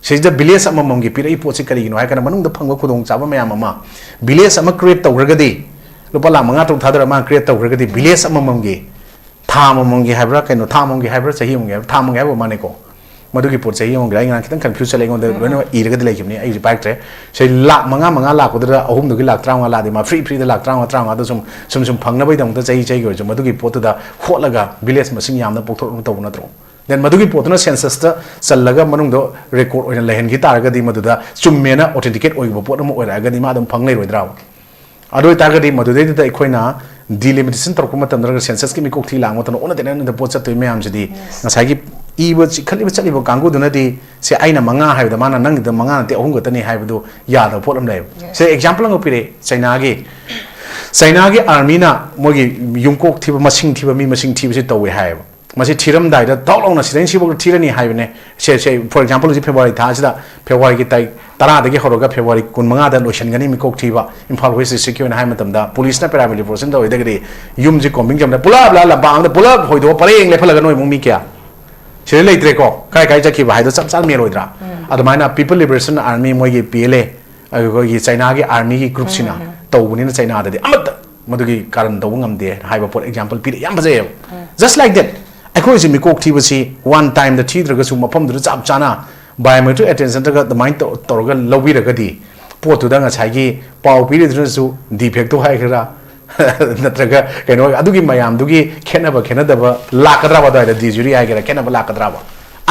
ꯁꯤꯗ ꯚꯤꯂꯦꯖ ꯑꯃꯃꯝꯒꯤ ꯄꯤꯔꯛꯏ ꯄꯣꯠꯁꯤ ꯀꯔꯤꯒꯤꯅꯣ ꯍꯥꯏ ꯀꯥꯟꯗ ꯃꯅꯨꯡꯗ ꯐꯪꯕ ꯈꯨꯗꯣꯡꯆꯥꯕ ꯃꯌꯥꯝ ꯑꯃ ꯚꯤꯂꯦꯖ ꯑꯃ ꯀ꯭ꯔꯤꯌꯦꯠ ꯇꯧꯈ꯭ꯔꯒꯗꯤ, ꯂꯨꯄꯥ ꯂꯥꯛ ꯃꯉꯥ ꯇꯔꯨꯛ ꯊꯥꯗꯔ ꯃꯥꯅ ꯀ꯭ꯔꯤꯌꯦꯠ ꯇꯧꯈ꯭ꯔꯒꯗꯤ ꯚꯤꯂꯦꯖ ꯑꯃꯃꯝꯒꯤ ꯊꯥ ꯑꯃꯃꯝꯒꯤ ꯍꯥꯏꯕ꯭ꯔꯥ, ꯀꯩꯅꯣ, ꯊꯥ ꯑꯃꯃꯝꯒꯤ ꯍꯥꯏꯕ꯭ꯔꯥ, ꯆꯍꯤ ꯑꯃꯃꯝꯒꯤ ꯍꯥꯏꯕ꯭ꯔꯥ, ꯊꯥ ꯑꯃꯃꯝꯒꯤ ꯍꯥꯏꯕ ꯃꯥꯅꯦꯀꯣ? ꯃꯗꯨꯒꯤ ꯄꯣꯠ ꯆꯍꯤ ꯑꯃꯃꯝꯒꯤ, ꯑꯩ ꯉꯔꯥꯡ ꯈꯤꯇꯪ ꯀꯟꯐ꯭ꯌꯨꯁ ꯆꯠꯂꯦ, ꯑꯩꯉꯣꯟꯗ ꯂꯣꯏꯅꯃꯛ ꯏꯔꯒꯗꯤ ꯂꯩꯈꯤꯕꯅꯤ, ꯑꯩꯁꯨ ꯄꯥꯏꯔꯛꯇ꯭ꯔꯦ꯫ ꯁꯤ ꯂꯥꯛ ꯃꯉꯥ ꯃꯉꯥ ꯂꯥꯛꯄꯗꯨꯗ ꯑꯍꯨꯝꯗꯨꯒꯤ ꯂꯥꯛ ꯇꯔꯥꯃꯉꯥ ꯂꯥꯛꯑꯗꯤ ꯃꯥ ꯐ꯭ꯔꯤ ꯐ꯭ꯔꯤꯗ ꯂꯥꯛ ꯇꯔꯥꯃꯉꯥ ꯇꯔꯥꯃꯉꯥꯗ ꯁꯨꯝ ꯁꯨꯝ ꯁꯨꯝ ꯐꯪꯅꯕꯒꯤꯗꯃꯛꯇ ꯆꯍꯤ ꯆꯍꯤꯒꯤ ꯑꯣꯏꯔꯁꯨ ꯃꯗꯨꯒꯤ ꯄꯣꯠꯇꯨꯗ ꯍꯣꯠꯂꯒ ꯚꯤꯂꯦꯖ ꯃꯁꯤꯡ ꯌꯥꯝꯅ ꯄꯣꯛꯊꯣꯔꯛꯅꯕ ꯇꯧꯕ ꯅꯠꯇ꯭ꯔꯣ? Then ꯃꯗꯨꯒꯤ ꯄꯣꯠꯇꯨꯅ ꯁꯦꯟꯁꯁꯇ ꯆꯜꯂꯒ ꯃꯅꯨꯡꯗ ꯔꯦꯀꯣꯔꯗ ꯑꯣꯏꯅ ꯂꯩꯍꯟꯈꯤ ꯇꯥꯔꯒꯗꯤ, ꯃꯗꯨꯗ ꯆꯨꯝꯃꯦꯅ ꯑꯣꯊꯦꯟꯇꯤꯀꯦꯠ ꯑꯣꯏꯈꯤꯕ ꯄꯣꯠ ꯑꯃ ꯑꯣꯏꯔꯛꯑꯒꯗꯤ ꯃꯥ ꯑꯗꯨꯝ ꯐꯪ ꯂꯩꯔꯣꯏꯗ꯭ꯔꯥꯕ? ꯑꯗꯨ ꯑꯣꯏꯇꯥꯔꯒꯗꯤ ꯃꯗꯨꯗꯩꯗꯨꯗ ꯑꯩꯈꯣꯏꯅ ꯗꯤꯂꯤꯃꯤꯇꯦꯁꯟ ꯇꯧꯔꯛꯄ ꯃꯇꯝꯗ, ꯅꯠꯇ꯭ꯔꯒ ꯁꯦꯟꯁꯁꯀꯤ ꯃꯤꯀꯣꯛꯊꯤ ꯂꯥꯛꯄ ꯃꯇꯝꯗ ꯑꯣꯟꯅ ꯇꯩꯅꯅꯗ ꯄꯣꯠ ꯆꯠꯇꯣꯏ ꯃꯌꯥꯝꯁꯤꯗꯤ, ꯉꯁꯥꯏꯒꯤ ꯏꯕ ꯆꯤꯈꯠꯂꯤꯕ ꯆꯠꯂꯤꯕ ꯀꯥꯡꯕꯨꯗꯨꯅꯗꯤ ꯁꯦ ꯑꯩꯅ ꯃꯉꯥ ꯍꯥꯏꯕꯗ ꯃꯥꯅ ꯅꯪꯒꯤꯗ ꯃꯉꯥ ꯅꯠꯇꯦ ꯑꯍꯨꯝ ꯈꯛꯇꯅꯤ ꯍꯥꯏꯕꯗꯨ ꯌꯥꯗꯕ ꯄꯣꯠ ꯑꯃ ꯂꯩꯌꯦꯕ꯫ ꯁꯦ ꯑꯦꯛꯖꯥꯝꯄꯜ ꯑꯃ ꯄꯤꯔꯛꯑꯦ, ꯆꯩꯅꯥꯒꯤ ꯆꯩꯅꯥꯒꯤ ꯑꯥꯔꯃꯤꯅ ꯃꯣꯏꯒꯤ ꯌꯨꯝꯀꯣꯛ ꯊꯤꯕ, ꯃꯁꯤꯡ ꯊꯤꯕ, ꯃꯤ ꯃꯁꯤꯡ ꯊꯤꯕꯁꯤ ꯇꯧꯋꯦ ꯍꯥꯏꯌꯦꯕ꯫ ꯃꯁꯤ ꯊꯤꯔꯝꯗꯥꯏꯗ ꯊꯥꯎ ꯂꯥꯎꯅ ꯁꯤꯗꯩ ꯁꯤꯐꯥꯎ ꯊꯤꯔꯅꯤ ꯍꯥꯏꯕꯅꯦ꯫ ꯁꯦ, ꯁꯦ, for example, ꯍꯧꯖꯤꯛ ꯐꯦꯕ꯭ꯔꯨꯋꯥꯔꯤ ꯊꯥ ꯑꯁꯤꯗ, ꯐꯦꯕ꯭ꯔꯨꯋꯥꯔꯤꯒꯤ ꯇꯥꯔꯤꯛ ꯇꯔꯥꯗꯒꯤ ꯍꯧꯔꯒ ꯐꯦꯕ꯭ꯔꯨꯋꯥꯔꯤ ꯀꯨꯟꯃꯉꯥꯗ ꯂꯣꯏꯁꯤꯟꯒꯅꯤ ꯃꯤꯀꯣꯛ ꯊꯤꯕ, ꯏꯝꯐꯥꯜ ꯋꯦꯁ ꯗꯤꯁꯇ꯭ꯔꯤꯛꯀꯤ ꯑꯣꯏꯅ ꯍꯥꯏ ꯃꯇꯝꯗ, ꯄꯨꯂꯤꯁꯅ ꯄꯦꯔꯥꯃꯤꯂꯤꯇꯔꯤ ꯐꯣꯔꯁꯅ ꯇꯧꯔꯤꯗꯒꯤꯗꯤ ꯌꯨꯝꯁꯤ ꯀꯣꯝꯕꯤꯡ ꯆꯝꯗ ꯄꯨꯂꯞ ꯂꯥ ꯂꯝꯄꯥꯛ ꯑꯃꯗ ꯄꯨꯂꯞ ꯍꯣꯏꯗꯣꯛꯑ ꯄꯔꯦꯡ ꯂꯦꯞꯍꯜꯂꯒ ꯅꯣꯏ ꯏꯃꯨꯡ ꯃꯤ ꯀꯌꯥ ꯁꯤꯗ ꯂꯩꯇ꯭ꯔꯦꯀꯣ, ꯀꯥꯏ ꯀꯥꯏ ꯆꯠꯈꯤꯕ ꯍꯥꯏꯗꯣ ꯆꯞ ꯆꯥꯅ ꯃꯦꯜꯂꯣꯏꯗ꯭ꯔꯥ? ꯑꯗꯨꯃꯥꯏꯅ People Liberation Army, ꯃꯣꯏꯒꯤ ꯄꯤ ꯑꯦꯜ ꯑꯦ, ꯑꯩꯈꯣꯏꯒꯤ ꯆꯩꯅꯥꯒꯤ ꯑꯥꯔꯃꯤꯒꯤ ꯒ꯭ꯔꯨꯞꯁꯤꯅ ꯇꯧꯕꯅꯤꯅ ꯆꯩꯅꯥꯗꯗꯤ ꯑꯃꯠꯇ ꯃꯗꯨꯒꯤ ꯀꯥꯔꯟ ꯇꯧꯕ ꯉꯝꯗꯦ ꯍꯥꯏꯕ ꯄꯣꯠ ꯑꯦꯛꯖꯥꯝꯄꯜ ꯄꯤꯔꯦ, ꯌꯥꯝ ꯐꯖꯩꯌꯦꯕ꯫ Just like that, ꯑꯩꯈꯣꯏꯁꯤ ꯃꯤꯀꯣꯛ ꯊꯤꯕꯁꯤ ꯋꯥꯟ ꯇꯥꯏꯝꯗ ꯊꯤꯗ꯭ꯔꯒꯁꯨ ꯃꯐꯝꯗꯨꯗ ꯆꯞ ꯆꯥꯅ ꯕꯥꯏꯑꯣꯃꯦꯇ꯭ꯔꯤꯛ ꯑꯦꯇꯦꯟꯁꯟ ꯅꯠꯇ꯭ꯔꯒ ꯑꯗꯨꯃꯥꯏꯅ ꯇꯧ-, ꯇꯧꯔꯒ ꯂꯧꯕꯤꯔꯒꯗꯤ ꯄꯣꯠꯇꯨꯗ ꯉꯁꯥꯏꯒꯤ ꯄꯥꯎ ꯄꯤꯔꯤꯗꯨꯅꯁꯨ ꯗꯤꯐꯦꯛꯇꯣ ꯍꯥꯏꯒꯦꯔꯥ, ꯅꯠꯇ꯭ꯔꯒ ꯀꯩꯅꯣ, ꯑꯗꯨꯒꯤ ꯃꯌꯥꯝꯗꯨꯒꯤ ꯈꯦꯠꯅꯕ ꯈꯦꯠꯅꯗꯕ ꯂꯥꯛꯀꯗ꯭ꯔꯕ? ꯑꯗꯨꯋꯥꯏꯗ ꯗꯤ ꯖꯨꯔꯤ ꯍꯥꯏꯒꯦꯔꯥ, ꯈꯦꯠꯅꯕ ꯂꯥꯛꯀꯗ꯭ꯔꯕ?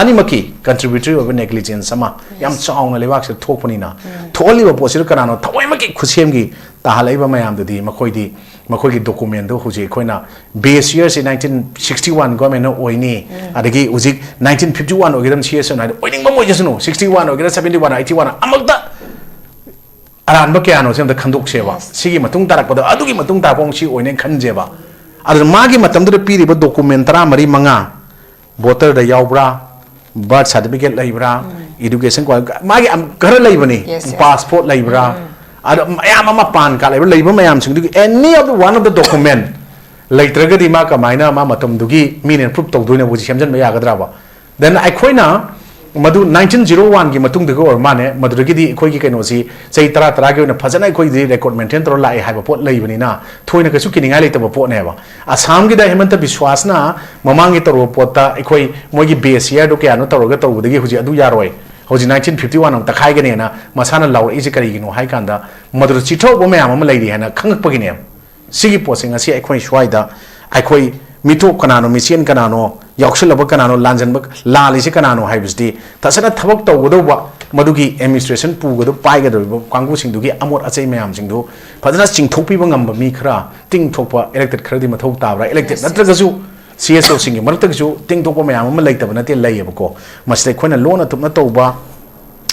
ꯑꯅꯤꯃꯛꯀꯤ ꯀꯟꯇ꯭ꯔꯤꯕ꯭ꯌꯨꯇꯔꯤ ꯑꯣꯏꯕ ꯅꯦꯒ꯭ꯂꯤꯖꯦꯟꯁ ꯑꯃ ꯌꯥꯝ ꯆꯥꯎꯅ ꯂꯩꯕꯥꯛꯁꯤꯗ ꯊꯣꯛꯄꯅꯤꯅ, ꯊꯣꯛꯍꯜꯂꯤꯕ ꯄꯣꯠꯁꯤꯗ ꯀꯅꯥꯅꯣ ꯊꯑꯣꯏꯃꯛꯀꯤ ꯈꯨꯠꯁꯦꯝꯒꯤ ꯇꯥꯍꯜꯂꯛꯏꯕ ꯃꯌꯥꯝꯗꯨꯗꯤ? ꯃꯈꯣꯏꯗꯤ, ꯃꯈꯣꯏꯒꯤ ꯗꯣꯀꯨꯃꯦꯟꯗꯨ ꯍꯧꯖꯤꯛ ꯑꯩꯈꯣꯏꯅ ꯕꯦꯁ ꯌꯔꯁꯤ ꯅꯥꯏꯟꯇꯤꯟ ꯁꯤꯛꯁꯇꯤ ꯋꯥꯟ ꯒꯣꯔꯃꯦꯟꯅ ꯑꯣꯏꯅꯤ, ꯑꯗꯒꯤ ꯍꯧꯖꯤꯛ ꯅꯥꯏꯟꯇꯤꯟ ꯐꯤꯐꯇꯤ ꯋꯥꯟ ꯑꯣꯏꯒꯗꯕꯅꯤ, ꯁꯤ ꯑꯦꯁ ꯑꯦꯟ ꯍꯥꯏꯗꯤ ꯑꯣꯏꯅꯤꯡꯕ ꯑꯃ ꯑꯣꯏꯖꯁꯅꯨ, ꯁꯤꯛꯁꯇꯤ ꯋꯥꯟ ꯑꯣꯏꯒꯦꯔꯥ, ꯁꯕꯦꯟꯇꯤ ꯋꯥꯟ, ꯑꯩꯠꯇꯤ ꯋꯥꯟ, ꯑꯃꯨꯛꯇ ꯑꯔꯥꯟꯕ ꯀꯌꯥꯅꯣ ꯁꯤ ꯑꯃꯇ ꯈꯟꯗꯣꯛꯁꯦꯕ꯫ ꯁꯤꯒꯤ ꯃꯇꯨꯡ ꯇꯥꯔꯛꯄꯗ, ꯑꯗꯨꯒꯤ ꯃꯇꯨꯡ ꯇꯥꯔꯛꯄ ꯑꯃꯨꯛ ꯁꯤ ꯑꯣꯏꯅꯦꯅ ꯈꯟꯁꯦꯕ꯫ ꯑꯗꯨꯅ ꯃꯥꯒꯤ ꯃꯇꯝꯗꯨꯗ ꯄꯤꯔꯤꯕ ꯗꯣꯀꯨꯃꯦꯟ ꯇꯔꯥꯃꯔꯤ ꯃꯉꯥ, ꯚꯣꯇꯔꯗ ꯌꯥꯎꯕ꯭ꯔꯥ, ꯕꯥꯔꯊ ꯁꯥꯔꯇꯤꯐꯤꯀꯦꯠ ꯂꯩꯕ꯭ꯔꯥ, ꯏꯗꯨꯀꯦꯁꯟ ꯀ꯭ꯋꯥꯂꯤ-, ꯃꯥꯒꯤ ꯑꯝ-, ꯈꯔ ꯂꯩꯕꯅꯤ, Yes, yes. ꯄꯥꯁꯄꯣꯔꯠ ꯂꯩꯕ꯭ꯔꯥ, ꯑꯗꯣ ꯃꯌꯥꯝ ꯑꯃ ꯄꯥꯟ ꯀꯥꯔꯗ ꯂꯩꯕ, ꯂꯩꯕ ꯃꯌꯥꯝꯁꯤꯡꯗꯨꯒꯤ any of the one of the document ꯂꯩꯇ꯭ꯔꯒꯗꯤ ꯃꯥ ꯀꯃꯥꯏꯅ ꯃꯥ ꯃꯇꯝꯗꯨꯒꯤ ꯃꯤꯅ ꯄ꯭ꯔꯨꯞ ꯇꯧꯗꯣꯏꯅꯣ? ꯍꯧꯖꯤꯛ ꯁꯦꯝꯖꯤꯟꯕ ꯌꯥꯒꯗ꯭ꯔꯕ? Then ꯑꯩꯈꯣꯏꯅ ꯃꯗꯨ ꯅꯥꯏꯟꯇꯤꯟ ꯖꯤꯔꯣ ꯋꯥꯟꯒꯤ ꯃꯇꯨꯡꯗꯒꯤ ꯑꯣꯏꯔ ꯃꯥꯅꯦ, ꯃꯗꯨꯗꯒꯤꯗꯤ ꯑꯩꯈꯣꯏꯒꯤ ꯀꯩꯅꯣꯁꯤ ꯆꯍꯤ ꯇꯔꯥ ꯇꯔꯥꯒꯤ ꯑꯣꯏꯅ ꯐꯖꯅ ꯑꯩꯈꯣꯏꯒꯤꯗꯤ ꯔꯦꯀꯣꯔꯗ ꯃꯦꯟꯇꯦꯟ ꯇꯧꯔ ꯂꯥꯛꯑꯦ ꯍꯥꯏꯕ ꯄꯣꯠ ꯂꯩꯕꯅꯤꯅ ꯊꯣꯏꯅ ꯀꯩꯁꯨ ꯀꯤꯅꯤꯡꯉꯥꯏ ꯂꯩꯇꯕ ꯄꯣꯠꯅꯦꯕ꯫ ꯑꯁꯥꯝꯒꯤꯗ ꯍꯦꯃꯟꯇ ꯕꯤꯁ꯭ꯋꯥꯁꯅ ꯃꯃꯥꯡꯒꯤ ꯇꯧꯔꯨꯕ ꯄꯣꯠꯇ ꯑꯩꯈꯣꯏ ꯃꯣꯏꯒꯤ ꯕꯦꯁ ꯌꯔꯗꯣ ꯀꯌꯥꯅꯣ ꯇꯧꯔꯒ ꯇꯧꯕꯗꯒꯤ ꯍꯧꯖꯤꯛ ꯑꯗꯨ ꯌꯥꯔꯣꯏ, ꯍꯧꯖꯤꯛ ꯅꯥꯏꯟꯇꯤꯟ ꯐꯤꯐꯇꯤ ꯋꯥꯟ ꯑꯃꯨꯛ ꯇꯛꯈꯥꯏꯒꯅꯦꯅ ꯃꯁꯥꯅ ꯂꯥꯎꯔꯛꯏꯁꯦ ꯀꯔꯤꯒꯤꯅꯣ ꯍꯥꯏ ꯀꯥꯟꯗ ꯃꯗꯨꯗ ꯆꯤꯊꯍꯧꯕ ꯃꯌꯥꯝ ꯑꯃ ꯂꯩꯔꯤ ꯍꯥꯏꯅ ꯈꯪꯉꯛꯄꯒꯤꯅꯦꯕ꯫ ꯁꯤꯒꯤ ꯄꯣꯠꯁꯦ ꯉꯁꯤ ꯑꯩꯈꯣꯏ ꯁ꯭ꯋꯥꯏꯗ ꯑꯩꯈꯣꯏ ꯃꯤꯇꯣꯞ ꯀꯅꯥꯅꯣ, ꯃꯤꯆꯦꯟ ꯀꯅꯥꯅꯣ, ꯌꯥꯎꯁꯜꯂꯕ ꯀꯅꯥꯅꯣ, ꯂꯥꯟꯖꯟꯕ, ꯂꯥꯜꯂꯤꯁꯦ ꯀꯅꯥꯅꯣ ꯍꯥꯏꯕꯁꯤꯗꯤ ꯐꯖꯅ ꯊꯕꯛ ꯇꯧꯒꯗꯧꯕ, ꯃꯗꯨꯒꯤ ꯑꯦꯗꯃꯤꯅꯤꯁꯇ꯭ꯔꯦꯁꯟ ꯄꯨꯒꯗꯧꯕ, ꯄꯥꯏꯒꯗꯧꯔꯤꯕ ꯀꯥꯡꯕꯨꯁꯤꯡꯗꯨꯒꯤ ꯑꯃꯣꯠ ꯑꯆꯩ ꯃꯌꯥꯝꯁꯤꯡꯗꯨ ꯐꯖꯅ ꯆꯤꯡꯊꯣꯛꯄꯤꯕ ꯉꯝꯕ ꯃꯤ ꯈꯔ, ꯇꯤꯡꯊꯣꯛꯄ ꯏꯂꯦꯛꯇꯦꯠ ꯈꯔꯗꯤ ꯃꯊꯧ ꯇꯥꯕ꯭ꯔꯥ? ꯏꯂꯦꯛꯇꯦꯠ ꯅꯠꯇ꯭ꯔꯒꯁꯨ ꯁꯤ ꯑꯦꯁ ꯑꯣꯁꯤꯡꯒꯤ ꯃꯔꯛꯇꯒꯤꯁꯨ ꯇꯤꯡꯊꯣꯛꯄ ꯃꯌꯥꯝ ꯑꯃ ꯂꯩꯇꯕ ꯅꯠꯇꯦ, ꯂꯩꯌꯦꯕꯀꯣ꯫ ꯃꯁꯤꯗ ꯑꯩꯈꯣꯏꯅ ꯂꯣꯟꯅ ꯊꯨꯞꯅ ꯇꯧꯕ,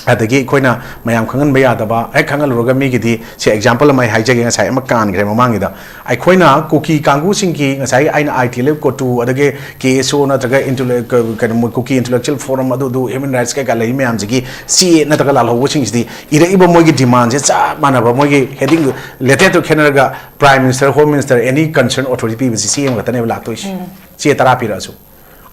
ꯑꯗꯒꯤ ꯑꯩꯈꯣꯏꯅ ꯃꯌꯥꯝ ꯈꯪꯍꯟꯕ ꯌꯥꯗꯕ, ꯍꯦꯛ ꯈꯪꯍꯜꯂꯨꯔꯒ ꯃꯤꯒꯤꯗꯤ, ꯁꯤ ꯑꯦꯛꯖꯥꯝꯄꯜ ꯑꯃ ꯑꯩ ꯍꯥꯏꯖꯒꯦ, ꯉꯁꯥꯏ ꯑꯃ ꯀꯥꯟꯈ꯭ꯔꯦ ꯃꯃꯥꯡꯒꯤꯗ꯫ ꯑꯩꯈꯣꯏꯅ ꯀꯨꯀꯤ ꯀꯥꯡꯕꯨꯁꯤꯡꯒꯤ, ꯉꯁꯥꯏ ꯑꯩꯅ ꯑꯥꯏ ꯇꯤ ꯑꯦꯜ ꯑꯦꯐ ꯀꯣꯇꯨ, ꯑꯗꯒꯤ ꯀꯦ ꯑꯦꯁ ꯑꯣ ꯅꯠꯇ꯭ꯔꯒ intellect-, ꯀ-, ꯀꯩꯅꯣ, ꯃꯣꯏ ꯀꯨꯀꯤ ꯏꯟꯇꯦꯂꯦꯛꯆꯨꯑꯦꯜ ꯐꯣꯔꯝ ꯑꯗꯨꯗꯨ, ꯍ꯭ꯌꯨꯃꯦꯟ ꯔꯥꯏꯠꯁ ꯀꯩꯀꯥ ꯂꯩꯔꯤ ꯃꯌꯥꯝꯁꯤꯒꯤ ꯆꯦ ꯅꯠꯇ꯭ꯔꯒ ꯂꯥꯜꯍꯧꯕꯁꯤꯡꯁꯤꯗꯤ ꯏꯔꯛꯏꯕ ꯃꯣꯏꯒꯤ ꯗꯤꯃꯥꯟꯁꯦ ꯆꯞ ꯃꯥꯟꯅꯕ, ꯃꯣꯏꯒꯤ ꯍꯦꯗꯤꯡ ꯂꯦꯇꯔꯗꯨ ꯈꯦꯠꯅꯔꯒ Prime Minister, Home Minister, any concerned authority ꯄꯤꯕꯁꯤ ꯆꯦ ꯑꯃꯈꯛꯇꯅꯦꯕ ꯂꯥꯛꯇꯣꯏꯁꯦ꯫ ꯎꯝ꯫ ꯆꯦ ꯇꯔꯥ ꯄꯤꯔꯛꯑꯁꯨ꯫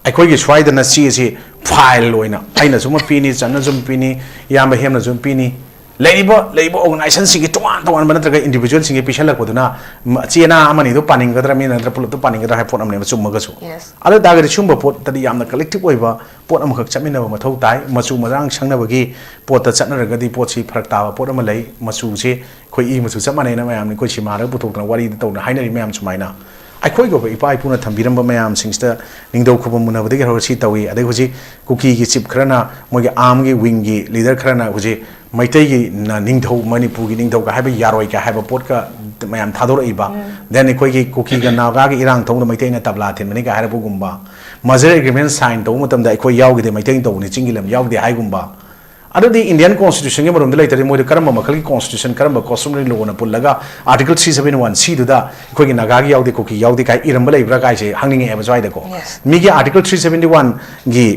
ꯑꯩꯈꯣꯏꯒꯤ ꯁ꯭ꯋꯥꯏꯗꯅ ꯆꯦꯁꯤ ꯐꯥꯏꯜ ꯑꯣꯏꯅ ꯑꯩꯅꯁꯨ ꯑꯃ ꯄꯤꯅꯤ, ꯆꯟꯅꯁꯨ ꯑꯃ ꯄꯤꯅꯤ, ꯏꯌꯥꯝꯕ ꯍꯦꯝꯅꯁꯨ ꯑꯃ ꯄꯤꯅꯤ꯫ ꯂꯩꯔꯤꯕ, ꯂꯩꯔꯤꯕ ꯑꯣꯔꯒꯅꯥꯏꯖꯦꯁꯟꯁꯤꯡꯒꯤ ꯇꯣꯉꯥꯟ ꯇꯣꯉꯥꯟꯕ ꯅꯠꯇ꯭ꯔꯒ ꯏꯟꯗꯤꯕꯤꯖꯨꯋꯦꯜꯁꯤꯡꯒꯤ ꯄꯤꯁꯜꯂꯛꯄꯗꯨꯅ, ꯃ-, ꯆꯦꯅꯥ ꯑꯃꯅꯤꯗꯨ ꯄꯥꯅꯤꯡꯒꯗ꯭ꯔꯥ, ꯃꯤ ꯅꯠꯇ꯭ꯔ ꯄꯨꯂꯞꯇꯨ ꯄꯥꯅꯤꯡꯒꯗ꯭ꯔꯥ ꯍꯥꯏꯕ ꯄꯣꯠ ꯑꯃꯅꯦꯕ, ꯆꯨꯝꯃꯒꯁꯨ꯫ Yes. ꯑꯗꯨ ꯑꯣꯏ ꯇꯥꯔꯒꯗꯤ ꯁꯤꯒꯨꯝꯕ ꯄꯣꯠꯇꯗꯤ ꯌꯥꯝꯅ ꯀꯂꯦꯛꯇꯤꯚ ꯑꯣꯏꯕ ꯄꯣꯠ ꯑꯃꯈꯛ ꯆꯠꯃꯤꯟꯅꯕ ꯃꯊꯧ ꯇꯥꯏ꯫ ꯃꯆꯨ ꯃꯔꯥꯡ ꯁꯪꯅꯕꯒꯤ ꯄꯣꯠꯇ ꯆꯠꯅꯔꯒꯗꯤ ꯄꯣꯠꯁꯤ ꯐꯔꯛ ꯇꯥꯕ ꯄꯣꯠ ꯑꯃ ꯂꯩ꯫ ꯃꯆꯨꯁꯦ ꯑꯩꯈꯣꯏ ꯏ ꯃꯆꯨ ꯆꯞ ꯃꯥꯟꯅꯩꯅ ꯃꯌꯥꯝꯅ ꯑꯩꯈꯣꯏ ꯁꯤꯃꯥꯗꯒ ꯄꯨꯊꯣꯛꯇꯅ ꯋꯥꯔꯤꯗ ꯇꯧꯗꯅ ꯍꯥꯏꯅꯔꯤ ꯃꯌꯥꯝ ꯁꯨꯃꯥꯏꯅ꯫ ꯑꯩꯈꯣꯏꯒꯤ ꯑꯣꯏꯕ ꯏꯄꯥ ꯏꯄꯨꯅ ꯊꯝꯕꯤꯔꯝꯕ ꯃꯌꯥꯝꯁꯤꯡꯁꯤꯗ ꯅꯤꯡꯊꯧ ꯈꯨꯕꯝ ꯃꯨꯟꯅꯕꯗꯒꯤ ꯍꯧꯔꯒ ꯁꯤ ꯇꯧꯏ꯫ ꯑꯗꯩ ꯍꯧꯖꯤꯛ ꯀꯨꯀꯤꯒꯤ ꯆꯤꯞ ꯈꯔꯅ, ꯃꯣꯏꯒꯤ ꯑꯥꯔꯝꯒꯤ ꯋꯤꯡꯒꯤ ꯂꯤꯗꯔ ꯈꯔꯅ ꯍꯧꯖꯤꯛ ꯃꯩꯇꯩꯒꯤ ꯅ-, ꯅꯤꯡꯊꯧ, ꯃꯅꯤꯄꯨꯔꯒꯤ ꯅꯤꯡꯊꯧꯒ ꯍꯥꯏꯕ ꯌꯥꯔꯣꯏ ꯀꯥꯏ ꯍꯥꯏꯕ ꯄꯣꯠꯀ ꯃꯌꯥꯝ ꯊꯥꯗꯣꯔꯛꯏꯕ꯫ ꯎꯝ꯫ Then ꯑꯩꯈꯣꯏꯒꯤ ꯀꯨꯀꯤꯒ ꯅꯥꯒꯥꯒꯤ ꯏꯔꯥꯡ ꯊꯧꯕꯗ ꯃꯩꯇꯩꯅ ꯇꯕ꯭ꯂꯥ ꯊꯤꯟꯕꯅꯤ ꯀꯥꯏ ꯍꯥꯏꯔꯛꯄꯒꯨꯝꯕ꯫ Merger agreement sign ꯇꯧꯕ ꯃꯇꯝꯗ ꯑꯩꯈꯣꯏ ꯌꯥꯎꯈꯤꯗꯦ, ꯃꯩꯇꯩꯅ ꯇꯧꯕꯅꯤ, ꯆꯤꯡꯒꯤ ꯂꯝ ꯌꯥꯎꯗꯦ ꯍꯥꯏꯒꯨꯝꯕ꯫ ꯑꯗꯨꯗꯤ Indian constitutionꯒꯤ ꯃꯔꯨꯝꯗ ꯂꯩꯇ꯭ꯔꯗꯤ ꯃꯣꯏꯗ ꯀꯔꯝꯕ ꯃꯈꯜꯒꯤ constitution, ꯀꯔꯝꯕ customary lawꯅ ꯄꯨꯜꯂꯒ article three seventy one C ꯗꯨꯗ ꯑꯩꯈꯣꯏꯒꯤ ꯅꯥꯒꯥꯒꯤ ꯌꯥꯎꯗꯦ, ꯀꯨꯀꯤ ꯌꯥꯎꯗꯦ ꯀꯥꯏ ꯏꯔꯝꯕ ꯂꯩꯕ꯭ꯔꯥ ꯀꯥꯏꯁꯦ ꯍꯪꯅꯤꯡꯉꯛꯑꯦꯕ ꯁ꯭ꯋꯥꯏꯗꯀꯣ꯫ Yes. ꯃꯤꯒꯤ article three seventy oneꯒꯤ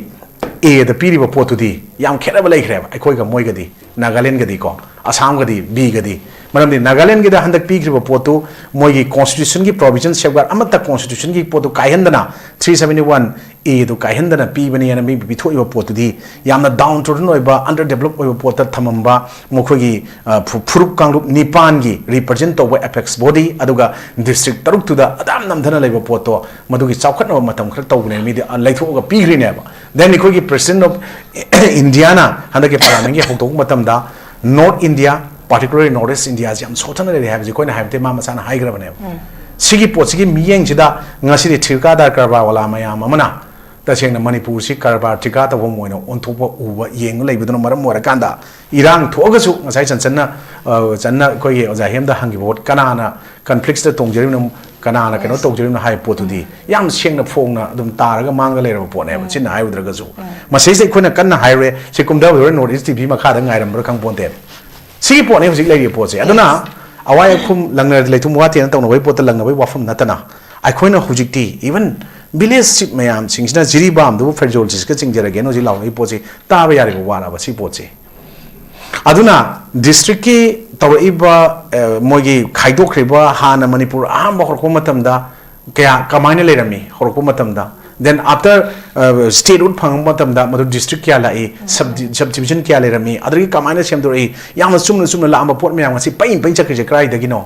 Aꯗ ꯄꯤꯔꯤꯕ ꯄꯣꯠꯇꯨꯗꯤ ꯌꯥꯝ ꯈꯦꯠꯅꯕ ꯂꯩꯈ꯭ꯔꯦꯕ ꯑꯩꯈꯣꯏꯒ ꯃꯣꯏꯒꯗꯤ꯫ ꯅꯥꯒꯥꯂꯦꯟꯒꯗꯤꯀꯣ, ꯑꯁꯥꯝꯒꯗꯤ, ꯕꯤꯒꯗꯤ꯫ ꯃꯔꯝꯗꯤ ꯅꯥꯒꯥꯂꯦꯟꯒꯤꯗ ꯍꯟꯗꯛ ꯄꯤꯈ꯭ꯔꯤꯕ ꯄꯣꯠꯇꯨ ꯃꯣꯏꯒꯤ constitutionꯒꯤ provision, safeguard ꯑꯃꯠꯇ constitutionꯒꯤ ꯄꯣꯠꯇꯨ ꯀꯥꯏꯍꯟꯗꯅ, three seventy one A ꯗꯨ ꯀꯥꯏꯍꯟꯗꯅ ꯄꯤꯕꯅꯦꯅ ꯃꯤ ꯄꯤꯊꯣꯛꯏꯕ ꯄꯣꯠꯇꯨꯗꯤ ꯌꯥꯝꯅ down trodden ꯑꯣꯏꯕ, under develop ꯑꯣꯏꯕ ꯄꯣꯠꯇ ꯊꯝꯃꯝꯕ ꯃꯈꯣꯏꯒꯤ, ꯑ, ꯐꯨ-, ꯐꯨꯔꯨꯞ ꯀꯥꯡꯂꯨꯞ ꯅꯤꯄꯥꯟꯒꯤ represent ꯇꯧꯕ apex body, ꯑꯗꯨꯒ district ꯇꯔꯨꯛꯇꯨꯗ ꯑꯗꯥꯝ ꯅꯝꯊꯅ ꯂꯩꯕ ꯄꯣꯠꯇꯣ, ꯃꯗꯨꯒꯤ ꯆꯥꯎꯈꯠꯅꯕ ꯃꯇꯝ ꯈꯔ ꯇꯧꯕꯅꯦ, ꯃꯤꯗꯤ, ꯑ, ꯂꯩꯊꯣꯛꯑꯒ ꯄꯤꯈ꯭ꯔꯤꯅꯦꯕ꯫ Then ꯑꯩꯈꯣꯏꯒꯤ President of Indiaꯅ ꯍꯟꯗꯛꯀꯤ parliamentꯒꯤ ꯍꯧꯗꯣꯛꯄ ꯃꯇꯝꯗ North India, particularly North East Indiaꯁꯤ ꯌꯥꯝ ꯁꯣꯠꯊꯅ ꯂꯩꯔꯦ ꯍꯥꯏꯕꯁꯤ ꯑꯩꯈꯣꯏꯅ ꯍꯥꯏꯕꯗꯤ ꯃꯥ ꯃꯁꯥꯅ ꯍꯥꯏꯈ꯭ꯔꯕꯅꯦꯕ꯫ ꯁꯤꯒꯤ ꯄꯣꯠꯁꯤꯒꯤ ꯃꯤꯠꯌꯦꯡꯁꯤꯗ ꯉꯁꯤꯗꯤ ꯊꯤꯀꯥꯗꯥꯔ ꯀꯔꯕꯥꯔ ꯋꯥꯂꯥ ꯃꯌꯥꯝ ꯑꯃꯅ ꯇꯁꯦꯡꯅ ꯃꯅꯤꯄꯨꯔꯁꯤ ꯀꯔꯕꯥꯔ ꯊꯤꯀꯥ ꯇꯧꯐꯝ ꯑꯣꯏꯅ ꯑꯣꯟꯊꯣꯛꯄ ꯎꯕ, ꯌꯦꯡꯕ ꯂꯩꯕꯗꯨꯅ ꯃꯔꯝ ꯑꯣꯏꯔꯀꯥꯟꯗ, ꯏꯔꯥꯡ ꯊꯣꯛꯑꯒꯁꯨ ꯉꯁꯥꯏ ꯆꯟꯆꯟꯅ, ꯑ, ꯆꯟꯅ ꯑꯩꯈꯣꯏꯒꯤ ꯑꯣꯖꯥ ꯍꯦꯝꯗ ꯍꯪꯈꯤꯕ ꯄꯣꯠ, ꯀꯅꯥꯅ conflictꯁꯇ ꯇꯣꯡꯖꯔꯤꯕꯅꯣ, ꯀꯅꯥꯅ ꯀꯩꯅꯣ ꯇꯧꯖꯔꯤꯕꯅꯣ ꯍꯥꯏꯕ ꯄꯣꯠꯇꯨꯗꯤ ꯌꯥꯝ ꯁꯦꯡꯅ ꯐꯣꯡꯅ ꯑꯗꯨꯝ ꯇꯥꯔꯒ ꯃꯥꯡꯗ ꯂꯩꯔꯕ ꯄꯣꯠꯅꯦꯕ, ꯆꯤꯟꯅ ꯍꯥꯏꯔꯨꯗ꯭ꯔꯒꯁꯨ꯫ ꯃꯁꯤꯁꯦ ꯑꯩꯈꯣꯏꯅ ꯀꯟꯅ ꯍꯥꯏꯔꯨꯔꯦ, ꯁꯤ ꯀꯨꯝꯊꯕꯗ ꯍꯣꯔꯦꯟ North East TV ꯃꯈꯥꯗ ꯉꯥꯏꯔꯝꯕ꯭ꯔꯥ ꯈꯪꯄꯣꯟꯇꯦꯕ꯫ ꯁꯤꯒꯤ ꯄꯣꯠꯅꯤ ꯍꯧꯖꯤꯛ ꯂꯩꯔꯤꯕ ꯄꯣꯠꯁꯦ꯫ ꯑꯗꯨꯅ ꯑꯋꯥꯏ ꯑꯈꯨꯝ ꯂꯪꯅ ꯂꯩꯊꯨꯝ ꯋꯥꯇꯦꯅ ꯇꯧꯅꯕꯒꯤ ꯄꯣꯠꯇ ꯂꯪꯅꯕꯒꯤ ꯋꯥꯐꯝ ꯅꯠꯇꯅ, ꯑꯩꯈꯣꯏꯅ ꯍꯧꯖꯤꯛꯇꯤ even village chief ꯃꯌꯥꯝꯁꯤꯡꯁꯤꯅ ꯖꯤꯔꯤꯕꯥꯝꯗꯨꯕꯨ ꯐꯦꯔꯖꯣꯜꯁꯤꯁꯀ ꯆꯤꯡꯖꯔꯒꯦꯅ ꯍꯧꯖꯤꯛ ꯂꯥꯎꯔꯛꯏ ꯄꯣꯠꯁꯤ ꯇꯥꯕ ꯌꯥꯔꯤꯕ ꯋꯥꯔꯕ ꯁꯤ ꯄꯣꯠꯁꯤ꯫ ꯑꯗꯨꯅ districtꯀꯤ ꯇꯧꯔꯛꯏꯕ, ꯑ, ꯃꯣꯏꯒꯤ ꯈꯥꯏꯗꯣꯛꯈ꯭ꯔꯤꯕ ꯍꯥꯟꯅ ꯃꯅꯤꯄꯨꯔ ꯑꯍꯥꯟꯕ ꯍꯧꯔꯛꯄ ꯃꯇꯝꯗ ꯀꯌꯥ ꯀꯃꯥꯏꯅ ꯂꯩꯔꯝꯃꯤ ꯍꯧꯔꯛꯄ ꯃꯇꯝꯗ, then after, ꯑ, statehood ꯐꯪꯉꯛꯄ ꯃꯇꯝꯗ ꯃꯗꯨ district ꯀꯌꯥ ꯂꯥꯛꯏ, sub, subdivision ꯀꯌꯥ ꯂꯩꯔꯝꯃꯤ, ꯑꯗꯒꯤ ꯀꯃꯥꯏꯅ ꯁꯦꯝꯗꯣꯔꯛꯏ, ꯌꯥꯝꯅ ꯆꯨꯝꯅ ꯆꯨꯝꯅ ꯂꯥꯛꯑꯝꯕ ꯄꯣꯠ ꯃꯌꯥꯝ ꯑꯁꯤ ꯄꯩ ꯄꯩ ꯆꯠꯈ꯭ꯔꯤꯁꯦ ꯀꯗꯥꯏꯗꯒꯤꯅꯣ?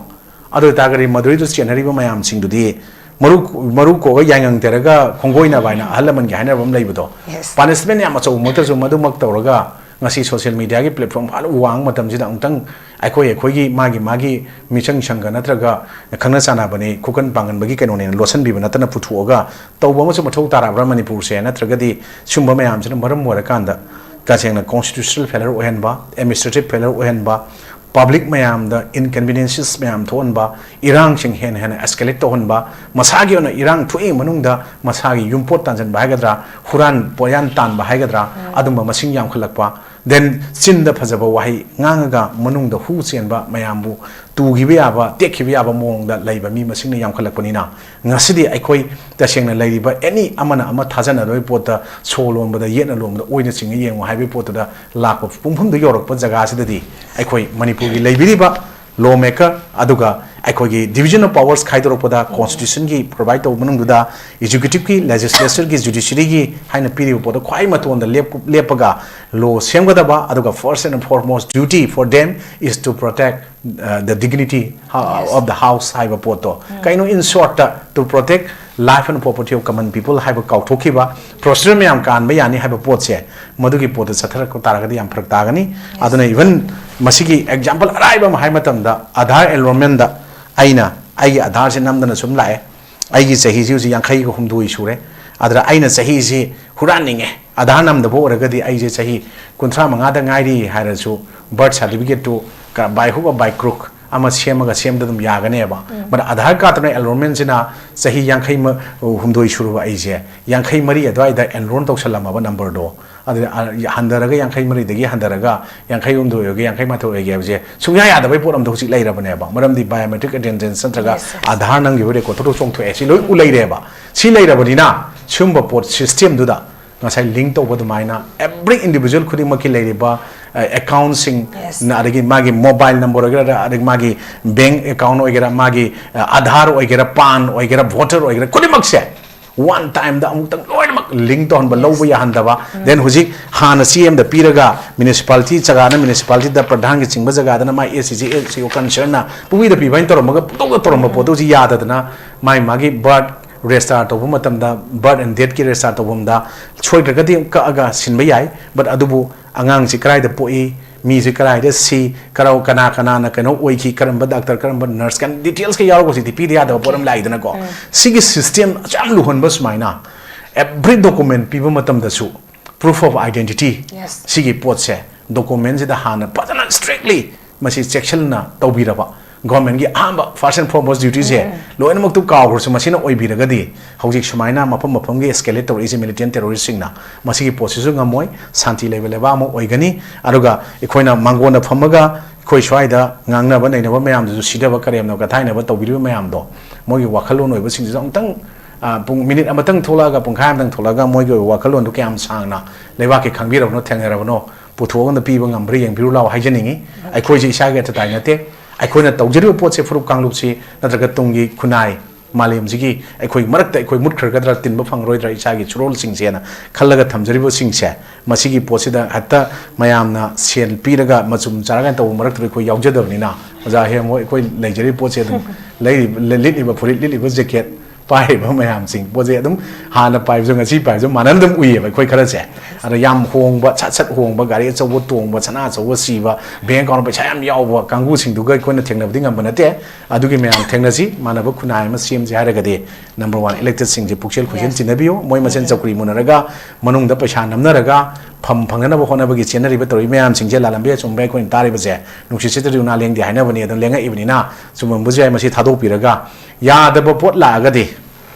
ꯑꯗꯨ ꯑꯣꯏꯇꯥꯔꯒꯗꯤ ꯃꯗꯨꯗꯩꯗꯨ ꯆꯦꯟꯅꯔꯤꯕ ꯃꯌꯥꯝꯁꯤꯡꯗꯨꯗꯤ ꯃꯔꯨ, ꯃꯔꯨ ꯀꯣꯛꯑꯒ ꯌꯥꯏꯉꯪ ꯇꯦꯔꯒ ꯈꯣꯡꯒꯣꯏꯅꯕ ꯍꯥꯏꯅ ꯑꯍꯜ ꯂꯃꯟꯒꯤ ꯍꯥꯏꯅꯕ ꯑꯃ ꯂꯩꯕꯗꯣ, Yes. punishment ꯌꯥꯝ ꯑꯆꯧꯕꯃꯛꯇꯁꯨ ꯃꯗꯨꯃꯛ ꯇꯧꯔꯒ ꯉꯁꯤ social mediaꯒꯤ platform ꯐꯥꯅ ꯋꯥꯡꯕ ꯃꯇꯝꯁꯤꯗ ꯑꯃꯨꯛꯇꯪ ꯑꯩꯈꯣꯏ, ꯑꯩꯈꯣꯏꯒꯤ ꯃꯥꯒꯤ, ꯃꯥꯒꯤ ꯃꯤꯆꯪ ꯁꯪꯒ ꯅꯠꯇ꯭ꯔꯒ ꯈꯪꯅ ꯆꯥꯟꯅꯕꯅꯤ, ꯈꯨꯀꯟ ꯄꯥꯡꯒꯟꯕꯒꯤ ꯀꯩꯅꯣꯅꯦꯅ ꯂꯣꯠꯁꯤꯟꯕꯤꯕ ꯅꯠꯇꯅ ꯄꯨꯊꯣꯛꯑꯒ ꯇꯧꯕ ꯑꯃꯁꯨ ꯃꯊꯧ ꯇꯥꯔꯛꯑꯕ꯭ꯔꯥ ꯃꯅꯤꯄꯨꯔꯁꯦ? ꯅꯠꯇ꯭ꯔꯒꯗꯤ ꯁꯨꯝꯕ ꯃꯌꯥꯝꯁꯤꯅ ꯃꯔꯝ ꯑꯣꯏꯔꯀꯥꯟꯗ ꯇꯁꯦꯡꯅ constitutional failure ꯑꯣꯏꯍꯟꯕ, administrative failure ꯑꯣꯏꯍꯟꯕ, public ꯃꯌꯥꯝꯗ inconveniences ꯃꯌꯥꯝ ꯊꯣꯛꯍꯟꯕ, ꯏꯔꯥꯡꯁꯤꯡ ꯍꯦꯟꯅ ꯍꯦꯟꯅ escalate ꯇꯧꯍꯟꯕ, ꯃꯁꯥꯒꯤ ꯑꯣꯏꯅ ꯏꯔꯥꯡ ꯊꯣꯛꯏ ꯃꯅꯨꯡꯗ ꯃꯁꯥꯒꯤ ꯌꯨꯝꯄꯣꯠ ꯇꯥꯟꯁꯤꯟꯕ ꯍꯥꯏꯒꯗ꯭ꯔꯥ, ꯍꯨꯔꯥꯟ ꯄꯣꯌꯥꯟ ꯇꯥꯟꯕ ꯍꯥꯏꯒꯗ꯭ꯔꯥ, ꯑꯗꯨꯝꯕ ꯃꯁꯤꯡ ꯌꯥꯝꯈꯠꯂꯛꯄ, Then ꯆꯤꯟꯗ ꯐꯖꯕ ꯋꯥꯍꯩ ꯉꯥꯡꯉꯒ ꯃꯅꯨꯡꯗ ꯍꯨ ꯆꯦꯟꯕ ꯃꯌꯥꯝꯕꯨ ꯇꯨꯈꯤꯕ ꯌꯥꯕ, ꯇꯦꯛꯈꯤꯕ ꯌꯥꯕ ꯃꯑꯣꯡꯗ ꯂꯩꯕ ꯃꯤ ꯃꯁꯤꯡꯅ ꯌꯥꯝꯈꯠꯂꯛꯄꯅꯤꯅ, ꯉꯁꯤꯗꯤ ꯑꯩꯈꯣꯏ ꯇꯁꯦꯡꯅ ꯂꯩꯔꯤꯕ ꯑꯦꯅꯤ ꯑꯃꯅ ꯑꯃ ꯊꯥꯖꯅꯗꯕꯒꯤ ꯄꯣꯠꯇ, ꯁꯣ ꯂꯣꯟꯕꯗ, ꯌꯦꯠꯅ ꯂꯣꯟꯕꯗ, ꯑꯣꯏꯅ ꯆꯤꯡꯉ ꯌꯦꯡꯉꯨ ꯍꯥꯏꯕꯒꯤ ꯄꯣꯠꯇꯨꯗ ꯂꯥꯛꯄ ꯄꯨꯡꯐꯝꯗꯨ ꯌꯧꯔꯛꯄ ꯖꯒꯥꯁꯤꯗꯗꯤ, ꯑꯩꯈꯣꯏ ꯃꯅꯤꯄꯨꯔꯒꯤ ꯂꯩꯕꯤꯔꯤꯕ law maker, ꯑꯗꯨꯒ ꯑꯩꯈꯣꯏꯒꯤ division of powers ꯈꯥꯏꯗꯣꯔꯛꯄꯗ constitution ꯒꯤ provide ꯇꯧꯕ ꯃꯅꯨꯡꯗꯨꯗ executive ꯀꯤ, legislature ꯒꯤ, judiciary ꯒꯤ ꯍꯥꯏꯅ ꯄꯤꯔꯤꯕ ꯄꯣꯠꯇꯣ ꯈ꯭ꯋꯥꯏ ꯃꯇꯣꯟꯗ ꯂꯦꯞ-, ꯂꯦꯞꯄꯒ law ꯁꯦꯝꯒꯗꯕ, ꯑꯗꯨꯒ first and foremost duty for them is to protect, uh, the dignity, uh, of the house ꯍꯥꯏꯕ ꯄꯣꯠꯇꯣ꯫ ꯀꯩꯅꯣ, in short, to protect life and property of common people ꯍꯥꯏꯕ ꯀꯥꯎꯊꯣꯛꯈꯤꯕ, procedure ꯃꯌꯥꯝ ꯀꯥꯟꯕ ꯌꯥꯅꯤ ꯍꯥꯏꯕ ꯄꯣꯠꯁꯦ, ꯃꯗꯨꯒꯤ ꯄꯣꯠꯇ ꯆꯠꯊꯔꯛꯄ ꯇꯥꯔꯒꯗꯤ ꯌꯥꯝ ꯐꯔꯛ ꯇꯥꯒꯅꯤ꯫ ꯑꯗꯨꯅ even ꯃꯁꯤꯒꯤ example ꯑꯔꯥꯏꯕ ꯑꯃ ꯍꯥꯏ ꯃꯇꯝꯗ, Aadhaar enrollment ꯗ ꯑꯩꯅ ꯑꯩꯒꯤ Aadhaar ꯁꯦ ꯅꯝꯗꯅ ꯁꯨꯝ ꯂꯥꯛꯑꯦ꯫ ꯑꯩꯒꯤ ꯆꯍꯤꯁꯤ ꯍꯧꯖꯤꯛ ꯌꯥꯡꯈꯩꯒ ꯍꯨꯝꯗꯣꯏ ꯁꯨꯔꯦ꯫ ꯑꯗꯨꯗ ꯑꯩꯅ ꯆꯍꯤꯁꯤ ꯍꯨꯔꯥꯟꯅꯤꯡꯉꯦ, Aadhaar ꯅꯝꯗꯕ ꯑꯣꯏꯔꯒꯗꯤ ꯑꯩꯁꯦ ꯆꯍꯤ ꯀꯨꯟꯊ꯭ꯔꯥ ꯃꯉꯥꯗ ꯉꯥꯏꯔꯤ ꯍꯥꯏꯔꯁꯨ, birth certificate ꯇꯨ ꯀ-, by hook or by crook ꯑꯃ ꯁꯦꯝꯃꯒ ꯁꯦꯝꯗ ꯑꯗꯨꯝ ꯌꯥꯒꯅꯦꯕ꯫ But Aadhaar card ꯇꯨꯅ enrollment ꯁꯤꯅ ꯆꯍꯤ ꯌꯥꯡꯈꯩ ꯃ-, ꯍꯨꯝꯗꯣꯏ ꯁꯨꯔꯕ ꯑꯩꯁꯦ, ꯌꯥꯡꯈꯩ ꯃꯔꯤ ꯑꯗꯨꯋꯥꯏꯗ enroll ꯇꯧꯁꯜꯂꯝꯃꯕ number ꯗꯣ, ꯑꯗꯨꯗ, ꯑ, ꯍꯟꯊꯔꯒ, ꯌꯥꯡꯈꯩ ꯃꯔꯤꯗꯒꯤ ꯍꯟꯊꯔꯒ ꯌꯥꯡꯈꯩ ꯍꯨꯝꯗꯣꯏ ꯑꯣꯏꯒꯦ, ꯌꯥꯡꯈꯩ ꯃꯥꯊꯣꯏ ꯑꯣꯏꯒꯦ ꯍꯥꯏꯕꯁꯦ ꯁꯨꯡꯌꯥ ꯌꯥꯗꯕꯩ ꯄꯣꯠ ꯑꯝꯗ ꯍꯧꯖꯤꯛ ꯂꯩꯔꯕꯅꯦꯕ꯫ ꯃꯔꯝꯗꯤ biometric attendance ꯅꯠꯇ꯭ꯔꯒ Aadhaar ꯅꯝꯈꯤꯕ record ꯇꯨ ꯆꯣꯡꯊꯣꯛꯑꯦ, ꯁꯤ ꯂꯣꯏ ꯎ ꯂꯩꯔꯦꯕ꯫ ꯁꯤ ꯂꯩꯔꯕꯅꯤꯅ ꯁꯤꯒꯨꯝꯕ ꯄꯣꯠ system ꯗꯨꯗ ꯉꯁꯥꯏ link ꯇꯧꯕ ꯑꯗꯨꯃꯥꯏꯅ every individual ꯈꯨꯗꯤꯡꯃꯛꯀꯤ ꯂꯩꯔꯤꯕ, ꯑ, account ꯁꯤꯡ, ꯑꯗꯒꯤ ꯃꯥꯒꯤ mobile number ꯑꯣꯏꯒꯦꯔꯥ, ꯑꯗꯒꯤ ꯃꯥꯒꯤ bank account ꯑꯣꯏꯒꯦꯔꯥ, ꯃꯥꯒꯤ, ꯑ, Aadhaar ꯑꯣꯏꯒꯦꯔꯥ, PAN ꯑꯣꯏꯒꯦꯔꯥ, voter ꯑꯣꯏꯒꯦꯔꯥ, ꯈꯨꯗꯤꯡꯃꯛꯁꯦ one time ꯗ ꯑꯃꯨꯛꯇꯪ ꯂꯣꯏꯅꯃꯛ link ꯇꯧꯍꯟꯕ, ꯂꯧꯕ ꯌꯥꯍꯟꯗꯕ꯫ Then ꯍꯧꯖꯤꯛ ꯍꯥꯟꯅ ꯆꯦ ꯑꯃꯗ ꯄꯤꯔꯒ municipality ꯖꯒꯥꯅ municipality ꯗ, ꯄ꯭ꯔꯙꯥꯟꯒꯤ ꯆꯤꯡꯕ ꯖꯒꯥꯗꯅ ꯃꯥꯏ S C, S C O concern ꯅ ꯄꯨꯡꯄꯤꯗ ꯄꯤꯕ ꯍꯥꯏꯅ ꯇꯧꯔꯝꯃꯒ ꯄꯨꯡꯇꯧꯗ ꯇꯧꯔꯝꯕ ꯄꯣꯠꯇꯣ ꯍꯧꯖꯤꯛ ꯌꯥꯗꯗꯅ ꯃꯥꯏ ꯃꯥꯒꯤ birth register ꯇꯧꯕ ꯃꯇꯝꯗ, birth and death ꯀꯤ register ꯇꯧꯐꯝꯗ ꯁꯣꯏꯗ꯭ꯔꯒꯗꯤ ꯀꯛꯑꯒ ꯁꯤꯟꯕ ꯌꯥꯏ꯫ But ꯑꯗꯨꯕꯨ ꯑꯉꯥꯡꯁꯤ ꯀꯗꯥꯏꯗ ꯄꯣꯛꯏ, ꯃꯤꯁꯤ ꯀꯗꯥꯏꯗ ꯁꯤ, ꯀꯔꯥꯎ-, ꯀꯅꯥ ꯀꯅꯥꯅ ꯀꯩꯅꯣ ꯑꯣꯏꯈꯤ, ꯀꯔꯝꯕ doctor, ꯀꯔꯝꯕ nurse ꯀꯥꯏꯅ details ꯀ ꯌꯥꯎꯔꯒ ꯍꯧꯖꯤꯛꯇꯤ ꯄꯤꯗ ꯌꯥꯗꯕ ꯄꯣꯠ ꯑꯃ ꯂꯥꯛꯏꯗꯅꯀꯣ꯫ ꯁꯤꯒꯤ system ꯑꯁꯨꯛ ꯌꯥꯝ ꯂꯨꯍꯟꯕ ꯁꯨꯃꯥꯏꯅ every document ꯄꯤꯕ ꯃꯇꯝꯗꯁꯨ proof of identity, ꯁꯤꯒꯤ ꯄꯣꯠꯁꯦ document ꯁꯤꯗ ꯍꯥꯟꯅ ꯐꯖꯅ strictly ꯃꯁꯤ ꯆꯦꯛꯁꯤꯟꯅ ꯇꯧꯕꯤꯔꯕ, ꯒꯣꯔꯃꯦꯟꯒꯤ ꯑꯍꯥꯟꯕ first and foremost duty ꯁꯦ ꯂꯣꯏꯅꯃꯛꯇꯨ ꯀꯥꯎꯈ꯭ꯔꯁꯨ, ꯃꯁꯤꯅ ꯑꯣꯏꯕꯤꯔꯒꯗꯤ ꯍꯧꯖꯤꯛ ꯁꯨꯃꯥꯏꯅ ꯃꯐꯝ ꯃꯐꯝꯒꯤ escalate ꯇꯧꯔꯛꯏꯁꯦ militant terrorist ꯁꯤꯡꯅ, ꯃꯁꯤꯒꯤ ꯄꯣꯠꯁꯤꯁꯨ ꯉꯝꯃꯣꯏ, ꯁꯥꯟꯇꯤ ꯂꯩꯕ ꯂꯩꯕꯥꯛ ꯑꯃ ꯑꯣꯏꯒꯅꯤ꯫ ꯑꯗꯨꯒ ꯑꯩꯈꯣꯏꯅ ꯃꯥꯡꯒꯣꯟꯗ ꯐꯝꯃꯒ ꯑꯩꯈꯣꯏ ꯁ꯭ꯋꯥꯏꯗ ꯉꯥꯡꯅꯕ ꯅꯩꯅꯕ ꯃꯌꯥꯝꯗꯨꯁꯨ, ꯁꯤꯊꯕ ꯀꯔꯦꯝꯅꯕ ꯀꯊꯥꯏꯅꯕ ꯇꯧꯕꯤꯔꯤꯕ ꯃꯌꯥꯝꯗꯣ, ꯃꯣꯏꯒꯤ ꯋꯥꯈꯜꯂꯣꯟ ꯑꯣꯏꯕꯁꯤꯡꯁꯤꯁꯨ ꯑꯃꯨꯛꯇꯪ, ꯑ, ꯄꯨꯡ, ꯃꯤꯅꯤꯠ ꯑꯃꯇꯪ ꯊꯣꯛꯂꯛꯑꯒ, ꯄꯨꯡꯈꯥꯏ ꯑꯃꯇꯪ ꯊꯣꯛꯂꯛꯑꯒ ꯃꯣꯏꯒꯤ ꯑꯣꯏꯕ ꯋꯥꯈꯜꯂꯣꯟꯗꯨ ꯀꯌꯥꯝ ꯁꯥꯡꯅ ꯂꯩꯕꯥꯛꯀꯤ ꯈꯪꯕꯤꯔꯕꯅꯣ, ꯊꯦꯡꯅꯔꯕꯅꯣ, ꯄꯨꯊꯣꯛꯑꯒ ꯄꯤꯕ ꯉꯝꯕ꯭ꯔꯥ ꯌꯦꯡꯕꯤꯔꯨ ꯂꯥꯎ ꯍꯥꯏꯖꯅꯤꯡꯉꯤ꯫ ꯑꯩꯈꯣꯏꯁꯦ ꯏꯁꯥꯒꯤ ꯑꯊꯨꯇꯥꯏ ꯅꯠꯇꯦ꯫ ꯑꯩꯈꯣꯏꯅ ꯇꯧꯖꯔꯤꯕ ꯄꯣꯠꯁꯦ ꯐꯨꯔꯨꯞ ꯀꯥꯡꯂꯨꯞꯁꯤ ꯅꯠꯇ꯭ꯔꯒ ꯇꯨꯡꯒꯤ ꯈꯨꯟꯅꯥꯏ ꯃꯥꯂꯦꯝꯁꯤꯒꯤ ꯑꯩꯈꯣꯏ ꯃꯔꯛꯇ ꯑꯩꯈꯣꯏ ꯃꯨꯠꯈ꯭ꯔꯒꯗ꯭ꯔꯥ, ꯇꯤꯟꯕ ꯐꯪꯉꯔꯣꯏꯗ꯭ꯔꯥ ꯏꯁꯥꯒꯤ ꯁꯨꯔꯣꯜꯁꯤꯡꯁꯦꯅ ꯈꯜꯂꯒ ꯊꯝꯖꯔꯤꯕꯁꯤꯡꯁꯦ, ꯃꯁꯤꯒꯤ ꯄꯣꯠꯁꯤꯗ ꯍꯦꯛꯇ ꯃꯌꯥꯝꯅ ꯁꯦꯜ ꯄꯤꯔꯒ ꯃꯆꯨꯝ ꯆꯥꯔꯒ ꯇꯧꯕ ꯃꯔꯛꯇꯨꯗ ꯑꯩꯈꯣꯏ ꯌꯥꯎꯖꯗꯕꯅꯤꯅ, ꯑꯣꯖꯥ ꯍꯦꯝ ꯍꯣꯏ, ꯑꯩꯈꯣꯏ ꯂꯩꯖꯔꯤꯕ ꯄꯣꯠꯁꯦ ꯑꯗꯨꯝ ꯂꯩꯔꯤꯕ, ꯂꯤꯠꯂꯤꯕ ꯐꯨꯔꯤꯠ, ꯂꯤꯠꯂꯤꯕ ꯖꯦꯀꯦꯠ, ꯄꯥꯏꯔꯤꯕ ꯃꯌꯥꯝꯁꯤꯡ ꯄꯣꯠ ꯆꯩ ꯑꯗꯨꯝ ꯍꯥꯟꯅ ꯄꯥꯏꯕꯁꯨ ꯉꯁꯤ ꯄꯥꯏꯕꯁꯨ ꯃꯥꯟꯅꯅ ꯑꯗꯨꯝ ꯎꯏꯌꯦꯕ ꯑꯩꯈꯣꯏ ꯈꯔꯁꯦ꯫ ꯑꯗ ꯌꯥꯝ ꯍꯣꯡꯕ, ꯁꯠ ꯁꯠ ꯍꯣꯡꯕ, ꯒꯥꯔꯤ ꯑꯆꯧꯕ ꯇꯣꯡꯕ, ꯁꯅꯥ ꯑꯆꯧꯕ ꯁꯤꯕ, ꯕꯦꯡ ꯑꯦꯀꯥꯎꯟ ꯄꯩꯁꯥ ꯌꯥꯝ ꯌꯥꯎꯕ ꯀꯥꯡꯕꯨꯁꯤꯡꯗꯨꯒ ꯑꯩꯈꯣꯏꯅ ꯊꯦꯡꯅꯕꯗꯤ ꯉꯝꯕ ꯅꯠꯇꯦ꯫ ꯑꯗꯨꯒꯤ ꯃꯌꯥꯝ ꯊꯦꯡꯅꯁꯤ, ꯃꯥꯟꯅꯕ ꯈꯨꯟꯅꯥꯏ ꯑꯃ ꯁꯦꯝꯁꯤ ꯍꯥꯏꯔꯒꯗꯤ number one elected ꯁꯤꯡꯁꯦ ꯄꯨꯛꯆꯦꯜ ꯈꯣꯏꯆꯦꯜ ꯆꯤꯟꯅꯕꯤꯌꯨ꯫ ꯃꯣꯏ ꯃꯁꯦꯟ ꯆꯧꯀ꯭ꯔꯤ ꯃꯨꯟꯅꯔꯒ ꯃꯅꯨꯡꯗ ꯄꯩꯁꯥ ꯅꯝꯅꯔꯒ ꯐꯝ ꯐꯪꯅꯅꯕ ꯍꯣꯠꯅꯕꯒꯤ ꯆꯦꯟꯅꯔꯤꯕ ꯇꯧꯔꯤꯕ ꯃꯌꯥꯝꯁꯤꯡꯁꯦ, ꯂꯥꯂꯝꯕꯤ ꯑꯆꯨꯝꯕ ꯑꯩꯈꯣꯏꯅ ꯇꯥꯔꯤꯕꯁꯦ, ꯅꯨꯡꯁꯤꯠ ꯁꯤꯠꯇ꯭ꯔꯗꯤ ꯎꯅꯥ ꯂꯦꯡꯗꯦ ꯍꯥꯏꯅꯕꯅꯤ꯫ ꯑꯗꯨꯝ ꯂꯦꯡꯉꯛꯏꯕꯅꯤꯅ ꯆꯨꯝꯃꯝꯕꯁꯨ ꯌꯥꯏ꯫ ꯃꯁꯤ ꯊꯥꯗꯣꯛꯄꯤꯔꯒ ꯌꯥꯗꯕ ꯄꯣꯠ ꯂꯥꯛꯑꯒꯗꯤ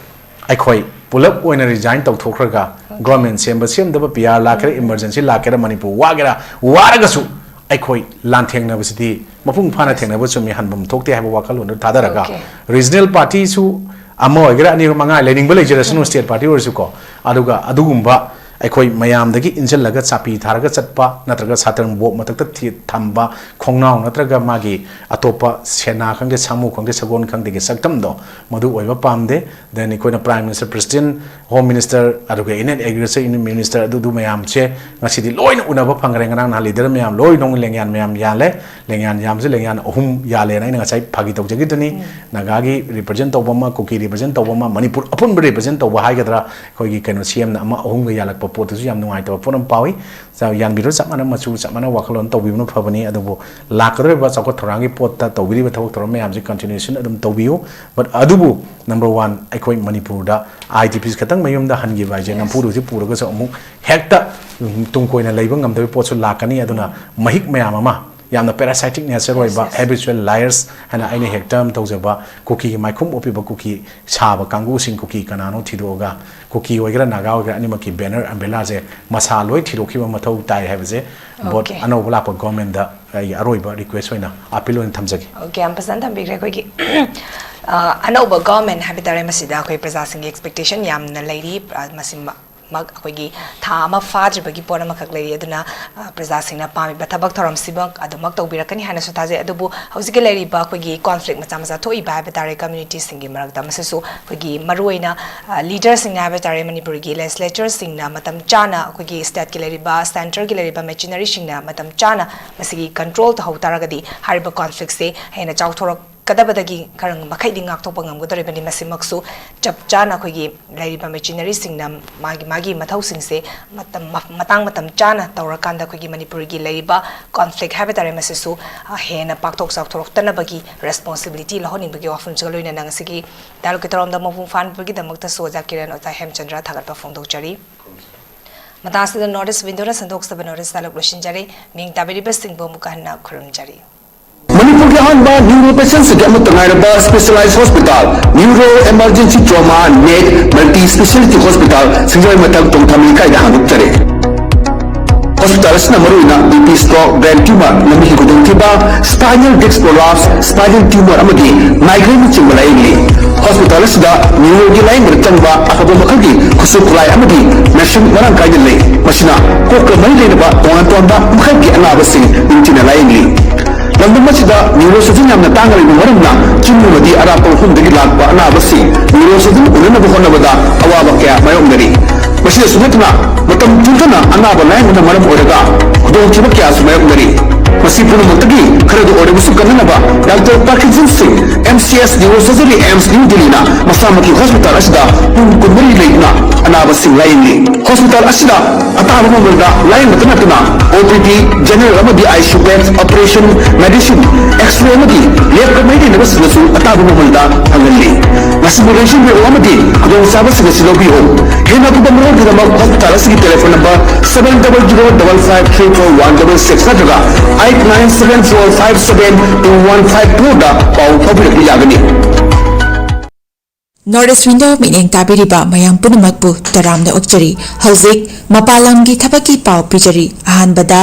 ꯑꯩꯈꯣꯏ ꯄꯨꯂꯞ ꯑꯣꯏꯅ resign ꯇꯧꯊꯣꯛꯈ꯭ꯔꯒ, government ꯁꯦꯝꯕ ꯁꯦꯝꯗꯕ, ꯄꯤ ꯑꯥꯔ ꯂꯥꯛꯀꯦꯔꯥ, emergency ꯂꯥꯛꯀꯦꯔꯥ, ꯃꯅꯤꯄꯨꯔ ꯋꯥꯒꯦꯔꯥ ꯋꯥꯔꯒꯁꯨ ꯑꯩꯈꯣꯏ ꯂꯥꯟꯊꯦꯡꯅꯕꯁꯤꯗꯤ ꯃꯄꯨꯡ ꯐꯥꯅ ꯊꯦꯡꯅꯕ ꯆꯨꯝꯃꯤ, ꯍꯟꯐꯝ ꯊꯣꯛꯇꯦ ꯍꯥꯏꯕ ꯋꯥꯈꯜꯂꯣꯟꯗꯨ ꯊꯥꯗꯔꯒ, regional party ꯁꯨ ꯑꯃ ꯑꯣꯏꯒꯦꯔꯥ, ꯑꯅꯤ ꯑꯣꯏꯒꯦꯔꯥ, ꯃꯉꯥ ꯂꯩꯅꯤꯡꯕ ꯂꯩꯖꯔꯁꯅꯨ, state party ꯑꯣꯏꯔꯁꯨꯀꯣ, ꯑꯗꯨꯒ ꯑꯗꯨꯒꯨꯝꯕ ꯑꯩꯈꯣꯏ ꯃꯌꯥꯝꯗꯒꯤ ꯏꯟꯁꯤꯜꯂꯒ ꯆꯥꯄꯤ ꯊꯥꯔꯒ ꯆꯠꯄ ꯅꯠꯇ꯭ꯔꯒ ꯁꯥꯇ꯭ꯔ ꯕꯣꯞ ꯃꯊꯛꯇ ꯊꯤ-, ꯊꯝꯕ ꯈꯣꯡꯅꯥꯎ ꯅꯠꯇ꯭ꯔꯒ ꯃꯥꯒꯤ ꯑꯇꯣꯞꯄ ꯁꯦꯅꯥ ꯈꯪꯗꯦ, ꯁꯥꯃꯨ ꯈꯪꯗꯦ, ꯁꯒꯣꯜ ꯈꯪꯗꯦꯒꯤ ꯁꯛꯇꯝꯗꯣ, ꯃꯗꯨ ꯑꯣꯏꯕ ꯄꯥꯝꯗꯦ꯫ Then ꯑꯩꯈꯣꯏꯅ Prime Minister, President, Home Minister, ꯑꯗꯨꯒ Inner Agriculture Minister, ꯑꯗꯨꯗꯨ ꯃꯌꯥꯝꯁꯦ ꯉꯁꯤꯗꯤ ꯂꯣꯏꯅ ꯎꯅꯕ ꯐꯪꯈ꯭ꯔꯦ꯫ ꯉꯔꯥꯡ ꯅꯍꯥꯟ leader ꯃꯌꯥꯝ ꯂꯣꯏ ꯅꯣꯡ ꯂꯦꯡꯌꯥꯟ ꯃꯌꯥꯝ ꯌꯥꯜꯂꯦ꯫ ꯂꯦꯡꯌꯥꯟ ꯌꯥꯝꯕꯁꯦ ꯂꯦꯡꯌꯥꯟ ꯑꯍꯨꯝ ꯌꯥꯜꯂꯦꯅ ꯑꯩꯅ ꯉꯁꯥꯏ ꯐꯥꯒꯤ ꯇꯧꯖꯈꯤꯗꯨꯅꯤ꯫ ꯅꯥꯒꯥꯒꯤ represent ꯇꯧꯕ ꯑꯃ, ꯀꯨꯀꯤ represent ꯇꯧꯕ ꯑꯃ, ꯃꯅꯤꯄꯨꯔ ꯑꯄꯨꯟꯕ represent ꯇꯧꯕ ꯍꯥꯏꯒꯗ꯭ꯔꯥ, ꯑꯩꯈꯣꯏꯒꯤ ꯀꯩꯅꯣ ꯁꯤ ꯑꯦꯝꯅ ꯑꯃ ꯑꯍꯨꯝꯒ ꯌꯥꯜꯂꯛꯄ ꯄꯣꯠꯇꯨꯁꯨ ꯌꯥꯝ ꯅꯨꯡꯉꯥꯏꯇꯕ ꯄꯣꯠ ꯑꯃ ꯐꯥꯎꯏ꯫ ꯆꯥ-, ꯌꯥꯟꯕꯤꯔꯣ, ꯆꯞ ꯃꯥꯟꯅ ꯃꯆꯨ, ꯆꯞ ꯃꯥꯟꯅ ꯋꯥꯈꯜꯂꯣꯟ ꯇꯧꯕꯤꯕꯅ ꯐꯕꯅꯤ꯫ ꯑꯗꯨꯕꯨ ꯂꯥꯛꯀꯗꯧꯔꯤꯕ ꯆꯥꯎꯈꯠ ꯊꯧꯔꯥꯡꯒꯤ ꯄꯣꯠꯇ ꯇꯧꯕꯤꯔꯤꯕ ꯊꯕꯛ ꯊꯧꯔꯝ ꯃꯌꯥꯝꯁꯤ continuation ꯑꯗꯨꯝ ꯇꯧꯕꯤꯌꯨ꯫ But ꯑꯗꯨꯕꯨ number one, ꯑꯩꯈꯣꯏ ꯃꯅꯤꯄꯨꯔꯗ I D Ps ꯈꯛꯇꯪ ꯃꯌꯨꯝꯗ ꯍꯟꯈꯤꯕ ꯍꯥꯏꯁꯦ, ꯅꯝꯐꯨꯗ ꯍꯧꯖꯤꯛ ꯄꯨꯔꯒꯁꯨ ꯑꯃꯨꯛ ꯍꯦꯛꯇ, ꯎꯝ, ꯇꯨꯡ ꯀꯣꯏꯅ ꯂꯩꯕ ꯉꯝꯗꯕꯒꯤ ꯄꯣꯠꯁꯨ ꯂꯥꯛꯀꯅꯤ꯫ ꯑꯗꯨꯅ ꯃꯍꯤꯛ ꯃꯌꯥꯝ ꯑꯃ ꯌꯥꯝꯅ parasitic nature ꯑꯣꯏꯕ, yes, yes, habitual liars ꯍꯥꯏꯅ ꯑꯩꯅ ꯍꯦꯛꯇ ꯇꯧꯖꯕ ꯀꯨꯀꯤꯒꯤ ꯃꯥꯏꯈꯨꯝ ꯑꯣꯞꯄꯤꯕ ꯀꯨꯀꯤ ꯁꯥꯕ ꯀꯥꯡꯕꯨꯁꯤꯡ, ꯀꯨꯀꯤ ꯀꯅꯥꯅꯣ ꯊꯤꯗꯣꯛꯑꯒ, ꯀꯨꯀꯤ ꯑꯣꯏꯒꯦꯔꯥ ꯅꯥꯒꯥ ꯑꯣꯏꯒꯦꯔꯥ ꯑꯅꯤꯃꯛꯀꯤ banner, umbrellaꯁꯦ ꯃꯁꯥ ꯂꯣꯏ ꯊꯤꯗꯣꯛꯈꯤꯕ ꯃꯊꯧ ꯇꯥꯏ ꯍꯥꯏꯕꯁꯦ vote Okay. ꯑꯅꯧꯕ ꯂꯥꯛꯄ governmentꯗ ꯑꯩꯒꯤ ꯑꯔꯣꯏꯕ request ꯑꯣꯏꯅ appeal ꯑꯣꯏꯅ ꯊꯝꯖꯒꯦ꯫ Okay, ꯌꯥꯝ ꯐꯖꯅ ꯊꯝꯕꯤꯈ꯭ꯔꯦ꯫ ꯑꯩꯈꯣꯏꯒꯤ ꯑ, ꯑꯅꯧꯕ government ꯍꯥꯏꯕ ꯇꯥꯔꯦ, ꯃꯁꯤꯗ ꯑꯩꯈꯣꯏ ꯄ꯭ꯔꯖꯥꯁꯤꯡꯒꯤ expectation ꯌꯥꯝꯅ ꯂꯩꯔꯤ꯫ ꯑ, ꯃꯁꯤꯃꯛ ꯑꯩꯈꯣꯏꯒꯤ ꯊꯥ ꯑꯃ ꯐꯥꯗ꯭ꯔꯤꯕꯒꯤ ꯄꯣꯠ ꯑꯃꯈꯛ ꯂꯩꯔꯤ꯫ ꯑꯗꯨꯅ, ꯑ, ꯄ꯭ꯔꯖꯥꯁꯤꯡꯅ ꯄꯥꯝꯃꯤꯕ ꯊꯕꯛ ꯊꯧꯔꯝꯁꯤꯃꯛ ꯑꯗꯨꯃꯛ ꯇꯧꯕꯤꯔꯛꯀꯅꯤ ꯍꯥꯏꯅꯁꯨ ꯊꯥꯖꯩ꯫ ꯑꯗꯨꯕꯨ ꯍꯧꯖꯤꯛꯀꯤ ꯂꯩꯔꯤꯕ ꯑꯩꯈꯣꯏꯒꯤ conflict ꯃꯆꯥ ꯃꯆꯥ ꯊꯣꯛꯏꯕ ꯍꯥꯏꯕ ꯇꯥꯔꯦ, communityꯁꯤꯡꯒꯤ ꯃꯔꯛꯇ, ꯃꯁꯤꯁꯨ ꯑꯩꯈꯣꯏꯒꯤ ꯃꯔꯨꯑꯣꯏꯅ, ꯑ, leaderꯁꯤꯡꯅ ꯍꯥꯏꯕ ꯇꯥꯔꯦ, ꯃꯅꯤꯄꯨꯔꯒꯤ legislatureꯁꯤꯡꯅ ꯃꯇꯝ ꯆꯥꯅ, ꯑꯩꯈꯣꯏꯒꯤ stateꯀꯤ ꯂꯩꯔꯤꯕ, centreꯒꯤ ꯂꯩꯔꯤꯕ machineryꯁꯤꯡꯅ ꯃꯇꯝ ꯆꯥꯅ ꯃꯁꯤꯒꯤ control ꯇꯧꯍꯧ ꯇꯥꯔꯒꯗꯤ ꯍꯥꯏꯔꯤꯕ conflictꯁꯦ ꯍꯦꯟꯅ ꯆꯥꯎꯊꯣꯔꯛ ꯀꯗꯕꯗꯒꯤ ꯈꯔ ꯃꯈꯩꯗꯤ ꯉꯥꯛꯊꯣꯛꯄ ꯉꯝꯒꯗꯧꯔꯤꯕꯅꯤ꯫ ꯃꯁꯤꯃꯛꯁꯨ ꯆꯞ ꯆꯥꯅ ꯑꯩꯈꯣꯏꯒꯤ ꯂꯩꯔꯤꯕ machineryꯁꯤꯡꯅ ꯃꯥꯒꯤ, ꯃꯥꯒꯤ ꯃꯊꯧꯁꯤꯡꯁꯦ ꯃꯇꯝ, ꯃ-, ꯃꯇꯥꯡ ꯃꯇꯝ ꯆꯥꯅ ꯇꯧꯔꯀꯥꯟꯗ ꯑꯩꯈꯣꯏꯒꯤ ꯃꯅꯤꯄꯨꯔꯒꯤ ꯂꯩꯔꯤꯕ conflict ꯍꯥꯏꯕ ꯇꯥꯔꯦ, ꯃꯁꯤꯁꯨ, ꯑ, ꯍꯦꯟꯅ ꯄꯥꯛꯊꯣꯛ ꯆꯥꯎꯊꯣꯔꯛꯇꯅꯕꯒꯤ responsibility ꯂꯧꯍꯟꯅꯤꯡꯕꯒꯤ ꯋꯥꯐꯝꯁꯤꯒ ꯂꯣꯏꯅꯅ ꯉꯁꯤꯒꯤ dialogueꯀꯤ ꯊꯧꯔꯝꯗ ꯃꯄꯨꯡ ꯐꯥꯍꯟꯕꯒꯤꯗꯃꯛꯇꯁꯨ ꯑꯣꯖꯥ ꯀꯤꯔꯟ, ꯑꯣꯖꯥ ꯍꯦꯝꯆꯟꯗ꯭ꯔ ꯊꯥꯒꯠꯄ ꯐꯣꯡꯗꯣꯛꯆꯔꯤ꯫ ꯃꯇꯥꯡ ꯑꯁꯤꯗ North East Windowꯅ ꯁꯟꯗꯣꯛꯆꯕ North East dialogue ꯂꯣꯏꯁꯤꯟꯖꯔꯦ꯫ ꯃꯤꯡ ꯇꯥꯕꯤꯔꯤꯕꯁꯤꯡꯕꯨ ꯑꯃꯨꯛꯀ ꯍꯟꯅ ꯈꯨꯔꯨꯝꯖꯔꯤ꯫ ꯃꯅꯤꯄꯨꯔꯒꯤ ꯑꯍꯥꯟꯕ neuro patientꯁꯤꯡꯒꯤ ꯑꯃꯠꯇ ꯉꯥꯏꯔꯕ specialized hospital, Neuro Emergency Trauma Net Multi Speciality Hospital, ꯁꯤꯡꯖꯃꯩ ꯃꯊꯛ ꯇꯣꯡꯊꯥꯃꯤ ꯂꯩꯀꯥꯏꯗ ꯍꯥꯡꯗꯣꯛꯆꯔꯦ꯫ Hospital ꯑꯁꯤꯅ ꯃꯔꯨꯑꯣꯏꯅ BP stroke, brain tumor, ꯂꯝꯕꯤꯒꯤ ꯈꯨꯗꯣꯡꯊꯤꯕ, spinal disc prolapse, spinal tumor ꯑꯃꯗꯤ migraine ꯅꯆꯤꯡꯕ ꯂꯥꯌꯦꯡꯂꯤ꯫ Hospital ꯑꯁꯤꯗ neuroꯒꯤ ꯂꯥꯌꯦꯡꯕꯗ ꯆꯪꯕ ꯑꯐꯕ ꯃꯈꯜꯒꯤ ꯈꯨꯠꯁꯨ ꯈꯨꯠꯂꯥꯏ ꯑꯃꯗꯤ machine ꯃꯔꯥꯡ ꯀꯥꯏꯅ ꯂꯩ꯫ ꯃꯁꯤꯅ ꯀꯣꯛꯀ ꯃꯔꯤ ꯂꯩꯅꯕ ꯇꯣꯉꯥꯟ ꯇꯣꯉꯥꯟꯕ ꯃꯈꯜꯒꯤ ꯑꯅꯥꯕꯁꯤꯡ ꯅꯤꯡꯊꯤꯅ ꯂꯥꯌꯦꯡꯂꯤ꯫ ꯂꯝꯗꯝ ꯑꯁꯤꯗ neurosurgeon ꯌꯥꯝꯅ ꯇꯥꯡꯅ ꯂꯩꯕ ꯃꯔꯝꯅ ꯆꯤꯡ ꯑꯃꯗꯤ ꯑꯔꯥꯞꯄ ꯃꯐꯝꯗꯒꯤ ꯂꯥꯛꯄ ꯑꯅꯥꯕꯁꯤꯡ neurosurgeon ꯎꯅꯅꯕ ꯍꯣꯠꯅꯕꯗ ꯑꯋꯥꯕ ꯀꯌꯥ ꯃꯥꯌꯣꯛꯅꯔꯤ꯫ ꯃꯁꯤꯗꯁꯨ ꯅꯠꯇꯅ ꯃꯇꯝ ꯄꯨꯝꯊꯅ ꯑꯅꯥꯕ ꯂꯥꯌꯦꯡꯕꯅ ꯃꯔꯝ ꯑꯣꯏꯔꯒ ꯈꯨꯗꯣꯡꯊꯤꯕ ꯀꯌꯥꯁꯨ ꯃꯥꯌꯣꯛꯅꯔꯤ꯫ ꯃꯁꯤ ꯄꯨꯝꯅꯃꯛꯇꯒꯤ ꯈꯔꯗ ꯑꯣꯏꯔꯕꯁꯨ ꯀꯟꯅꯅꯕ Doctor Parkinson Singh, MCS Neurosurgery, AIIMS New Delhiꯅ ꯃꯁꯥꯃꯛꯀꯤ hospital ꯑꯁꯤꯗ ꯄꯨꯡ ꯀꯨꯟꯃꯔꯤ ꯂꯩꯗꯨꯅ ꯑꯅꯥꯕꯁꯤꯡ ꯂꯥꯌꯦꯡꯂꯤ꯫ Hospital ꯑꯁꯤꯗ ꯑꯇꯥꯕ ꯃꯃꯜꯗ ꯂꯥꯌꯦꯡꯕꯇ ꯅꯠꯇꯅ OPD, general ꯑꯃꯗꯤ ICU beds, operation, medicine, X-ray ꯑꯃꯗꯤ ꯂꯦꯞꯀ ꯃꯔꯤ ꯂꯩꯅꯕꯁꯤꯡꯗꯁꯨ ꯑꯇꯥꯕ ꯃꯃꯜꯗ ꯐꯪꯍꯜꯂꯤ꯫ ꯃꯁꯤꯕꯨ ꯂꯦꯡꯁꯤꯟꯕꯤꯔꯛꯎ ꯑꯃꯗꯤ ꯈꯨꯗꯣꯡꯆꯥꯕꯁꯤꯡ ꯑꯁꯤ ꯂꯧꯕꯤꯌꯨ꯫ ꯍꯦꯟꯅ ꯑꯀꯨꯞꯄ ꯃꯔꯣꯜꯒꯤꯗꯃꯛ hospital ꯑꯁꯤꯒꯤ telephone number seven double zero double five three four one double six ꯅꯠꯇ꯭ꯔꯒ eight nine seven four five seven two one five ꯇꯨꯗ ꯄꯥꯎ ꯐꯥꯎꯕꯤꯔꯛꯄ ꯌꯥꯒꯅꯤ꯫ North East Window ꯃꯤꯠꯌꯦꯡ ꯇꯥꯕꯤꯔꯤꯕ ꯃꯌꯥꯝ ꯄꯨꯝꯅꯃꯛꯄꯨ ꯇꯔꯥꯝꯅ ꯑꯣꯛꯆꯔꯤ꯫ ꯍꯧꯖꯤꯛ ꯃꯄꯥꯟ ꯂꯝꯒꯤ ꯊꯕꯛꯀꯤ ꯄꯥꯎ ꯄꯤꯖꯔꯤ꯫ ꯑꯍꯥꯟꯕꯗ,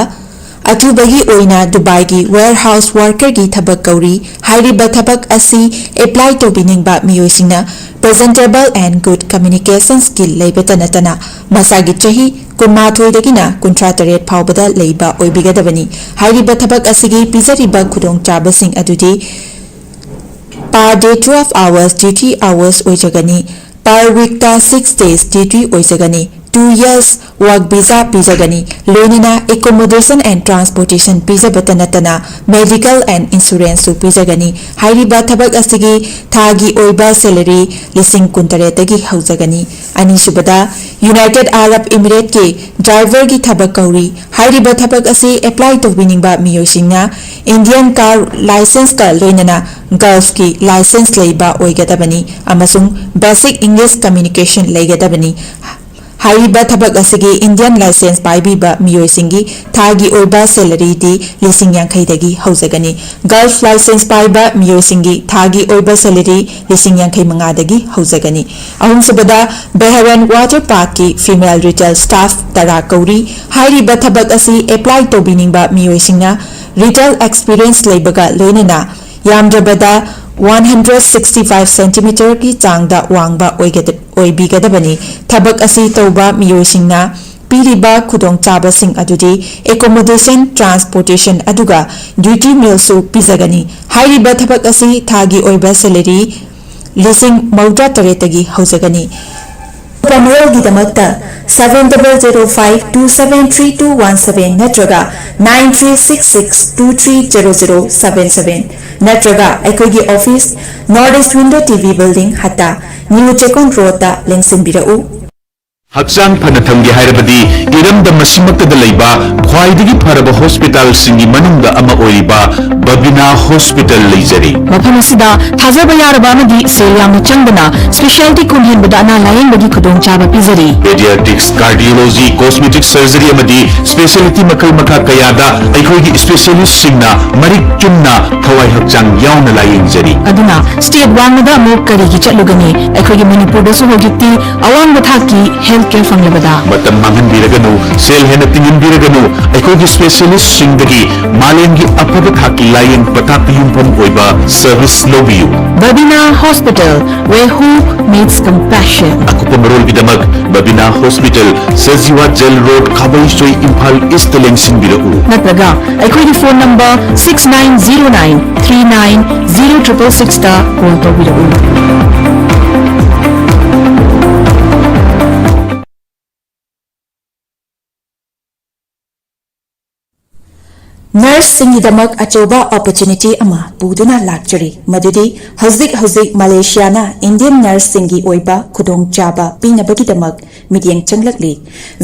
ꯑꯊꯨꯕꯒꯤ ꯑꯣꯏꯅ ꯗꯨꯕꯥꯏꯒꯤ warehouse workerꯒꯤ ꯊꯕꯛ ꯀꯧꯔꯤ꯫ ꯍꯥꯏꯔꯤꯕ ꯊꯕꯛ ꯑꯁꯤ apply ꯇꯧꯕꯤꯅꯤꯡꯕ ꯃꯤꯑꯣꯏꯁꯤꯡꯅ presentable and good communication skill ꯂꯩꯕꯇ ꯅꯠꯇꯅ ꯃꯁꯥꯒꯤ ꯆꯍꯤ ꯀꯨꯟꯃꯥꯊꯣꯏꯗꯒꯤꯅ ꯀꯨꯟꯊ꯭ꯔꯥ ꯇꯔꯦꯠ ꯐꯥꯎꯕꯗ ꯂꯩꯕ ꯑꯣꯏꯕꯤꯒꯗꯕꯅꯤ꯫ ꯍꯥꯏꯔꯤꯕ ꯊꯕꯛ ꯑꯁꯤꯒꯤ ꯄꯤꯖꯔꯤꯕ ꯈꯨꯗꯣꯡꯆꯥꯕꯁꯤꯡ ꯑꯗꯨꯗꯤ per day twelve hours duty hours ꯑꯣꯏꯖꯒꯅꯤ꯫ Per weekꯇ six days duty ꯑꯣꯏꯖꯒꯅꯤ꯫ Two years work visa ꯄꯤꯖꯒꯅꯤ꯫ ꯂꯣꯏꯅꯅ accommodation and transportation ꯄꯤꯖꯕꯇ ꯅꯠꯇꯅ medical and insuranceꯁꯨ ꯄꯤꯖꯒꯅꯤ꯫ ꯍꯥꯏꯔꯤꯕ ꯊꯕꯛ ꯑꯁꯤꯒꯤ ꯊꯥꯒꯤ ꯑꯣꯏꯕ salary ꯂꯤꯁꯤꯡ ꯀꯨꯟꯇꯔꯦꯠꯇꯒꯤ ꯍꯧꯖꯒꯅꯤ꯫ ꯑꯅꯤꯁꯨꯕꯗ, United Arab Emirateꯀꯤ driverꯒꯤ ꯊꯕꯛ ꯀꯧꯔꯤ꯫ ꯍꯥꯏꯔꯤꯕ ꯊꯕꯛ ꯑꯁꯤ apply ꯇꯧꯕꯤꯅꯤꯡꯕ ꯃꯤꯑꯣꯏꯁꯤꯡꯅ Indian car licenceꯀ ꯂꯣꯏꯅꯅ Gulfꯀꯤ license ꯂꯩꯕ ꯑꯣꯏꯒꯗꯕꯅꯤ ꯑꯃꯁꯨꯡ basic English communication ꯂꯩꯒꯗꯕꯅꯤ꯫ ꯍꯥꯏꯔꯤꯕ ꯊꯕꯛ ꯑꯁꯤꯒꯤ Indian license ꯄꯥꯏꯕꯤꯕ ꯃꯤꯑꯣꯏꯁꯤꯡꯒꯤ ꯊꯥꯒꯤ ꯑꯣꯏꯕ salaryꯗꯤ ꯂꯤꯁꯤꯡ ꯌꯥꯡꯈꯩꯗꯒꯤ ꯍꯧꯖꯒꯅꯤ꯫ Gulf license ꯄꯥꯏꯕ ꯃꯤꯑꯣꯏꯁꯤꯡꯒꯤ ꯊꯥꯒꯤ ꯑꯣꯏꯕ salary ꯂꯤꯁꯤꯡ ꯌꯥꯡꯈꯩ ꯃꯉꯥꯗꯒꯤ ꯍꯧꯖꯒꯅꯤ꯫ ꯑꯍꯨꯝꯁꯨꯕꯗ, Bahrain water parkꯀꯤ female retail staff ꯇꯔꯥ ꯀꯧꯔꯤ꯫ ꯍꯥꯏꯔꯤꯕ ꯊꯕꯛ ꯑꯁꯤ apply ꯇꯧꯕꯤꯅꯤꯡꯕ ꯃꯤꯑꯣꯏꯁꯤꯡꯅ retail experience ꯂꯩꯕꯒ ꯂꯣꯏꯅꯅ ꯌꯥꯝꯗ꯭ꯔꯕꯗ one hundred sixty five centimeterꯒꯤ ꯆꯥꯡꯗ ꯋꯥꯡꯕ ꯑꯣꯏꯒꯗ-, ꯑꯣꯏꯕꯤꯒꯗꯕꯅꯤ꯫ ꯊꯕꯛ ꯑꯁꯤ ꯇꯧꯕ ꯃꯤꯑꯣꯏꯁꯤꯡꯅ ꯄꯤꯔꯤꯕ ꯈꯨꯗꯣꯡꯆꯥꯕꯁꯤꯡ ꯑꯗꯨꯗꯤ accommodation, transportation ꯑꯗꯨꯒ duty mealꯁꯨ ꯄꯤꯖꯒꯅꯤ꯫ ꯍꯥꯏꯔꯤꯕ ꯊꯕꯛ ꯑꯁꯤ ꯊꯥꯒꯤ ꯑꯣꯏꯕ salary ꯂꯤꯁꯤꯡ ꯃꯧꯗ꯭ꯔꯥ ꯇꯔꯦꯠꯇꯒꯤ ꯍꯧꯖꯒꯅꯤ꯫ ꯑꯀꯨꯞꯄ ꯃꯔꯣꯜꯒꯤꯗꯃꯛꯇ seven double zero five two seven three two one seven ꯅꯠꯇ꯭ꯔꯒ nine three six six two three zero zero seven seven ꯅꯠꯇ꯭ꯔꯒ ꯑꯩꯈꯣꯏꯒꯤ office, North East Window TV building, ꯍꯠꯇꯥ, New ꯆꯦꯛꯀꯣꯟ roadꯇ ꯂꯦꯡꯁꯤꯟꯕꯤꯔꯛꯎ꯫ ꯍꯛꯆꯥꯡ ꯐꯅ ꯊꯝꯒꯦ ꯍꯥꯏꯔꯕꯗꯤ ꯏꯔꯝꯗꯝ ꯑꯁꯤꯃꯛꯇꯗ ꯂꯩꯕ ꯈ꯭ꯋꯥꯏꯗꯒꯤ ꯐꯔꯕ ꯍꯣꯁꯄꯤꯇꯥꯜꯁꯤꯡꯒꯤ ꯃꯅꯨꯡꯗ ꯑꯃ ꯑꯣꯏꯔꯤꯕ ꯕꯕꯤꯅꯥ ꯍꯣꯁꯄꯤꯇꯥꯜ ꯂꯩꯖꯔꯤ꯫ ꯃꯐꯝ ꯑꯁꯤꯗ ꯊꯥꯖꯕ ꯌꯥꯔꯕ ꯑꯃꯗꯤ ꯁꯦꯜ ꯌꯥꯝꯅ ꯆꯪꯗꯅ ꯁ꯭ꯄꯦꯁꯤꯌꯥꯂꯤꯇꯤ ꯀꯨꯟ ꯍꯦꯟꯕꯗ ꯑꯅꯥ ꯂꯥꯌꯦꯡꯕꯒꯤ ꯈꯨꯗꯣꯡꯆꯥꯕ ꯄꯤꯖꯔꯤ꯫ ꯄꯦꯗꯤꯌꯥꯇ꯭ꯔꯤꯛꯁ, ꯀꯥꯔꯗꯤꯑꯣꯂꯣꯖꯤ, ꯀꯣꯁꯃꯦꯇꯤꯛ ꯁꯔꯖꯔꯤ ꯑꯃꯗꯤ ꯁ꯭ꯄꯦꯁꯤꯌꯦꯂꯤꯇꯤ ꯃꯈꯜ ꯃꯈꯥ ꯀꯌꯥꯗ ꯑꯩꯈꯣꯏꯒꯤ ꯁ꯭ꯄꯦꯁꯤꯌꯦꯂꯤꯁꯁꯤꯡꯅ ꯃꯔꯤꯛ ꯆꯨꯝꯅ ꯊꯋꯥꯏ ꯍꯛꯆꯥꯡ ꯌꯥꯎꯅ ꯂꯥꯌꯦꯡꯖꯔꯤ꯫ ꯑꯗꯨꯅ ꯁ꯭ꯇꯦꯠ ꯋꯥꯡꯃꯗ ꯑꯃꯨꯛ ꯀꯔꯤꯒꯤ ꯆꯠꯂꯨꯒꯅꯤ? ꯑꯩꯈꯣꯏꯒꯤ ꯃꯅꯤꯄꯨꯔꯗꯁꯨ ꯍꯧꯖꯤꯛꯇꯤ ꯑꯋꯥꯡꯕ ꯊꯥꯛꯀꯤ ꯍꯦꯜꯊ ꯀꯦꯌꯔ ꯐꯪꯂꯕꯗ꯫ ꯃꯇꯝ ꯃꯥꯡꯍꯟꯕꯤꯔꯒꯅꯨ, ꯁꯦꯜ ꯍꯦꯟꯅ ꯇꯤꯡꯍꯟꯕꯤꯔꯒꯅꯨ, ꯑꯩꯈꯣꯏꯒꯤ ꯁ꯭ꯄꯦꯁꯤꯌꯦꯂꯤꯁꯁꯤꯡꯗꯒꯤ ꯃꯥꯂꯦꯝꯒꯤ ꯑꯐꯕ ꯊꯥꯛꯀꯤ ꯂꯥꯌꯦꯡ ꯄꯊꯥꯞꯇ ꯌꯨꯝꯐꯝ ꯑꯣꯏꯕ ꯁꯔꯚꯤꯁ ꯂꯧꯕꯤꯌꯨ꯫ Babina hospital, where hope meets compassion. ꯑꯀꯨꯞꯄ ꯃꯔꯣꯜꯒꯤꯗꯃꯛ Babina hospital, Sajiwa jail road, Khabeisoi, Imphal east ꯂꯦꯡꯁꯤꯟꯕꯤꯔꯛꯎ꯫ ꯅꯠꯇ꯭ꯔꯒ ꯑꯩꯈꯣꯏꯒꯤ phone number six nine zero nine three nine zero triple sixꯇ ꯀꯣꯜ ꯇꯧꯕꯤꯔꯛꯎ꯫ ꯅꯔꯁꯁꯤꯡꯒꯤꯗꯃꯛ ꯑꯆꯧꯕ ꯑꯣꯄꯣꯔꯆꯨꯅꯤꯇꯤ ꯑꯃ ꯄꯨꯗꯨꯅ ꯂꯥꯛꯆꯔꯤ, ꯃꯗꯨꯗꯤ ꯍꯧꯖꯤꯛ ꯍꯧꯖꯤꯛ ꯃꯂꯦꯁꯤꯌꯥꯅ ꯏꯟꯗꯤꯌꯟ ꯅꯔꯁꯁꯤꯡꯒꯤ ꯑꯣꯏꯕ ꯈꯨꯗꯣꯡꯆꯥꯕ ꯄꯤꯅꯕꯒꯤꯗꯃꯛ ꯃꯤꯠꯌꯦꯡ ꯆꯪꯂꯛꯂꯤ꯫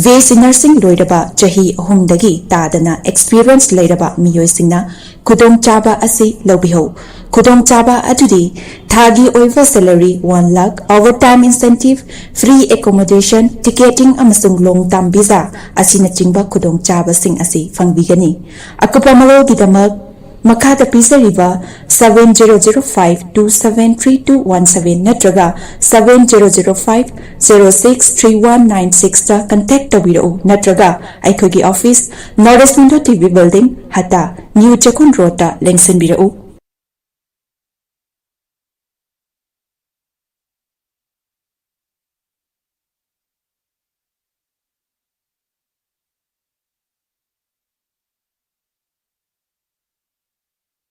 ꯕꯤ ꯑꯦꯁ ꯁꯤ ꯅꯔꯁꯤꯡ ꯂꯣꯏꯔꯕ ꯆꯍꯤ ꯑꯍꯨꯝꯗꯒꯤ ꯇꯥꯗꯅ ꯑꯦꯛꯁꯄꯤꯔꯤꯌꯦꯟꯁ ꯂꯩꯔꯕ ꯃꯤꯑꯣꯏꯁꯤꯡꯅ ꯈꯨꯗꯣꯡꯆꯥꯕ ꯑꯁꯤ ꯂꯧꯕꯤꯍꯧ꯫ ꯈꯨꯗꯣꯡꯆꯥꯕ ꯑꯗꯨꯗꯤ ꯊꯥꯒꯤ ꯑꯣꯏꯕ salary one lakh, overtime incentive, free accommodation, ticketing ꯑꯃꯁꯨꯡ long term visa ꯑꯁꯤꯅꯆꯤꯡꯕ ꯈꯨꯗꯣꯡꯆꯥꯕꯁꯤꯡ ꯑꯁꯤ ꯐꯪꯕꯤꯒꯅꯤ꯫ ꯑꯀꯨꯞꯄ ꯃꯔꯣꯜꯒꯤꯗꯃꯛ ꯃꯈꯥꯗ ꯄꯤꯖꯔꯤꯕ seven zero zero five two seven three two one seven ꯅꯠꯇ꯭ꯔꯒ seven zero zero five zero six three one nine sixꯇ contact ꯇꯧꯕꯤꯔꯛꯎ, ꯅꯠꯇ꯭ꯔꯒ ꯑꯩꯈꯣꯏꯒꯤ office North East Window T V Building, ꯍꯠꯇꯥ, New ꯆꯥꯛꯈꯨꯝ ꯔꯣꯗꯇ ꯂꯦꯡꯁꯤꯟꯕꯤꯔꯛꯎ꯫